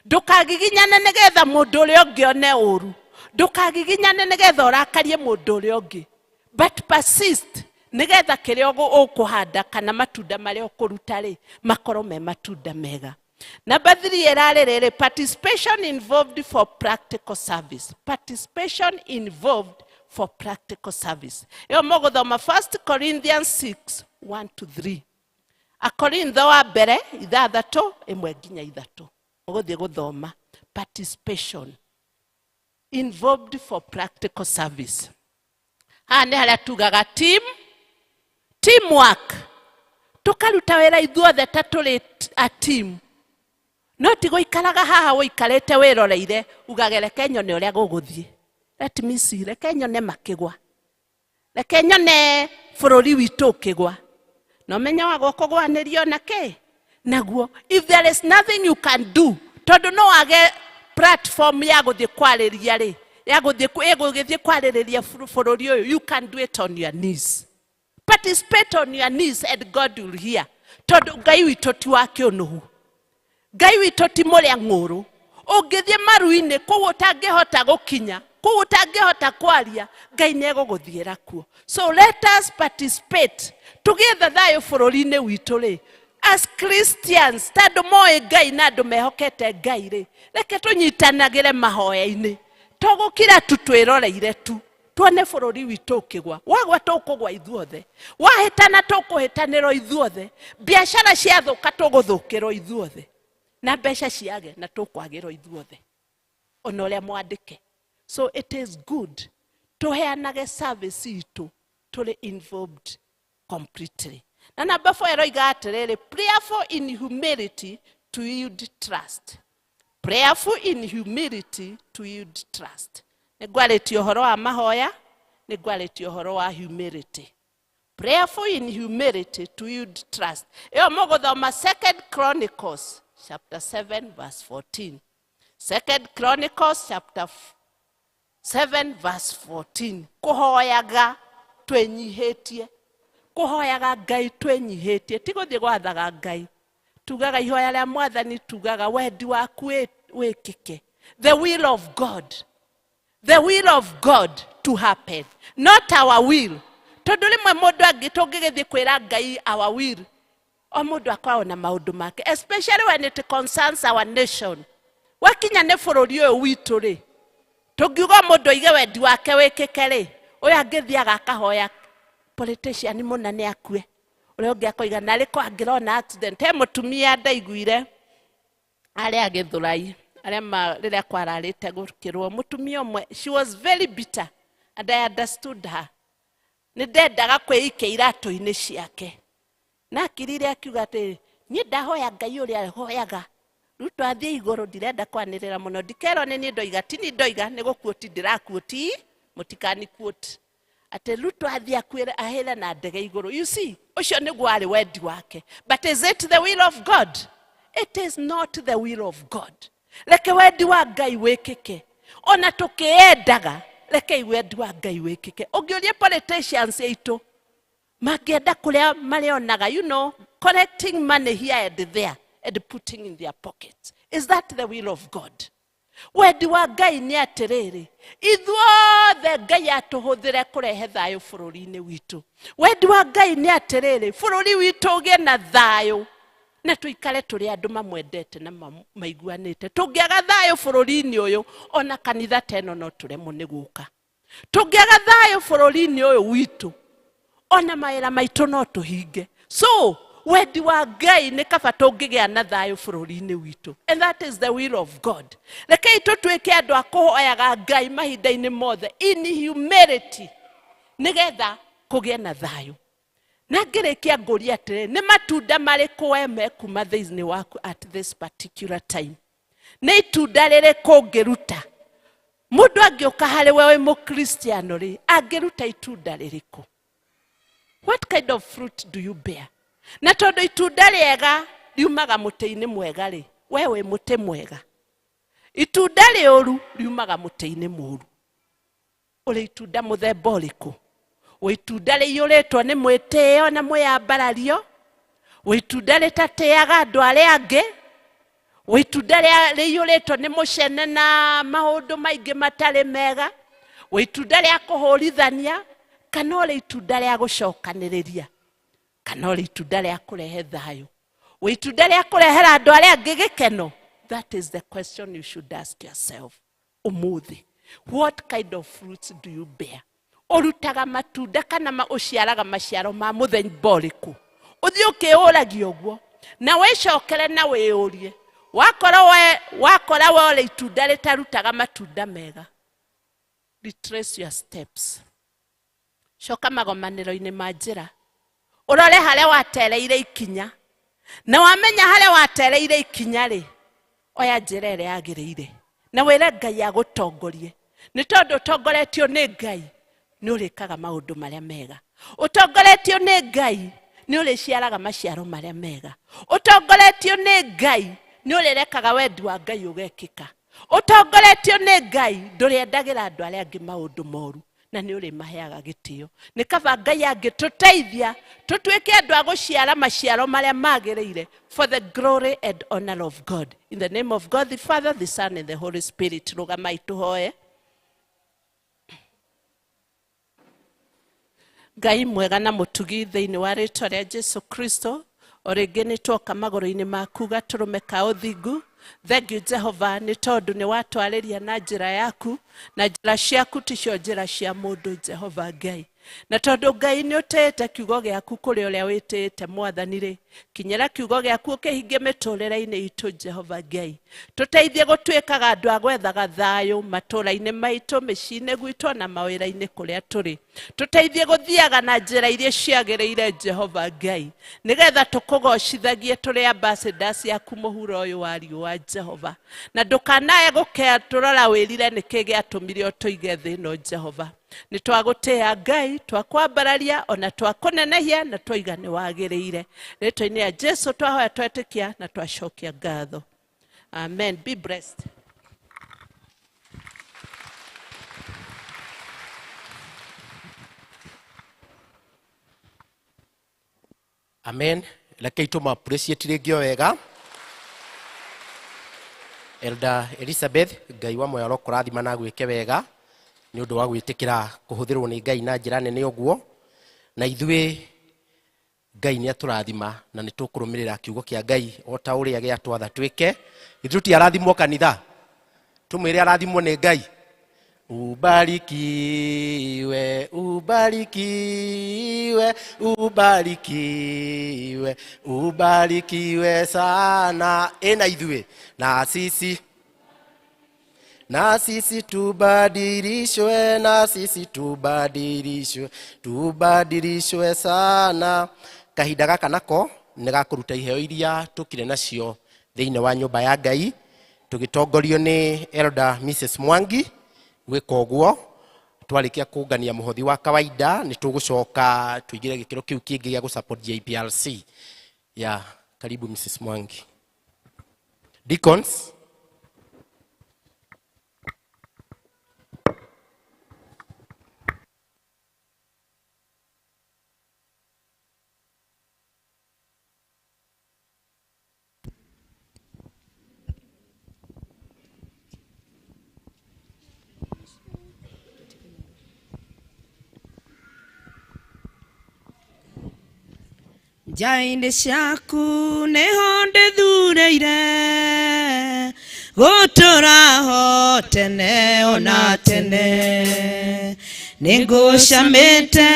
ndũkagiginyane nĩgetha mũndũ ũrĩa ũngĩ one ũru, ndũkagiginyane nĩgetha ũrakarie mũndũ ũrĩa ũngĩ, but persist nĩgetha kĩrĩa ũkũhanda kana matunda marĩa ũkũruta rĩ, makorwo me matunda mega. Number 3 ĩrarĩ rĩrĩ, participation involved for practical service. Participation involved for practical service. Ĩyo mũgũthoma 1 Corinthians 6 1 to 3. Akorintho wa mbere 6:1-3. Mũgũthiĩ gũthoma participation involved for practical service. Haha nĩ harĩa tugaga teamwork, tũkaruta wĩra ithuothe ta tũrĩ a team, no ti gũikaraga haha ũikarĩte wĩroreire ugage, reke nyone ũrĩa gũgũthiĩ, let me see, reke nyone makĩgwa, reke nyone bũrũri witũ ũkĩgwa. Na ũmenye wagwa kũgwanĩrio na kĩ naguo. If there is nothing you can do, tondũ no wage platform ya gũthiĩ kwarĩria rĩ, ya gũthiĩ ĩgũgĩthiĩ kwarĩrĩria bũrũri ũyũ, you can do it on your knees. Participate on your knees and God will hear, tondũ Ngai witũ ti wa kĩũnũhu, Ngai witũ ti mũrĩa ng'ũrũ. Ũngĩthiĩ maru-inĩ kũu ũtangĩhota gũkinya, kũu ũtangĩhota kwaria, Ngai nĩ egũgũthiĩra kuo. So let us participate tũgĩetha thayũ bũrũri-inĩ witũ rĩ, as Christians, ta andũ moĩ Ngai na andũ mehokete Ngai rĩ, reke tũnyitanagĩre mahoya-inĩ, to gũkira tu twĩroreire tu tuone bũrũri witũ ũkĩgwa. Wagwa tũkũgwa ithuothe, wahĩtana tũkũhĩtanĩrwo ithuothe, biacara ciathũka tũgũthũkĩrwo ithuothe. Na mbeca ciage na tũkwagĩrwo ithuothe ona ũrĩa mwandĩke. So it is good tũheanage service itũ tũrĩ involved completely. Na number 4 ĩroiga atĩrĩrĩ, prayerful in humility to yield trust. Prayerful in humility to yield trust. Nĩ ngwarĩtie ũhoro wa mahoya, nĩ ngwarĩtie ũhoro wa humility. Prayerful in humility to yield trust. Ĩyo mũgũthoma Second Chronicles chapter 7 verse 14. Second Chronicles chapter 7 verse 14. Kũhoyaga twĩnyihĩtie, kũhoyaga Ngai twĩnyihĩtie, ti gũthiĩ gwathaga Ngai. Tugaga ihoya rĩa Mwathani, tugaga wendi waku wĩkĩke. The will of God. The will of God to happen, not our will. Tondũ rĩmwe mũndũ angĩ tũngĩgĩthiĩ kwĩra Ngai our will, o mũndũ akoragwo na maũndũ make, especially when it concerns our nation. Wakinya nĩ bũrũri ũyũ witũ rĩ, tũngiuga mũndũ oige wendi wake wĩkĩke rĩ, ũyũ angĩthiaga akahoya politician mũna nĩ akue, ũrĩa ũngĩ akoiga narĩ ko angĩrona accident. He mũtumia ndaiguire arĩa Gĩthũrai, arĩa ma rĩrĩa kwararĩte gũkĩrwo, mũtumia ũmwe, she was very bitter and I understood her. Nĩ ndendaga kwĩikia iratũ-inĩ ciake, na akirire akiuga atĩrĩ, niĩ ndahoya Ngai ũrĩa hoyaga Ruto athiĩ igũrũ, ndirenda kwanĩrĩra mũno, ndikerwo nĩ niĩ ndoiga, ti niĩ ndoiga, nĩ gũkuoti ndĩrakuoti, mũtikani quote atĩ Ruto athiĩ akuĩre ahĩre na ndege igũrũ. You see, ũcio nĩguo arĩ wendi wake, but is it the will of God? It is not the will of God. Reke wendi wa Ngai wĩkĩke, ona tũkĩendaga, reke wendi wa Ngai wĩkĩke. Ũngĩũria politicians aitũ mangĩenda kũrĩa marĩonaga, collecting money here and there and putting in their pockets, is that the will of God? Wendi wa Ngai nĩ atĩrĩrĩ, ithuothe Ngai atũhũthĩre kũrehe thayũ bũrũri-inĩ witũ. Wendi wa Ngai nĩ atĩrĩrĩ, bũrũri witũ ũgĩe na thayũ na tũikare tũrĩ andũ mamwendete na maiguanĩte. Tũngĩaga thayũ bũrũri-inĩ ũyũ, ona kanitha ta ĩno no tũremwo nĩ gũka. Tũngĩaga thayũ bũrũri-inĩ ũyũ witũ, ona mawĩra maitũ no tũhinge. So wendi wa Ngai nĩ kaba tũngĩgĩa na thayũ bũrũri-inĩ witũ, and that is the will of God. Rekei tũtuĩke andũ a kũhoyaga Ngai mahinda-inĩ mothe in humility, nĩgetha kũgĩe na thayũ. Na ngĩrĩkia ngũria atĩrĩ, nĩ matunda marĩkũ we mekuma thĩinĩ waku at this particular time? Nĩ itunda rĩrĩkũ ũngĩruta? Mũndũ angĩũka harĩ we wĩ mũkristiano rĩ, angĩruta itunda rĩrĩkũ? What kind of fruit do you bear? Na tondũ itunda rĩega riumaga mũtĩ-inĩ mwega rĩ, we wĩ mũtĩ mwega. Itunda rĩũru riumaga mũtĩ-inĩ mũũru. Ũrĩ itunda mũthemba ũrĩkũ? Wĩ itunda rĩiyũrĩtwo nĩ mwĩtĩo na mwĩyambarario? Wĩ itunda rĩtatĩaga andũ arĩa angĩ? Wĩ itunda rĩiyũrĩtwo nĩ mũcene na maũndũ maingĩ matarĩ mega? Wĩ itunda rĩa kũhũrithania? Kana ũrĩ itunda rĩa gũcokanĩrĩria? Kana ũrĩ itunda rĩa kũrehe thayũ? Wĩ itunda rĩa kũrehera andũ arĩa angĩ gĩkeno? That is the question you should ask yourself ũmũthĩ. What kind of fruits do you bear? Ũrutaga matunda kana ũciaraga maciaro ma mũthemba ũrĩkũ? Ũthiĩ ũkĩũragia ũguo na wĩcokere na wĩyũrie. Wakorwo we, wakora we ũrĩ itunda rĩtarutaga matunda mega, retrace your steps. Coka magomanĩro-inĩ ma njĩra, ũrore harĩa watereire ikinya, na wamenya harĩa watereire ikinya rĩ, oya njĩra ĩrĩa yagĩrĩire na wĩre Ngai agũtongorie, nĩ tondũ ũtongoretio nĩ Ngai nĩ ũrĩkaga maũndũ marĩa mega. Ũtongoretio nĩ Ngai nĩ ũrĩciaraga maciaro marĩa mega. Ũtongoretio nĩ Ngai nĩ ũrĩrekaga wendi wa Ngai ũgekĩka. Ũtongoretio nĩ Ngai ndũrĩendagĩra andũ arĩa angĩ maũndũ moru, na nĩ ũrĩmaheaga gĩtĩo. Nĩ kaba Ngai angĩtũteithia tũtuĩke andũ a gũciara maciaro marĩa magĩrĩire, for the glory and honor of God. In the name of God the Father, the Son and the Holy Spirit. Rũgamai tũhoe. Ngai mwega na mũtugi, thĩinĩ wa rĩtwa rĩa Jesu Kristo, o rĩngĩ nĩ tuoka magũrũ-inĩ maku gatũrũme ka ũthingu. Thank you Jehova, nĩ tondũ nĩ watwarĩria na njĩra yaku, na njĩra ciaku ticio njĩra cia mũndũ. Jehova Ngai, Na tondũ Ngai nĩ ũtĩĩte kiugo gĩaku kũrĩ ũrĩa wĩtĩĩte mwathani rĩ, kinyĩra kiugo gĩaku ũkĩhingie mĩtũrĩre-inĩ itũ Jehova Ngai. Tũteithie gũtuĩkaga andũ a gwethaga thayũ matũũra-inĩ maitũ, mĩciĩ-inĩ gwitũ na mawĩra-inĩ kũrĩa tũrĩ. Tũteithie gũthiaga na njĩra iria ciagĩrĩire Jehova Ngai, nĩgetha tũkũgocithagie tũrĩ ambassadors aku mũhuro ũyũ wa riũa Jehova. Na ndũkanae gũkea tũrora wĩrire nĩkĩ gĩatũmire ũtũige thĩ ĩno Jehova. Nĩ twagũtĩĩa Ngai, twakwambararia ona twakũnenehia na twaiga nĩ wagĩrĩire. Rĩtwa-inĩ rĩa Jesu twahoya twetĩkia na twacokia ngatho. Amen. Be blessed. Amen. Rekei tũma appreciate rĩngĩ o wega. Elder Elizabeth, Ngai wa muoyo arokũrathima na agwĩke wega nĩ ũndũ wa gwĩtĩkĩra kũhũthĩrwo nĩ Ngai na njĩra nene ũguo. Na ithuĩ Ngai nĩ atũrathima na nĩ tũkũrũmĩrĩra kiugo kĩa Ngai o ta ũrĩa gĩatwatha twĩke. Ithuĩ tũtiarathimwo kanitha, tũmwĩre arathimwo nĩ Ngai. Ubarikiwe, ubarikiwe, ubarikiwe, ubarikiwe sana. Ĩna ithuĩ na sisi, na sisi tubadilishwe, na sisi tubadilishwe, tubadilishwe sana. Kahinda gaka nako nĩ gakũruta iheo iria tũkire nacio thĩinĩ wa nyũmba ya Ngai, tũgĩtongorio nĩ Elder Mrs Mwangi gwĩka ũguo. Twarĩkia kũngania mũhothi wa kawaida nĩ tũgũcoka tũingĩre gĩkĩro kĩu kĩngĩ gĩa gũsupport JPRC. Ya, karibu Mrs Mwangi. Deacons. Nja-inĩ ciaku nĩho ndĩthurĩire gũtũũra ho tene ona tene. Nĩngũcamĩte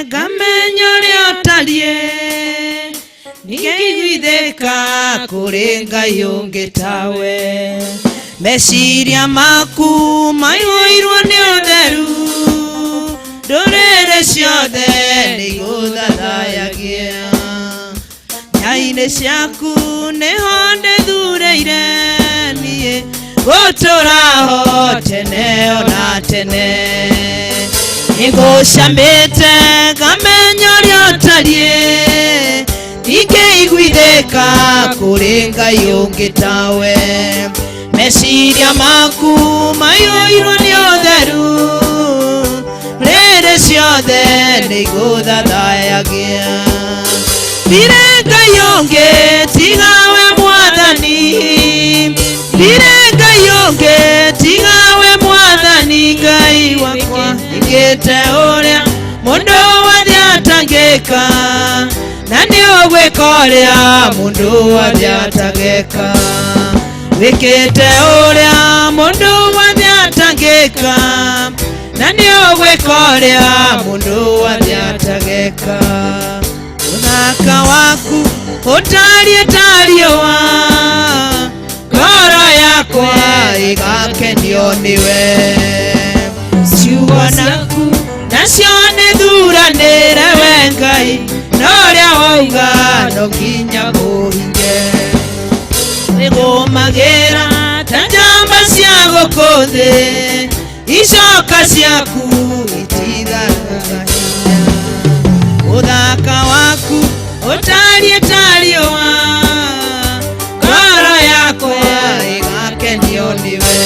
ngamenya ũrĩa ũtariĩ, ningĩiguithĩka kũrĩ Ngai ũngĩ tawe. Meciria maku maihũirwo nĩ ũtheru, ndũrĩrĩ ciothe nĩigũthathayagia. Nja-inĩ ciaku nĩho ndĩthurĩire niĩ gũtũũra ho tene ona tene. Nĩngũcamĩte ngamenya ũrĩa ũtariĩ, ndingĩiguithĩka kũrĩ Ngai ũngĩ tawe. Meciria maku maiyũirwo nĩ ũtheru, rĩrĩ ciothe nĩigũthathayagia. Ndirĩ Ngai ũngĩ tiga we Mwathani, ndirĩ Ngai ũngĩ tiga we Mwathani. Ngai wakwa nĩkĩte ũrĩa mũndũ wothe atangĩka, na nĩ ũgwĩka ũrĩa mũndũ wothe atangĩka. Wĩkĩte ũrĩa mũndũ wothe atangĩka, na nĩ ũgwĩka ũrĩa mũndũ wothe atangĩka. Ũthaka waku ũtariĩ ta riũa, ngoro yakwa ĩgakenio nĩwe. Ciugo ciaku nacio nĩthuranĩre we Ngai, na ũrĩa wauga no nginya kũhinge. Wĩgũmagĩra ta njamba cia gũkũ thĩ, icoka ciaku ititharaga hinya. Ũthaka waku ũtariĩ ta riũa, ngoro yakwa ĩgakenio nĩwe.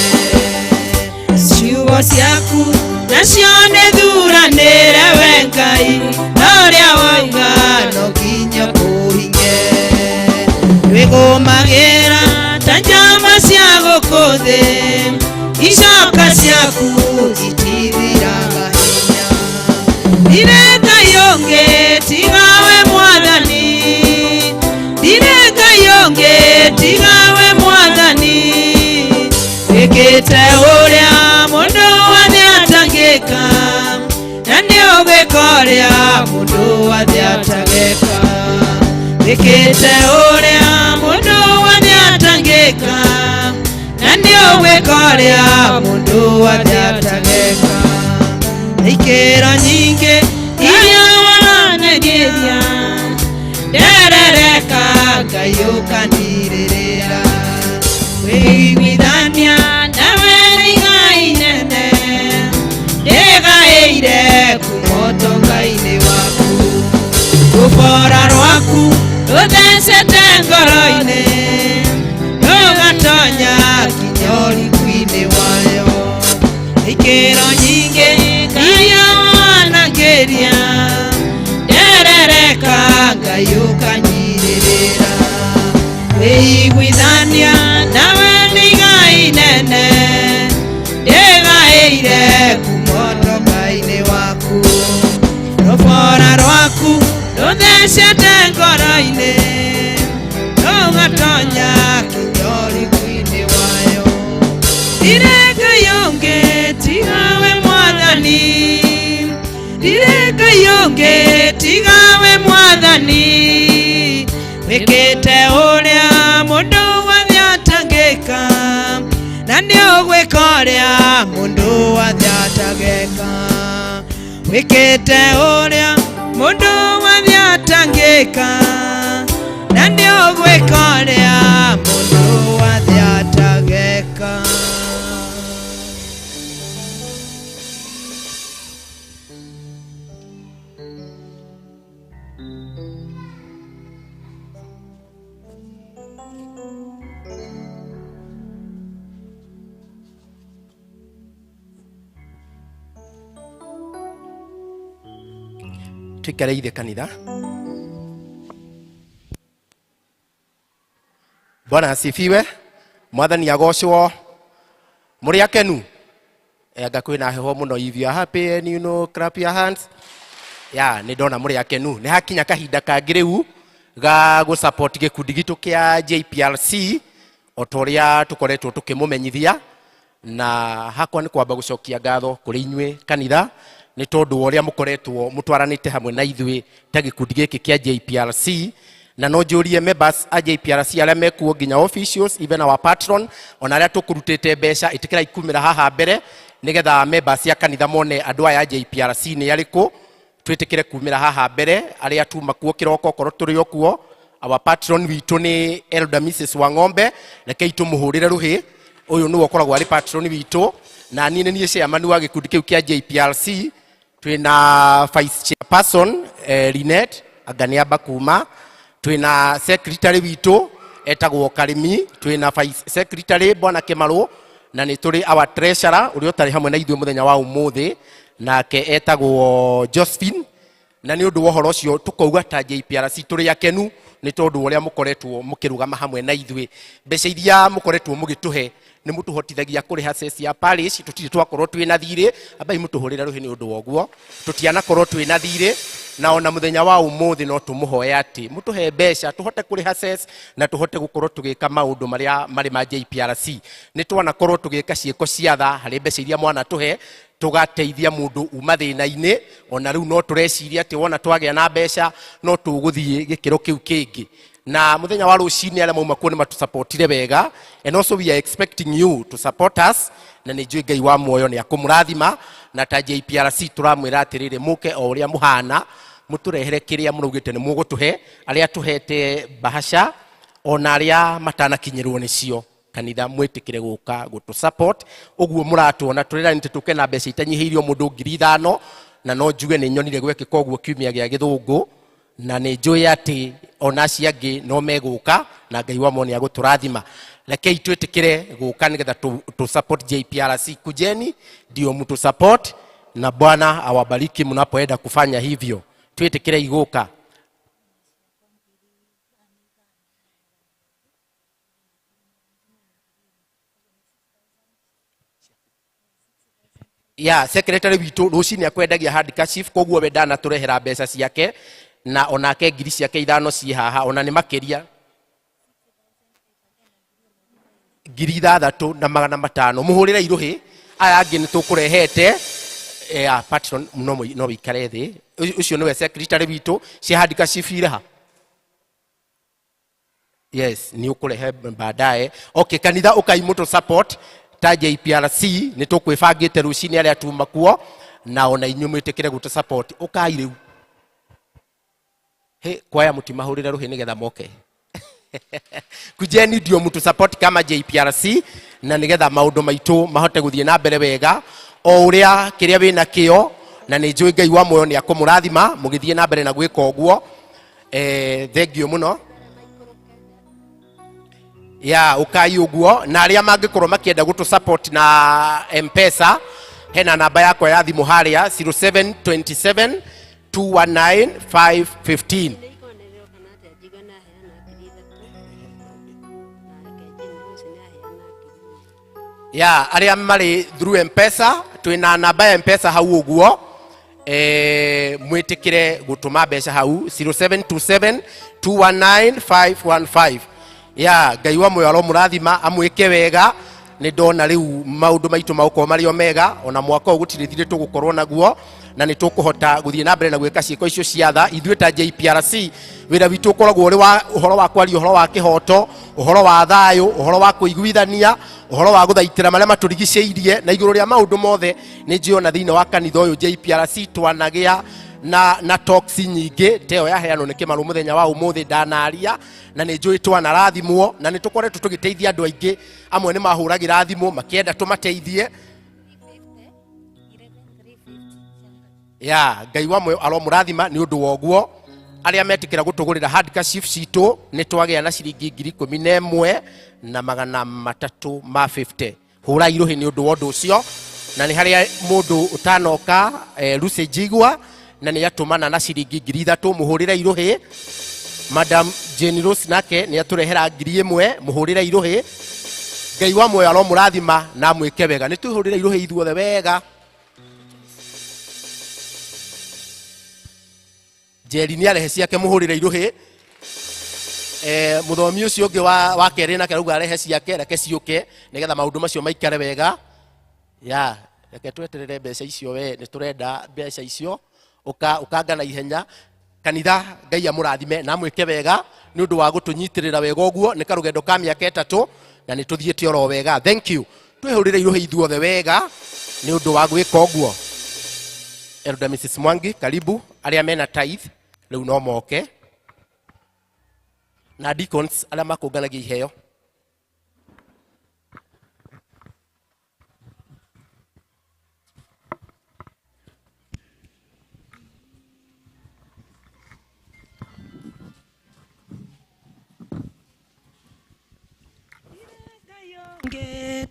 Ciugo ciaku nacio nĩthuranĩre we Ngai, na ũrĩa wauga no nginya kũhinge. Wĩgũmagĩra ta njamba cia gũkũ thĩ, icoka ciaku itithiraga hinya. Ndirĩ Ngai ũngĩ tiga we Mwathani, ndirĩ Ngai ũngĩ tiga we Mwathani. Wĩkĩte ũrĩa mũndũ wothe atangĩka, na nĩ ũgwĩka ũrĩa mũndũ wothe atangĩka. Wĩkĩte ũrĩa mũndũ wothe atangĩka, na nĩ ũgwĩka ũrĩa mũndũ wothe atangĩka. Ikĩro nyingĩ iria waranagĩria, nderereka Ngai ũkanirĩrĩra. Wĩiguithania nawe nĩ igai inene, ndĩgaĩire kuma ũtonga-inĩ waku. Rũbora rwaku rũthecete ngoro-inĩ, rũgatonya nginya ũriku-inĩ wayo. Ikĩro nyingĩ iria wanangĩria, nderereka Ngai ũkanyirĩrĩra. Wĩiguithania nawe nĩ igai inene, ndĩgaĩire kuma ũtonga-inĩ waku. Rũbora rwaku rũthecete ngoro-inĩ, rũgatonya nginya ũriku-inĩ wayo. Ndirĩ Ngai ũngĩ tiga we Mwathani, ndirĩ Ngai ũngĩ tiga we Mwathani. Wĩkĩte ũrĩa mũndũ wothe atangĩka, na nĩ ũgwĩka ũrĩa mũndũ wothe atangĩka. Wĩkĩte ũrĩa mũndũ wothe atangĩka, na nĩ ũgwĩka ũrĩa mũndũ wothe atangĩka. Tuikare ithe kanitha. Bwana asifiwe. Mwathani agocwo. Mũrĩ akenu? Anga kwĩna heho mũno. If you are happy and you know, clap your hands. Ya, nĩ ndona mũrĩ akenu. Nĩ hakinya kahinda kangĩ rĩu ga gũ support gĩkundi gitũ kĩa JPRC o ta ũrĩa tũkoretwo tũkĩmũmenyithia, na hakwa nĩ kwamba gũcokia ngatho kũrĩ inyuĩ kanitha nĩ tondũ wa ũrĩa mũkoretwo mũtwaranĩte hamwe na ithuĩ ta gĩkundi gĩkĩ kĩa JPRC. Na no njũrie members a JPRC arĩa mekuo nginya officials, even our patron, ona arĩa tũkũrutĩte mbeca, ĩtĩkĩrai kumĩra haha mbere nĩgetha members a kanitha mone andũ aya a JPRC nĩ arĩkũ. Twĩtĩkĩre kumĩra haha mbere arĩa tuma kuo kĩroko okorwo tũrĩ o kuo. Our patron witũ nĩ Elder Mrs Wang'ombe, rekei tũmũhũrĩre rũhĩ. Ũyũ nĩwe ũkoragwo arĩ patron witũ, na niĩ nĩ niĩ chairman wa gĩkundi kĩu kĩa JPRC. Twĩna vice chairperson, Linet, anga nĩ amba kuma. Twĩna secretary witũ etagwo Karimi, twĩna vice secretary Bwana Kĩmarũ, na nĩ tũrĩ our treasurer ũrĩa ũtarĩ hamwe na ithuĩ mũthenya wa ũmũthĩ, nake etagwo Josephine. Na nĩ ũndũ wa ũhoro ũcio tũkauga ta JPRC tũrĩ akenu nĩ tondũ wa ũrĩa mũkoretwo mũkĩrũgama hamwe na ithuĩ. Mbeca iria mũkoretwo mũgĩtũhe nĩ mũtũhotithagia kũrĩha ceci ya parish, tũtirĩ twakorwo twĩna thirĩ. Ambai mũtũhũrĩre rũhĩ nĩ ũndũ wa ũguo, tũtianakorwo twĩna thirĩ. Na ona mũthenya wa ũmũthĩ no tũmũhoe atĩ mũtũhe mbeca tũhote kũrĩha ceci na tũhote gũkorwo tũgĩka maũndũ marĩa marĩ ma JPRC. Nĩ twanakorwo tũgĩka ciĩko cia tha harĩ mbeca iria mwanatũhe, tũgateithia mũndũ uma thĩna-inĩ. Ona rĩu no tũreciria atĩ wona twagĩa na mbeca no tũgũthiĩ gĩkĩro kĩu kĩngĩ. Na mũthenya wa rũcinĩ arĩa mauma kuo nĩ matũsupportire wega, and also we are expecting you to support us, na nĩ njũĩ Ngai wa muoyo nĩ akũmũrathima. Na ta JPRC tũramwĩra atĩrĩrĩ, mũke o ũrĩa mũhana, mũtũrehere kĩrĩa mũraugĩte nĩ mũgũtũhe, arĩa tũhete bahasha ona arĩa matanakinyĩrwo nĩcio. Kanitha mwĩtĩkĩre gũka gũtũ support ũguo mũratuona tũrĩra nĩ tũke na mbeca itanyihĩirio mũndũ 5,000. Na no njuge nĩ nyonire gwekĩka ũguo kiumia gĩa gĩthũngũ, na nĩ njũĩ atĩ ona acio angĩ no megũka na Ngai wa moni agũtũrathima. Rekei twĩtĩkĩre gũka nĩgetha tũ support JPRC. Kujeni ndio mtu support, na Bwana awabariki mnapoenda kufanya hivyo. Twĩtĩkĩre igũka. Ya secretary witũ rũcinĩ akwendagia handkerchief, koguo we ndanatũrehera mbeca ciake, na onake ngiri ciake 5 ciĩ haha, ona nĩ makĩria 6,500. Mũhũrĩre irũhĩ aya angĩ nĩ tũkũrehete. Ya patron, no wĩikare thĩ. Ũcio nĩwe secretary witũ. Cia handkerchief irĩ ha? Yes, nĩ ũkũrehe baadaye. Okay, kanitha ũkai mũtũ support ta JPRC, nĩ tũkwĩbangĩte rũcinĩ arĩa tuma kuo, na ona inyuĩ mwĩtĩkĩre gũtũ support. Ũkai rĩu. He kwaya, mũtimahũrĩre rũhĩ nĩgetha moke. Kujeni ndio mtu support kama JPRC, na nigetha maũndũ maitũ mahote gũthiĩ na mbere wega o ũrĩa kĩrĩa wĩna kĩo, na nĩ njũĩ Ngai wa muoyo nĩ akũmũrathima mũgĩthiĩ na mbere na gwĩka ũguo. Thank you mũno. Ya ũkai ũguo, na arĩa mangĩkorwo makĩenda gũtũ support na Mpesa, hena namba yakwa ya thimũ harĩa, 0727 219 515. Ya arĩa marĩ through Mpesa, twĩna namba ya Mpesa hau ũguo, mwĩtĩkĩre gũtũma mbeca hau, 0727 219 515. Ya Ngai wa muoyo aromũrathima, amwĩke wega. Nĩ ndona rĩu maũndũ maitũ magũkorwo marĩ o mega, ona mwaka ũyũ gũtirĩ thirĩ tũgũkorwo naguo, na nĩ tũkũhota gũthiĩ na mbere na gwĩka ciĩko icio cia tha. Ithuĩ ta JPRC, wĩra witũ ũkoragwo ũrĩ wa ũhoro wa kwaria ũhoro wa kĩhoto, ũhoro wa thayũ, ũhoro wa kũiguithania, ũhoro wa gũthaitĩra marĩa matũrigicĩirie, na igũrũ rĩa maũndũ mothe nĩ njũĩ ona thĩinĩ wa kanitha ũyũ JPRC twanagĩa na talks nyingĩ ta ĩyo yaheanwo nĩ Kĩmarũ mũthenya wa ũmũthĩ ndanaria, na nĩ njũĩ twanarathimwo, na nĩ tũkoretwo tũgĩteithia andũ aingĩ. Amwe nĩ mahũragĩra thimũ makĩenda tũmateithie. Ya Ngai wa muoyo aromũrathima nĩ ũndũ wa ũguo. Arĩa metĩkĩra gũtũgũrĩra handkerchief citũ, nĩ twagĩa na ciringi 11,350. Hũrai rũhĩ nĩ ũndũ wa ũndũ ũcio. Na nĩ harĩa mũndũ ũtanoka, Lucy Njigua, na nĩ atũmana na ciringi 3,000, mũhũrĩre irũhĩ. Madam Jane Rose nake nĩ atũrehera 1,000, mũhũrĩre irũhĩ. Ngai wa muoyo aromũrathima na amwĩke wega. Nĩ twĩhũrĩre irũhĩ ithuothe wega. Njeri nĩ arehe ciake, mũhũrĩre irũhĩ. Mũthomi ũcio ũngĩ wa kerĩ nake arauga arehe ciake, reke ciũke nĩgetha maũndũ macio maikare wega. Ya reke tweterere mbeca icio, we nĩ tũrenda mbeca icio, ũkanga na ihenya. Kanitha, Ngai amũrathime na amwĩke wega nĩ ũndũ wa gũtũnyitĩrĩra wega ũguo. Nĩ karũgendo ka mĩaka 3 na nĩ tũthiĩte oro wega. Thank you. Twĩhũrĩre irũhĩ ithuothe wega nĩ ũndũ wa gwĩka ũguo. Elder Mrs Mwangi, karibu. Arĩa mena tithe rĩu no moke, na deacons arĩa makũnganagia iheo.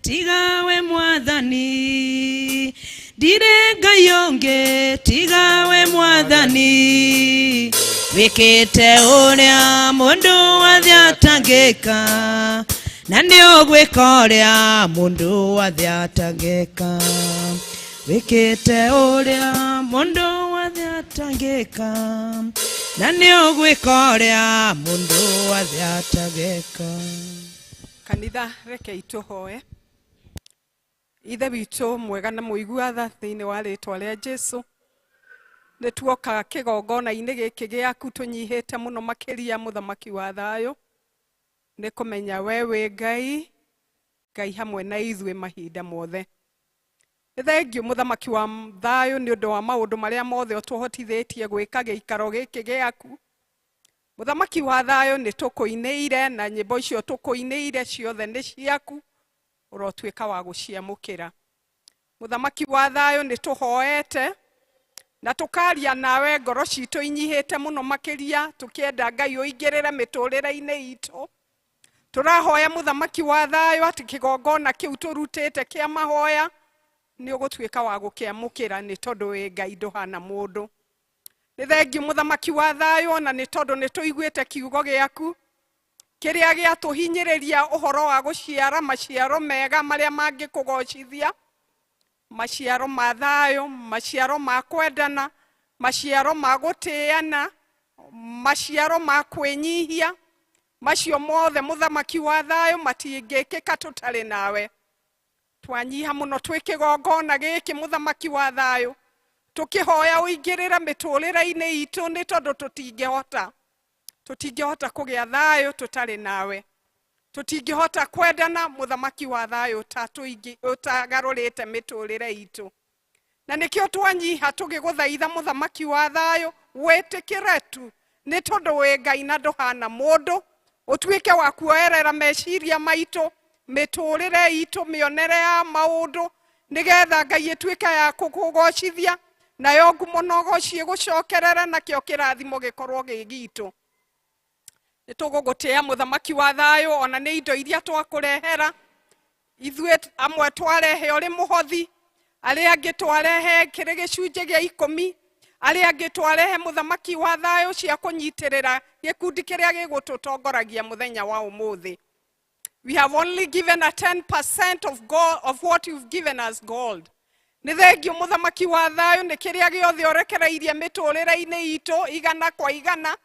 Tiga we Mwathani, ndirĩ Ngai ũngĩ tiga we Mwathani. Wĩkĩte ũrĩa mũndũ wathe atangĩka, na nĩ ũgwĩka ũrĩa mũndũ wathe atangĩka. Wĩkĩte ũrĩa mũndũ wathe atangĩka, na nĩ ũgwĩka ũrĩa mũndũ wathe atangĩka. Kanitha, rekei tũhoe. Ithe witũ mwega na mũigua tha, thĩinĩ wa rĩtwa rĩa Jesu, nĩ tuoka kĩgongona-inĩ gĩkĩ gĩaku tũnyihĩte mũno makĩria, Mũthamaki wa thayũ, nĩ kũmenya we wĩ Ngai, Ngai hamwe na ithuĩ mahinda mothe. Nĩ thengiũ, Mũthamaki wa thayũ, nĩ ũndũ wa maũndũ marĩa mothe ũtũhotithĩtie gwĩka gĩikaro gĩkĩ gĩaku. Mũthamaki wa thayũ, nĩ tũkũinĩire, na nyĩmbo icio tũkũinĩire ciothe nĩ ciaku, ũrotuĩka wa gũciamũkĩra. Mũthamaki wa thayũ, nĩ tũhoete na tũkaria nawe ngoro citũ inyihĩte mũno makĩria, tũkĩenda Ngai ũingĩrĩre mĩtũrĩre-inĩ itũ. Tũrahoya, Mũthamaki wa thayũ, atĩ kĩgongona kĩu tũrutĩte kĩa mahoya nĩ ũgũtuĩka wa gũkĩamũkĩra, nĩ tondũ wĩ Ngai, ndũhana mũndũ. Nĩ thengiũ, Mũthamaki wa thayũ, ona nĩ tondũ nĩ tũiguĩte kiugo gĩaku kĩrĩa gĩatũhinyĩrĩria ũhoro wa gũciara maciaro mega marĩa mangĩkũgocithia, maciaro ma thayũ, maciaro ma kwendana, maciaro ma gũtĩana, maciaro ma kwĩnyihia. Macio mothe, Mũthamaki wa thayũ, matingĩkĩka tũtarĩ nawe. Twanyiha mũno twĩ kĩgongona gĩkĩ, Mũthamaki wa thayũ. Tũkĩhoya ũingĩrĩre mĩtũrĩre-inĩ itũ, nĩ tondũ tũtingĩhota kũgĩa thayũ tũtarĩ nawe, tũtingĩhota kwendana, mũthamaki wa thayũ, ũtagarũrĩte mĩtũrĩre itũ. Na nĩkĩo twanyiha tũgĩgũthaitha, mũthamaki wa thayũ, wĩtĩkĩre tu, nĩ tondũ wĩ Ngai na ndũhana mũndũ. Ũtuĩke wa kuoerera meciria maitũ, mĩtũrĩre itũ, mĩonere ya maũndũ, nĩgetha Ngai ĩtuĩke ya kũkũgocithia, nayo ngumo na ũgoci ĩgũcokerere, nakĩo kĩrathimo gĩkorwo gĩ gitũ. Nĩ tũgũgũtĩĩa, mũthamaki wa thayũ, ona nĩ indo iria twakũrehera. Ithuĩ amwe twarehe ũrĩ mũhothi, arĩa angĩ twarehe kĩrĩ gĩcunjĩ gĩa 10, arĩa angĩ twarehe, mũthamaki wa thayũ, cia kũnyitĩrĩra gĩkundi kĩrĩa gĩgũtũtongoragia mũthenya wa ũmũthĩ. We have only given a 10% of God, of what you've given us, God. Nĩ thengio, mũthamaki wa thayũ, nĩ kĩrĩa gĩothe ũrekereirie mĩtũrĩre-inĩ itũ igana kwa igana,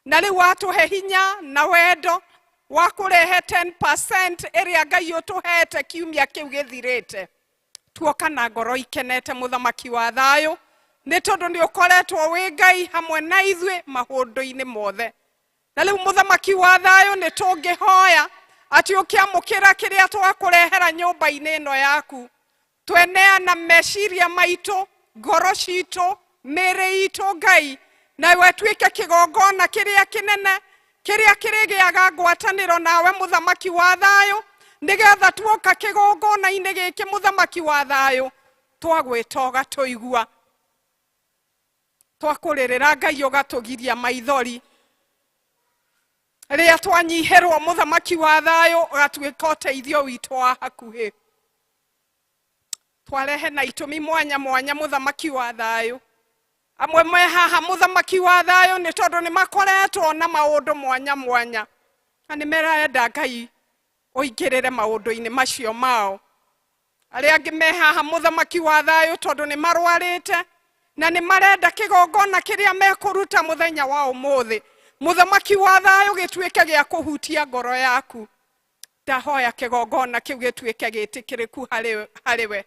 na rĩu watũhe hinya na wendo wa kũrehe 10% ĩrĩa Ngai ũtũhete kiumia kĩu gĩthirĩte. Tuoka na ngoro ikenete, mũthamaki wa thayũ, nĩ tondũ nĩ ũkoretwo wĩ Ngai hamwe na ithuĩ maũndũ-inĩ mothe. Na rĩu, mũthamaki wa thayũ, nĩ tũngĩhoya atĩ ũkĩamũkĩra kĩrĩa twakũrehera nyũmba-inĩ ĩno yaku. Tweneana meciria maitũ, ngoro citũ, mĩĩrĩ itũ, Ngai, nawe tuĩke kĩgongona kĩrĩa kĩnene kĩrĩa kĩrĩgĩaga ngwatanĩro nawe, mũthamaki wa thayũ, nĩgetha tuoka kĩgongona-inĩ gĩkĩ, mũthamaki wa thayũ, twagwĩta ũgatũigua, twakũrĩrĩra Ngai ũgatũgiria maithori, rĩrĩa twanyihĩrwo, mũthamaki wa thayũ, ũgatuĩka ũteithio witũ wa hakuhĩ. Twarehe na itũmi mwanya mwanya, mũthamaki wa thayũ. Amwe me haha, mũthamaki wa thayũ, nĩ tondũ nĩ makoretwo na maũndũ mwanya mwanya na nĩ merenda Ngai ũingĩrĩre maũndũ-inĩ macio mao. Arĩa angĩ me haha, mũthamaki wa thayũ, tondũ nĩ marwarĩte na nĩ marenda kĩgongona kĩrĩa mekũruta mũthenya wa ũmũthĩ, mũthamaki wa thayũ, gĩtuĩke gĩa kũhutia ngoro yaku. Ndahoya kĩgongona kĩu gĩtuĩke gĩtĩkĩrĩku harĩ we,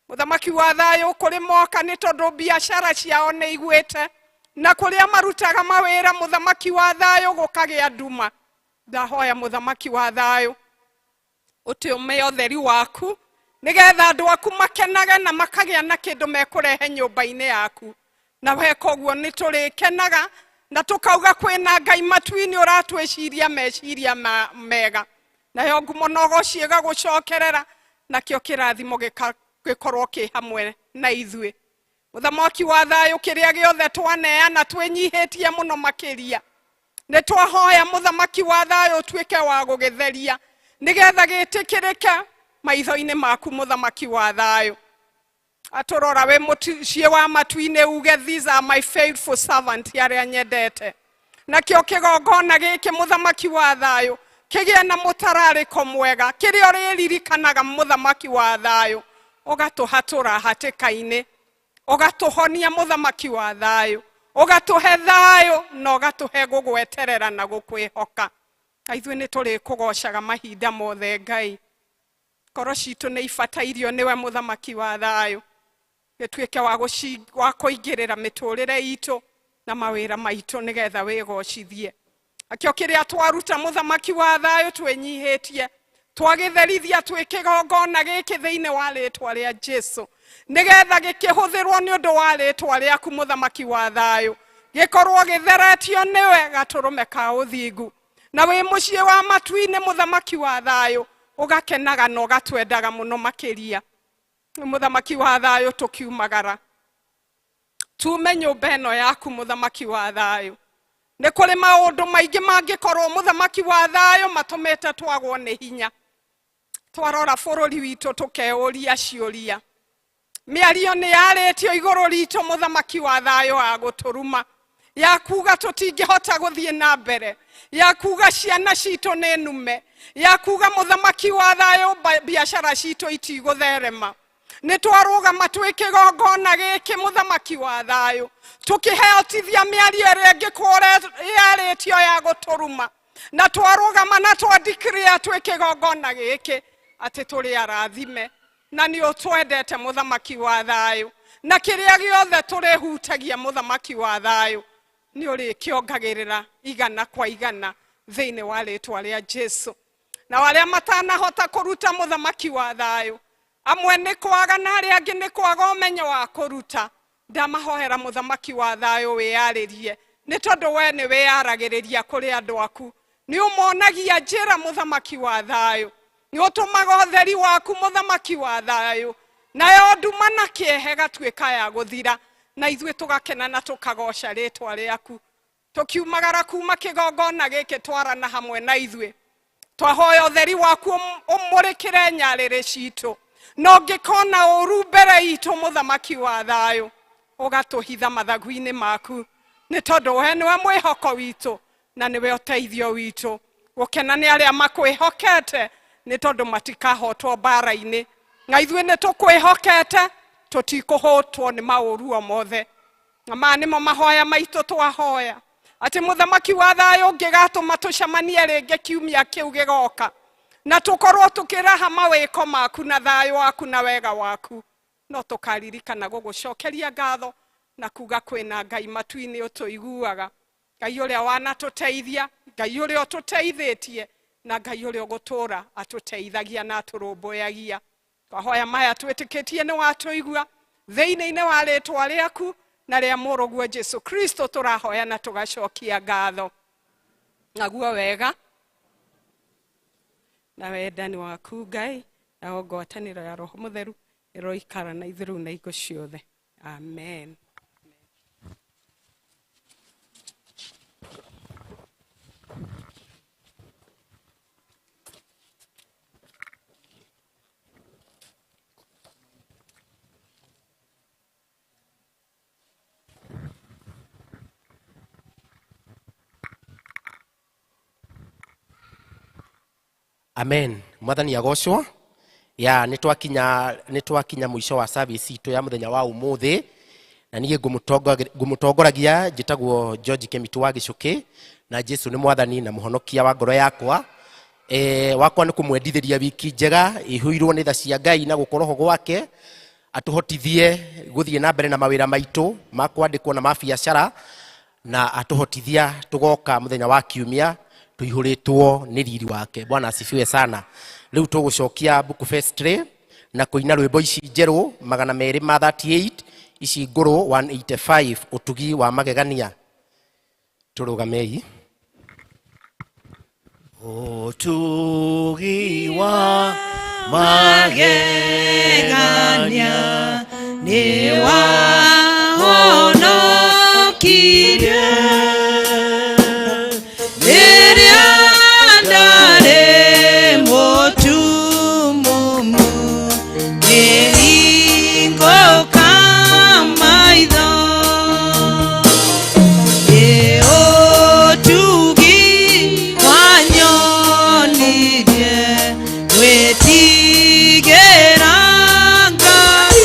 mũthamaki wa thayũ. Kũrĩ moka nĩ tondũ biacara ciao nĩ igwĩte, na kũrĩa marutaga mawĩra, mũthamaki wa thayũ, gũkagĩa nduma. Ndahoya, mũthamaki wa thayũ, ũtũme ũtheri waku, nĩgetha andũ aku makenage na makagĩa na kĩndũ mekũrehe nyũmba-inĩ yaku. Na weka ũguo, nĩ tũrĩkenaga na tũkauga kwĩna Ngai matu-inĩ ũratwĩciria meciria mega, nayo ngumo na ũgoci ĩgagũcokerera, nakĩo kĩrathimo gĩkorwo kĩ hamwe na ithuĩ. Mũthamaki wa thayũ, kĩrĩa gĩothe twaneana twĩnyihĩtie mũno makĩria, nĩ twahoya, mũthamaki wa thayũ, ũtuĩke wa gũgĩtheria, nĩgetha gĩtĩkĩrĩke maitho-inĩ maku, mũthamaki wa thayũ. Atũrora wĩ mũciĩ wa matu-inĩ, uge, "These are my faithful servant, arĩa nyendete." Nakĩo kĩgongona gĩkĩ, mũthamaki wa thayũ, kĩgĩe na mũtararĩko mwega, kĩrĩa ũrĩririkanaga, mũthamaki wa thayũ, ũgatũhatũra hatĩka-inĩ, ũgatũhonia, mũthamaki wa thayũ, ũgatũhe thayũ na ũgatũhe gũgweterera na gũkwĩhoka. Na ithuĩ nĩ tũrĩkũgocaga mahinda mothe. Ngai, ngoro citũ nĩ ibatairio nĩwe, mũthamaki wa thayũ. Gĩtuĩke wa kũingĩrĩra mĩtũrĩre itũ na mawĩra maitũ, nĩgetha wĩgocithie. Akĩo kĩrĩa twaruta, mũthamaki wa thayũ, twĩnyihĩtie, twagĩtherithia twĩ kĩgongona gĩkĩ thĩinĩ wa rĩtwa rĩa Jesu, nĩgetha gĩkĩhũthĩrwo nĩ ũndũ wa rĩtwa rĩaku, mũthamaki wa thayũ, gĩkorwo gĩtheretio nĩwe gatũrũme ka ũthingu. Na wĩ mũciĩ wa matu-inĩ, mũthamaki wa thayũ, ũgakenaga na ũgatwendaga mũno makĩria. Mũthamaki wa thayũ, tũkiumagara tume nyũmba ĩno yaku, mũthamaki wa thayũ, nĩ kũrĩ maũndũ maingĩ mangĩkorwo, mũthamaki wa thayũ, matũmĩte twagwo nĩ hinya. Twarora bũrũri witũ, tũkeũria ciũria. Mĩario nĩ yarĩtio igũrũ ritũ, mũthamaki wa thayũ, wa gũtũruma, ya kuga tũtingĩhota gũthiĩ na mbere, ya kuga ciana citũ nĩ nume, ya kuga, mũthamaki wa thayũ, biacara citũ itigũtherema. Nĩ twarũgama twĩ kĩgongona gĩkĩ, mũthamaki wa thayũ, tũkĩhotithia mĩario ĩrĩa ĩngĩkorwo yarĩtio ya gũtũruma, na twarũgama na twa declare twĩ kĩgongona gĩkĩ atĩ tũrĩ arathime. Na nĩ ũtwendete mũthamaki wa thayũ, na kĩrĩa gĩothe tũrĩhutagia mũthamaki wa thayũ nĩ ũrĩkĩongagĩrĩra igana kwa igana thĩinĩ wa rĩtwa rĩa Jesu. Na arĩa matanahota kũruta mũthamaki wa thayũ, amwe nĩ kwaga na arĩa angĩ nĩ kwaga ũmenyo wa kũruta, ndamahoera mũthamaki wa thayũ wĩyarĩrie, nĩ tondũ we nĩ wĩyaragĩrĩria kũrĩ andũ aku, nĩ ũmonagia njĩra mũthamaki wa thayũ, nĩ ũtũmaga ũtheri waku mũthamaki wa thayũ, nayo nduma na kĩehe gatuĩka ya gũthira, na ithuĩ tũgakena na tũkagoca rĩtwa rĩaku. Tũkiumagara kuma kĩgongona gĩkĩ twarana hamwe na ithuĩ, twahoya ũtheri waku ũmũrĩkĩre nyarĩrĩ citũ, na ũngĩkona ũru mbere itũ mũthamaki wa thayũ ũgatũhitha mathagu-inĩ maku, nĩ tondũ we nĩwe mwĩhoko witũ na nĩwe ũteithio witũ. Gũkena nĩ arĩa makwĩhokete, nĩ tondũ matikahotwo mbara-inĩ, na ithuĩ nĩ tũkwĩhokete, tũtikũhotwo nĩ maũru o mothe. Na maya nĩmo mahoya maitũ twahoya, atĩ mũthamaki wa thayũ ũngĩgatũma tũcemanie rĩngĩ kiumia kĩu gĩgoka, na tũkorwo tũkĩraha mawĩko maku na thayũ waku na wega waku, no tũkaririkana gũgũcokeria ngatho na kuga kwĩna Ngai matu-inĩ ũtũiguaga, Ngai ũrĩa wanatũteithia, Ngai ũrĩa ũtũteithĩtie, na Ngai ũrĩa ũgũtũũra atũteithagia na atũrũmbũyagia. Twahoya maya twĩtĩkĩtie nĩ watũigua, thĩinĩ-inĩ wa rĩtwa rĩaku na rĩa mũrũguo Jesu Kristo tũrahoya na tũgacokia ngatho. Naguo wega na wendani waku Ngai na ngwatanĩro ya Roho Mũtheru ĩroikara na ithuĩ rĩu na hingo ciothe. Amen. Amen. Mwathani agocwo. Ya nĩ twakinya mũico wa service itũ ya mũthenya wa ũmũthĩ, na niĩ ngũmũtongoragia njĩtagwo George Kemitu wa Gĩcũkĩ, na Jesu nĩ mwathani na mũhonokia wa ngoro yakwa. Wakwa nĩ kũmwendithĩria wiki njega ĩihũirwo nĩ tha cia Ngai na gũkorwo gwake, atũhotithie gũthiĩ na mbere na mawĩra maitũ ma kwandĩkwo na ma biacara, na atũhotithia tũgoka mũthenya wa kiumia tũihũrĩtwo nĩ riri wake. Bwana asifiwe sana. Rĩu tũgũcokia book festry na kũina rwĩmbo ici njerũ 238, ici ngũrũ 185, ũtugi wa magegania. Tũrũgamei. Ũtugi wa magegania nĩ wahonokirie rĩrĩa ndarĩ mũtumumu, ngĩhingũka maitho. Nĩ ũtugi wanyonirie gwĩtigĩra Ngai.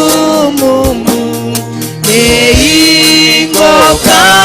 Mũtumumu nĩ ingũka.